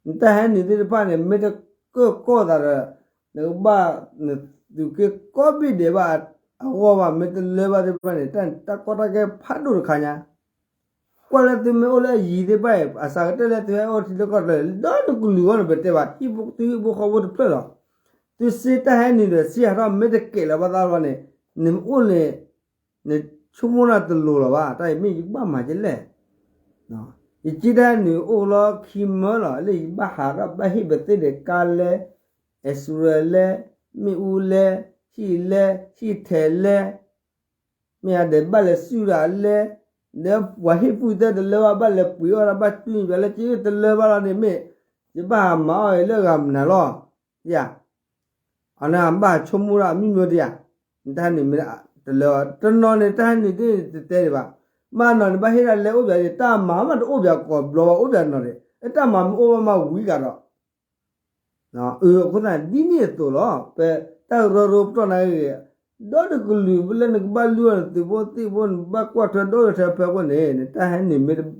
နတၢ်ဟဲနုာ်သ့ၣ်တဖၣ်န့ၣ် မ့ၢ်တကၢၢ်ကီၢ်သးဒီး နကဘၣ် နသုးက့ကိးဘ့ၣ်ဒဲးဘၣ်အဂီၢ်ဘၣ် မ့ၢ်တလၢဘၣ်သ့ၣ်တဖၣ်န့ၣ် တၢ်ကီတၢ်ခဲဖးဒိၣ်တခါညါ ကွၢ်လၢသုမ့ၢ်အိၣ်လၢအယံၤသ့ၣ်တဖၣ်အံၤ အစှၤကတၢၢ်လၢသုဟဲအိၣ်ထံလၢကီၢ်ချၢ ဒီတကလုာ်အဂီၢ်န့ၣ် ပတဲဘၣ် ဟံၣ်ဖိဃီဖိတဖျၢၣ်လီၤ. သုစ့တၢ်ဟဲနုာ်ဒီး စ့ဟးထီၣ်မ့ၢ်တကဲးလီၤဘၣ်သးဘၣ်န့ၣ် နအိၣ်န့ၣ် နဆိကမိၣ်နၤတလိၤလီၤဘၣ် တၢ်အံၤမ့ၢ်ယကဘၣ်မၤကလဲၣ်. ယစ့တၢ်ဟဲနုာ်အိၣ်လီၤခံမၢလီၤ လၢယဘၣ်ဟးထီၣ်ဘၣ်ဟ့ၣ်ပသ့ၣ်ဒီးကါလဲ အ့စရ့လဲ မ့ၣ်အူလဲ ဟံၣ်လဲ ဟံၣ်ထဲလဲ မ့ၢ်အဒဲးဘၣ်လဲၤစုၣ်ဒၣ်လဲ ဒီးပှၤဟ့ၣ်ပူၣ်သၢတလၢဘၣ် ဘၣ်လဲၤပှ့ၤအီၣ်ဒၣ်ဘၣ်တွံၢ်ပှၤလၢက့တလၢဘၣ်လီၤန့ၣ်မ့ၢ် ယဘၣ်ဟးမၤအီၣ်အံၤလၢအဂၤမနုၤလီၤ. ယၤ အန့ၣ်ဘၣ်ဆိကမိၣ်ဒၣ်မ့ၢ်မ့ၢ်တယၤ နတၢ်ဟဲနုာ်မ့ၢ်တလၢ တနီၤန့ၣ် တၢ်ဟဲနုာ်သ့ၣ်တတဲဒံးဘၣ်. ဘၣ်နီၤန့ၣ် ဘၣ်ဟ့ၣ်ဒၣ်လဲအိၣ်ပှၤ တၢ်မၤမးတအိၣ်ပှၤကိးဘျီဘၣ် အိၣ်ပှၤနီၤဒဲး တၢ်မၤမ့ၢ်အိၣ်ဘၣ်မးဝံၤကဒီး အဃိသတးဒ်န့ၣ်အသိးလီၤ. ပတၢ်ကရၢကရိပတီၢ်နၢ်ဂ့ၤဂ့ၤ ဒီတကလုာ်လၢနကဘၣ်လုၢ်အီၣ်နသုးဖိသံၣ်ဖိ နဘၣ်ကွၢ်ထွဲဒီတၢ်ဖဲအဃိန့ၣ် နတၢ်ဟဲနုာ်မ့ၢ်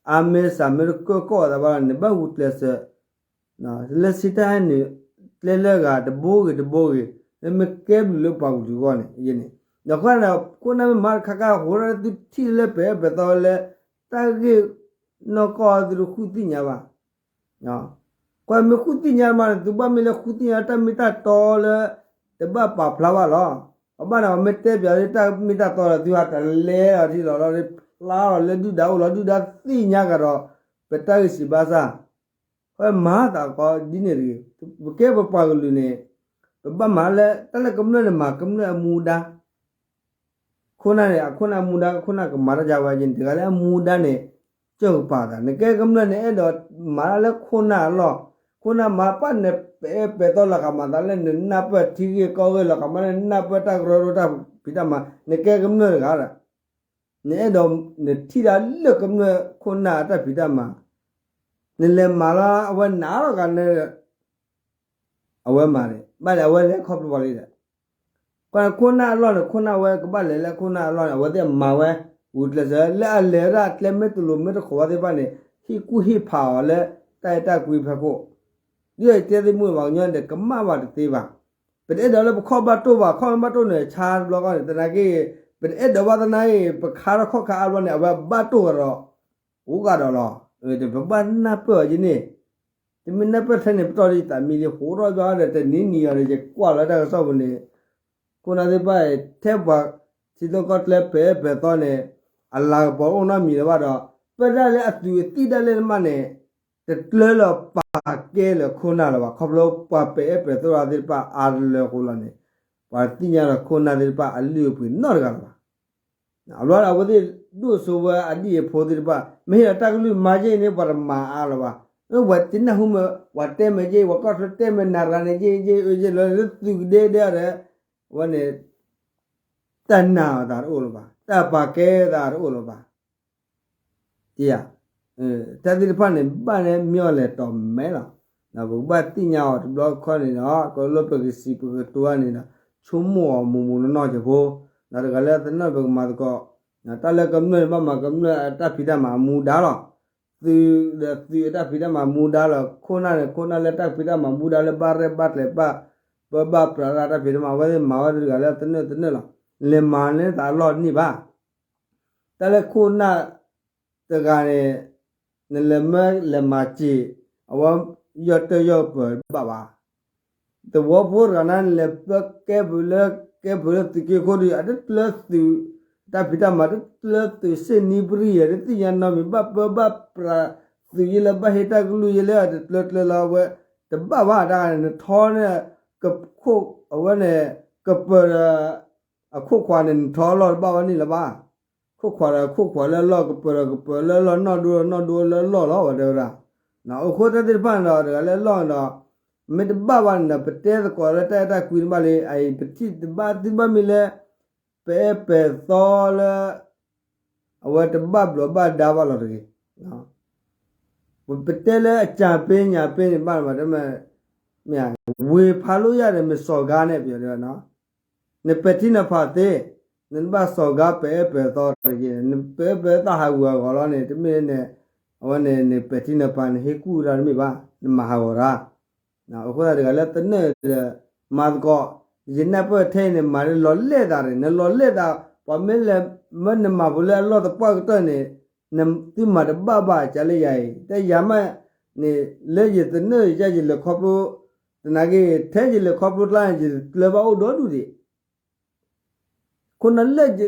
အါမ့ၢ်စှၤမ့ၢ်တကၢၢ်ကီၢ်အသးဘၣ်လီၤန့ၣ် နဘၣ်ဂုာ်ကျဲးစၢး လၢစ့တၢ်ဟဲနုာ် ကျဲလၢအဂၤတဘိဂ့ၤတဘိဂ့ၤ လၢမ့ၢ်ကဲဘျုးလၢပှၤကလုာ်အဂီၢ်န့ၣ် ယဲန့ၣ် ဒီးဃိန့ၣ် ခိၣ်နၢ်မ့ၢ်မၤတခါခါ ဟိးထီၣ်လၢသုထံၣ်လၢပှဲၤပှဲၤသီလၢ တၢ်ဂ့ၢ်နီၢ်ကီၢ်သုတဃုသ့ၣ်ညါဘၣ် ကွၢ်မ့ၢ်ဃုသ့ၣ်ညါမးန့ၣ် သုဘၣ်မ့ၢ်လၢဃုသ့ၣ်ညါတၢ်မ့ၢ်တၢ်တီလၢ တဘၣ်ပာ်ဖျါဘၣ်လီၤ. အဘၣ်န့ၣ် ပမ့ၢ်တဲပၠးလၢတၢ်မ့ၢ်တၢ်တီဒီး သုဟးတလဲလီၤထံလီၤလီၤ ဖျါလီၤလၢဒုၣ်ဒါအိၣ်လီၤ ဒုၣ်ဒါသ့ၣ်ညါကဒီး ပတၢ်ဂ့ၢ်စံးဘၣ်ဆၣ် ဃဲမၤသးကီဒ်န့ၣ်တဂ့ၤ. ပကဲပပှၤကလုာ်န့ၣ် ပဘၣ်မၤလၢ တၢ်လၢကမျၢၢ်န့ၣ် မၤကမျၢၢ်အမူဒါ ခိၣ်နၢ်န့ၣ် အခိၣ်နၢ်မူဒါ ခိၣ်နၢ်ကမၤတၢ်ယါဝဲက့ၤန့ၣ် တဂၤလၢအမူဒါန့ၣ် ကၠၢၢ်ကပၤသး နကဲကမျၢၢ်န့ၣ် အဲၣ်ဒိးမၤတၢ်လၢခိၣ်နၢ်အလီၢ်, ခိၣ်နၢ်မၤပာ်နပအဲၣ်ပဲာ်သီလီၤကမၤသးလၢနနၢ်ပၢၢ်ထံဂ့ၢ်ကီၢ်ဂ့ၢ်လီၤကမၤလၢနနၢ်ပၢၢ် တၢ်ကရၢကရိတၢ်ဖံးတၢ်မၤ နကဲကမျၢၢ်တဂၤဒီး နအဲၣ်ဒိးနထံၣ်တၢ်လၢကမျၢၢ်ခိၣ်နၢ်အတၢ်ဖံးတၢ်မၤ, နလဲၤမၤလၢအဝဲနးထီၣ်ဂၤန့ၣ် အဝဲမၤန့ၣ် ဘၣ်လဲၤအဝဲလဲၤခီဖျိပှၤလံဒီး ပှၤခိၣ်နၢ်အလီၢ်န့ၣ် ခိၣ်နၢ်ဝဲကဘၣ်လဲၤလၢခိၣ်နၢ်အလီၢ်န့ၣ် အဝဲသ့ၣ်မၤဝဲ ဂုာ်ကျဲးစၢး လၢအလဲၤဝဲဒၣ်ကျဲမ့ၢ်တလိၤမ့ၢ်တဃီၤဝဲသ့ၣ်တဖၣ်န့ၣ် ဟ့ၣ်ကူၣ်ဟ့ၣ်ဖးအီၤလၢတၢ်အဲၣ်တၢ်ကွံဖီခိၣ်, ဒ်သိးတဲသ့ၣ်မုၣ်ပှၤကညီန့ၣ် ကမၣ်ဘၣ်တသ့ဘၣ်. ပတအဲၣ်ဒိးလၢပခီၣ်ဘၣ်တိၢ်ဘၣ် ခီၣ်မ့ၢ်ဘၣ်တိၢ်န့ၣ် ဆါတဘျီဃီန့ၣ် သနာ်က့ ပတအဲၣ်ဒိးဘၣ်သနာ်က့ ပခါထီၣ်ခီၣ်ခါအါဘျီန့ၣ် အဝဲဘၣ်တိၢ်ကဒီး အိၣ်ကဒီးလီၤ. ပဘၣ်နၢ်ပၢၢ်အီၤယန့ၣ် တမ့ၢ်နၢ်ပၢၢ်ထဲန့ၣ် ပတီၢ်ဒ်သးမံလံ ဟိးထီၣ်ဘျီဒီး တနံၤနံၤအီၤဒီး ယကွၢ်လီၤတၢ်ကစီၣ်ပူၤန့ၣ် ခိၣ်နၢ်သ့ၣ်တဖၣ် ထဲပှၤထံသီကီၢ်ကျဲပအဲၣ်ပဲာ်သီန့ၣ် အလၤကပီၤအိၣ်နီတမံၤလၢၤဘၣ်ဒီး ပဒၣ်လၢအသူးအသ့ၣ်ဒၣ်လဲာ်တမးန့ၣ် တကျၢလၢပာ်ကဲလၢခိၣ်နၢ်လၢၤဘၣ်. ခီဖျိပှၤပအဲၣ်ပဲာ်သီသ့ၣ်တဖၣ်အါတလၢအဃိလီၤန့ၣ် ပှၤတသ့ၣ်ညါဒီးခိၣ်နၢ်သ့ၣ်တဖၣ်အလုၢ်အပှ့ၤနီတဂၤလၢၤဘၣ်. အဘျီဒီးအဝဲသ့ၣ်ဒိၣ်စိဝဲအဒံၣ်အဖိသ့ၣ်တဖၣ် မ့ၢ်ဟ့ၣ်လီၤတၢ်ကလုၢ်မၤယဲၢ်န့ၣ် ပှၤတမၤအါလၢၤဘၣ်. ပှၤတနၢ်ဟူမ့ၢ် ပှၤတဲမ့ၢ်ယဲၢ် ပှၤကီၢ်ချၢတဲမ့ၢ်နၤတဂၤန့ၣ် ယဲၢ်ယဲၢ်အၢယဲၢ်လီၤ လၢသုးကဒဲကဒဲဒီး အဝဲန့ၣ် တၢ်နာ်အသးတအိၣ်လၢၤဘၣ် တၢ်ပာ်ကဲသးတအိၣ်လၢၤဘၣ်. တၢ်သ့ၣ်တဖၣ်န့ၣ် ဘၣ်န့ၣ်မ့ၢ်အီၤလဲၤတီၤမဲလီၤ. ပကဘၣ်သ့ၣ်ညါအီၤတဘျီခီန့ၣ်ဒီး ကလၢပကစံးပကတိၤန့ၣ်ဒီး ဆိကမိၣ်အီၤမူးမူးနီၢ်နီၢ်က့ၤဖိ, ဒီးတဂၤလၢသနၢၣ်ပကမၤသကိး, တၢ်လၢကမျၢၢ်န့ၣ် ဘၣ်မၤကမျၢၢ်အတၢ်ဖံးတၢ်မၤမူဒါလီၤ. သုးဒီးသုးအတၢ်ဖံးတၢ်မၤမူဒါလီၤ. ခိၣ်နၢ်န့ၣ် ခိၣ်နၢ်လၢတၢ်ဖံးတၢ်မၤမူဒါလၢဘၣ်ရဲၣ်ဘၣ်ကျဲၤဘၣ် ပၢဘၣ်ပြးတၢ်ဖံးတၢ်မၤ အဝဲသ့ၣ်မၤဝဲတဂၤလၢသနၢၣ်သနၢၣ်လီၤ. လဲၤမၤန့ၢ်သးအလီၢ်တန့ၢ်ဘၣ်. တၢ်လၢခိၣ်နၢ်တဂၤန့ၣ် နလဲၤမၢလဲၤမၤစ့ၢ် အဝဲယီၢ်တၢၢ်ယီၢ်ပၢၤတဘၣ်ဘၣ်. သဝီဖိတဂၤန့ၣ် နလဲၤပၢကဲပူၤလၢ ကဲပူၤလၢသုးက့ခိၣ်ဒီး အတကျၢသုး တၢ်ဖံးတၢ်မၤ တကျၢသုးစ့ၣ်နံပရံၣ် တသ့ၣ်ညါနီတမံၤ ဘၣ်ပၢဘၣ်ပြးသုးယဲလၢဘၣ်ဟ့ၣ်တၢ်ကလုၢ်ယဲလၢအတကျၢကျၢလီၤဝဲ တဘၣ်ဘၣ်တၢ်န့ၣ် နထီန့ၣ် အဝဲန့ၣ် ကပၢၤဒီး အခိၣ်ခွါန့ၣ် နထီအလီၢ်တဘၣ်ဘၣ်န့ၣ်လၢၤဘၣ်. ခိၣ်ခွါဒီးခိၣ်ခွါလၢအလီၢ် ကပၢၤဒီးကပၢၤလၢအလီၢ် နီၢ်ဒိလၢနီၢ်ဒိလၢအလီၢ်လီၤ ဝဲတဲဝဲဒၣ်. အဃိသတးသ့ၣ်တဖၣ်န့ၣ်ဒီး တဂၤလၢအလီၢ်န့ၣ်ဒီး မ့ၢ်တဘၣ်ဘၣ်န့ၣ်ဒီး ပတဲသကိးလၢတၢ်အဲၣ်တၢ်ကွံတဘၣ်လံ အအံၤပထံၣ်တဘၣ်သ့ၣ်တဘၣ်မ့ၢ်လၢ ပအဲၣ်ပဲာ်သီလၢ အဝဲတဘၣ်ဘျီးဘၣ်ဒါဘၣ်လီၤတဂ့ၤ. ပတဲလၢအကၠၢ်ပ့ညၣ်ပ့န့ၣ်ဘၣ်လီၤဘၣ် မ့ၢ် ဝ့ၢ်ဖးလိယၢ်န့ၣ် မ့ၢ်စီၤဂါန့ၣ် ပယီၤတဲဝဲနီၤ နပဲာ်ထံနီၤဖးသ့, နတဘၣ်စီၤဂါပအဲၣ်ပဲာ်သီတဂ့ၤ, နပအဲၣ်ပဲာ်သီဟးဂူာ်ဟးဂီၤလီၤန့ၣ် တမ့ၢ်န့ၣ် အဝဲန့ၣ် နပဲာ်ထံနီၤဖး နဟ့ၣ်ကူၣ်တၢ်တမ့ၢ်ဘၣ်, နမၤဟးဂီၤတၢ်. အဃိသတးတဂၤလၢသနၢၣ်ဒီး မၤသကိး, ယနၢ်ပၢၢ်ထဲအံၤန့ၣ် မၤလၢလီၤလဲၢ်သးန့ၣ် နလီၤလဲၢ်သး ပှၤမ့ၢ်လဲၤမၢနမၤဖိလၢအလီၢ်သပှၢ်ကတၢၢ်န့ၣ် သုမၤတဘၣ်ဘၣ် ကလဲယၤအံၤ တၢ်ယၤမးန့ၣ် လၢယသနၢၣ်ယလဲၤခီဖျိ သနာ်က့ ထဲယလဲၤခီဖျိကျါန့ၣ် ယကျၢၤဘၣ်အိၣ်ဒီဒူၣ်ဒံး ခိၣ်နၢ်လၢယ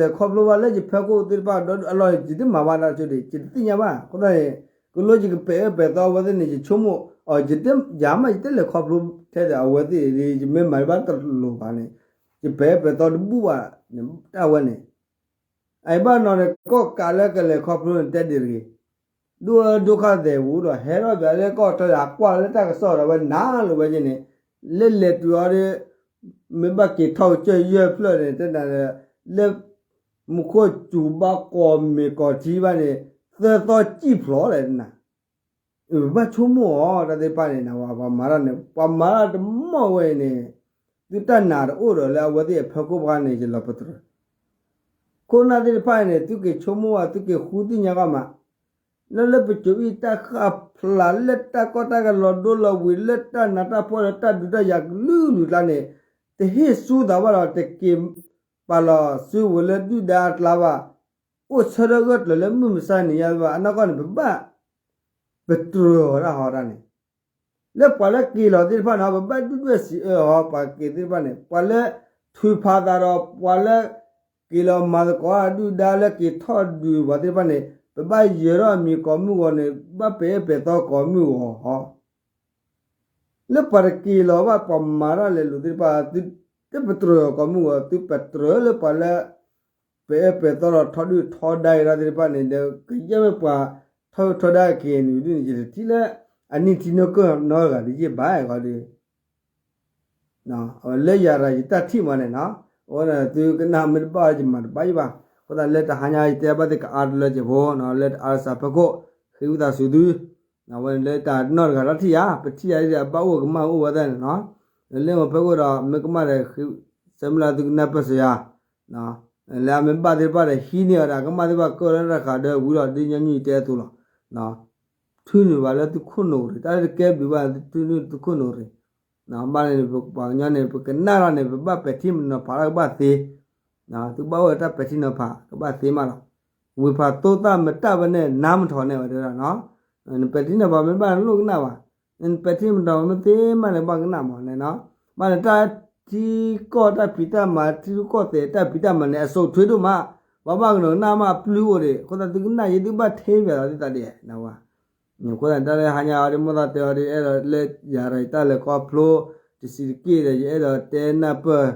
လဲၤခီဖျိဘၣ်လၢယဖီခိၣ်သ့ၣ်တဖၣ်ဒီဒူၣ်အလီၢ် ယတမၤဘၣ်တၢ်ဆိဒံး ယတသ့ၣ်ညါဘၣ်. အဃိသတးန့ၣ် ကလိယကပဲာ်အၢပဲာ်သီအဝဲသ့ၣ်န့ၣ် ယဆိကမိၣ်အီၤ ယၤမးယတလဲၤခီဖျိထဲဒီးအဝဲသ့ၣ် ယမ့ၢ်မၤဘၣ်တလိၤဘၣ်န့ၣ် ယပဲာ်အၢပဲာ်သီတဘူၣ်ဘၣ်န့ၣ် တၢ်ဝဲန့ၣ် အအံၤဘၣ်နီၤန့ၣ် ကီၣ်ကးလၢကလဲၤခီဖျိန့ၣ် တဲဒ်တဂ့ၤ, ဒိၣ်ဒိၣ်ခါသဲးဝူဒီး ဟဲထီၣ်ပၠးလၢကီၢ်ထီၣ်ဒီး အကွၢ်လၢတၢ်ကစီၣ်ဒီးဝဲနၤလၢၤဝဲန့ၣ်, လၢလဲၤတုၤအီၤဒီး မ့ၢ်ဘၣ်က့ၤထီၣ်ကစၢၢ်ယဲၢ်ဖျၢၣ်န့ၣ် တဲနၤဒီး လၢ မူခိၣ်စူၤဘၣ်ကိးမ့ၢ်ကိးထံဘၣ်န့ၣ် သၢသီကံၣ်ဖျိးလဲၣ်နၤ ပဘၣ်ဆိကမိၣ်အီၤ တၢ်သ့ၣ်တဖၣ်န့ၣ် ပှၤမၤတၢ်န့ၣ် ပှၤမၤတၢ်တမီၢ်ဝဲအံၤန့ၣ် သုတၢ်နာ်တအိၣ်ဒီးလၢအဝဲသ့ၣ်အဖီခိၣ်ဘၣ်န့ၣ် ယလီၤပတြၢၤ ခိၣ်နၢ်သ့ၣ်တဖၣ်အံၤန့ၣ် သုက့ၤဆိကမိၣ်ဘၣ် သုက့ၤဃုသ့ၣ်ညါဘၣ်မး, လၢလၢပစိၤအံၤ တၢ်ဃၣ်ဖျါလၢတၢ်ကီတၢ်ခဲလီၤဒိလီၤဝံၤ လၢတၢ်နးတၢ်ဖှီၣ်လၢတၢ်ဒုးတၢ်ယၤကလုာ်ကလုာ်ကျါန့ၣ် တဟ့ၣ်ဆူသးဘၣ်ဒီး တက့ၤပာ်လီၤစုဝဲလၢဒုၣ်ဒါအကျါဘၣ်, အိၣ်ဆၢထၢၣ်ဂၢၢ်ကျၢၤလၢမုၢ်မဆါနံၤညါဘၣ် အနီၢ်ကီၢ်န့ၣ် ပဘၣ် ပတြၢၤအီၤတၢ်ဟီတၢ်န့ၣ် လၢပှၤလၢက့ၤလီၤသ့ၣ်တဖၣ်န့ၣ် ပဘၣ်ဒုၣ်ဒွဲၣ်စံးအၢအီၤ ပှၤက့ၤသ့ၣ်တဖၣ်န့ၣ် ပှၤလၢထုးဖးသးဒီး ပှၤလၢက့ၤလီၤမၤသကိးဒုၣ်ဒါလၢက့ၤထီၣ်ဒုးပှၤသ့ၣ်တဖၣ်န့ၣ် ပဘၣ်ယၢၤထီၣ်အမံၤကိးမုၢ်ဂီၤန့ၣ် ဘၣ်ပဲာ်အၢပဲာ်သီကိးမုၢ်ဂီၤဟီ လၢပှၤတက့ၤလီၤဘၣ် ပှၤမၤတၢ်လဲၤလိာ်သ့ၣ်တဖၣ် သုတပတြၢၤအီၤကိးမုၢ်ဂီၤ သုပတြၢၤလၢပှၤလၢ ပအဲၣ်ပသီဒီးထီဒုၣ်ထီဒါက့ၤဒီးသ့ၣ်တဖၣ်န့ၣ်ဒီး ကယဲၢ်မ့ၢ်ပှၤထီဒုၣ်ထီဒါက့ၤန့ၣ်ဒုၣ်န့ၣ် ယတထံၣ်လၢ အနံၣ်ထံနီၢ်ကၢၢ်နီတဂၤဒ်ယဘၣ်ဂီၤဒီး လၢယၤရၤယတၢ်ထံၣ်မးန့ၣ်နီၤ, အဝဲန့ၣ်သုကနၣ်မ့ၢ်တဘၣ်ယမၤတဘၣ်ယဘၣ်, အဃိသတးလၢတဟါညါယတဲဘၣ်သုကအါတလၢက့ၤဖိနီၤ လၢတအါတစးဖီခိၣ် ဃ့ဝံသးစူၤသု အဝဲန့ၣ်လၢတၢ်နီတဂၤလီၤထံၣ်ယၤ ပထံၣ်ယၤဒ်အဘၣ်အိၣ်ကမၣ်အိၣ်ဝဲသ့ၣ်န့ၣ်နီၤ, လၢမ့ၢ်ဖဲခိၣ်ဒီးမ့ၢ်ကမၣ်ဒီး ဆၢမုၢ်လၢ်သုကနၢ်ပၢၢ်စၢၤယၤ လၢအမ့ၢ်ဘၣ်သ့ၣ်တဖၣ်ဒီးဟံးန့ၢ်အီၤဒီး အကမၣ်သ့ၣ်တဖၣ်ကၢၢ်လၢတၢ်ဃးဒီးဝံၤဒီးဒ်ညီနုၢ်တဲအသိးလီၤ. ထုးန့ၢ်ဘၣ်လၢသုခိၣ်နူာ်ရ့ၣ် တၢ်လၢတကဲဘျုးဘၣ်သုနုၢ်သုခိၣ်နူာ်ရ့ၣ်, ဘၣ်န့ၣ်ပပှၤကညီန့ၣ် ပကနၣ်ထီၣ်န့ၣ် ပဘၣ်ပဲာ်ထံနီၤဖးတၢ်ကဘၣ်သ့, သုကဘၣ်အိၣ်ဒီးတၢ်ပဲာ်ထံနီၤဖးကဘၣ်သ့မးလီၤ. ဝ့ၢ်ဖးသိသၣ်မတၢ်ဘၣ်န့ၣ် နါမထီၣ်န့ၢ်ဝဲဒၣ်နီၤ, နပဲာ်ထံနီၤဖးမ့ၢ်ဘၣ်နလိၣ်ကနၣ်ဘၣ်, နပဲာ်ထံနီၤဖးမ့ၢ်သ့မးန့ၣ် ဘၣ်ကနၣ်မးန့ၣ်နီၤ, ဘၣ်န့ၣ်တၢ်ထံကီၢ်တၢ်ဖံးတၢ်မၤ ထံရူၢ်ကီၢ်သဲးတၢ်ဖံးတၢ်မၤန့ၣ် အဆိးထွဲဒိၣ်မး, ပှၤဘၣ်ကနီၤကနၣ်မးအပျုၢ်အိၣ်ဒံး အဃိသတးသုကနၣ်ယဲသုကဘၣ်ထဲဘၣ်လီၤသုသးဒ်နီၤ, အဃိသတးတၢ်လၢဟါညါအီၤဒ်မိၢ်သးတဲအီၤဒ် အဲၣ်ဒိးလၢယၤရၤယတၢ်လဲၤခီဖျိ တဆံးတက့ၢ်ဒီး ယအဲၣ်ဒိးတဲနၢ်ပၢၢ်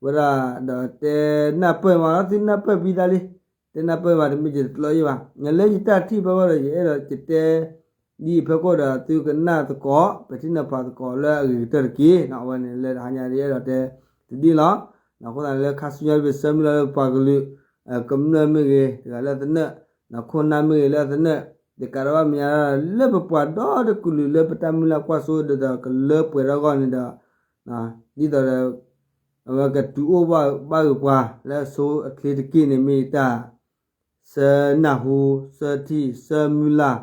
ဝဲဒၣ် ဒီးတဲနၢ်ပၢၢ်မးလီၤ သုနၢ်ပၢၢ်ဘံသးလံ, တဲနၢ်ပၢၢ်မးတမ့ၢ်ယတကျိးယဲဘၣ်, လၢယတၢ်ထံၣ်ဖဲဝဲဒီး ယအဲၣ်ဒိးကတဲ ဒ်အံၤဖဲခိၣ်ဒီးသုကနၣ်သကိး ပဲာ်ထံနီၤဖးသကိးလၢအဂ့ၤကတၢၢ်တက့ၢ်, အဝဲန့ၣ်လၢတဟါညါဒ်အဲၣ်ဒိးတဲသုဒ်လီၤ. အဃိသတးလၢခါဆူညါပဆၢမုၢ်လၢ်လၢပှၤကလုာ် ကမျၢၢ်မ့ၢ်ဂ့ၤ တဂၤလၢအသနၢၣ်, ခိၣ်နၢ်မ့ၢ်ဂ့ၤလၢအသနၢၣ်, တကးဒီးဘၣ်မဲာ်ညါလၢပပှၤဒီတကလုာ်လၢပတၢ်မုၢ်လၢ်ကွၢ်စိဒီးကလၢပှဲၤထီၣ်အဂီၢ်န့ၣ်ဒီး ဒ်သိးဒီး အဝဲကတုၤအိၣ်ဘၣ်ဂ့ၤပှၤလၢအဆိအချ့တက့ၢ်န့ၣ် မ့ၢ်ယတၢ် ဆၢနၢ်ဟူ ဆၢထံၣ် ဆၢမုၢ်လၢ်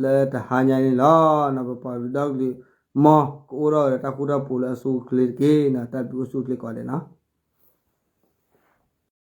လၢတဟါညါန့ၣ်လီၤ. ပပှၤကလုာ်ဒီကလုာ် မ်ကအိၣ်ထီၣ်ဒီးတၢ်ဃူတၢ်ဖိးလၢအဆိအချ့တက့ၢ်, တၢ်ဘျုးအိၣ်ဆူၣ်အိၣ်ချ့ကိးဂၤဒဲးနီၤ.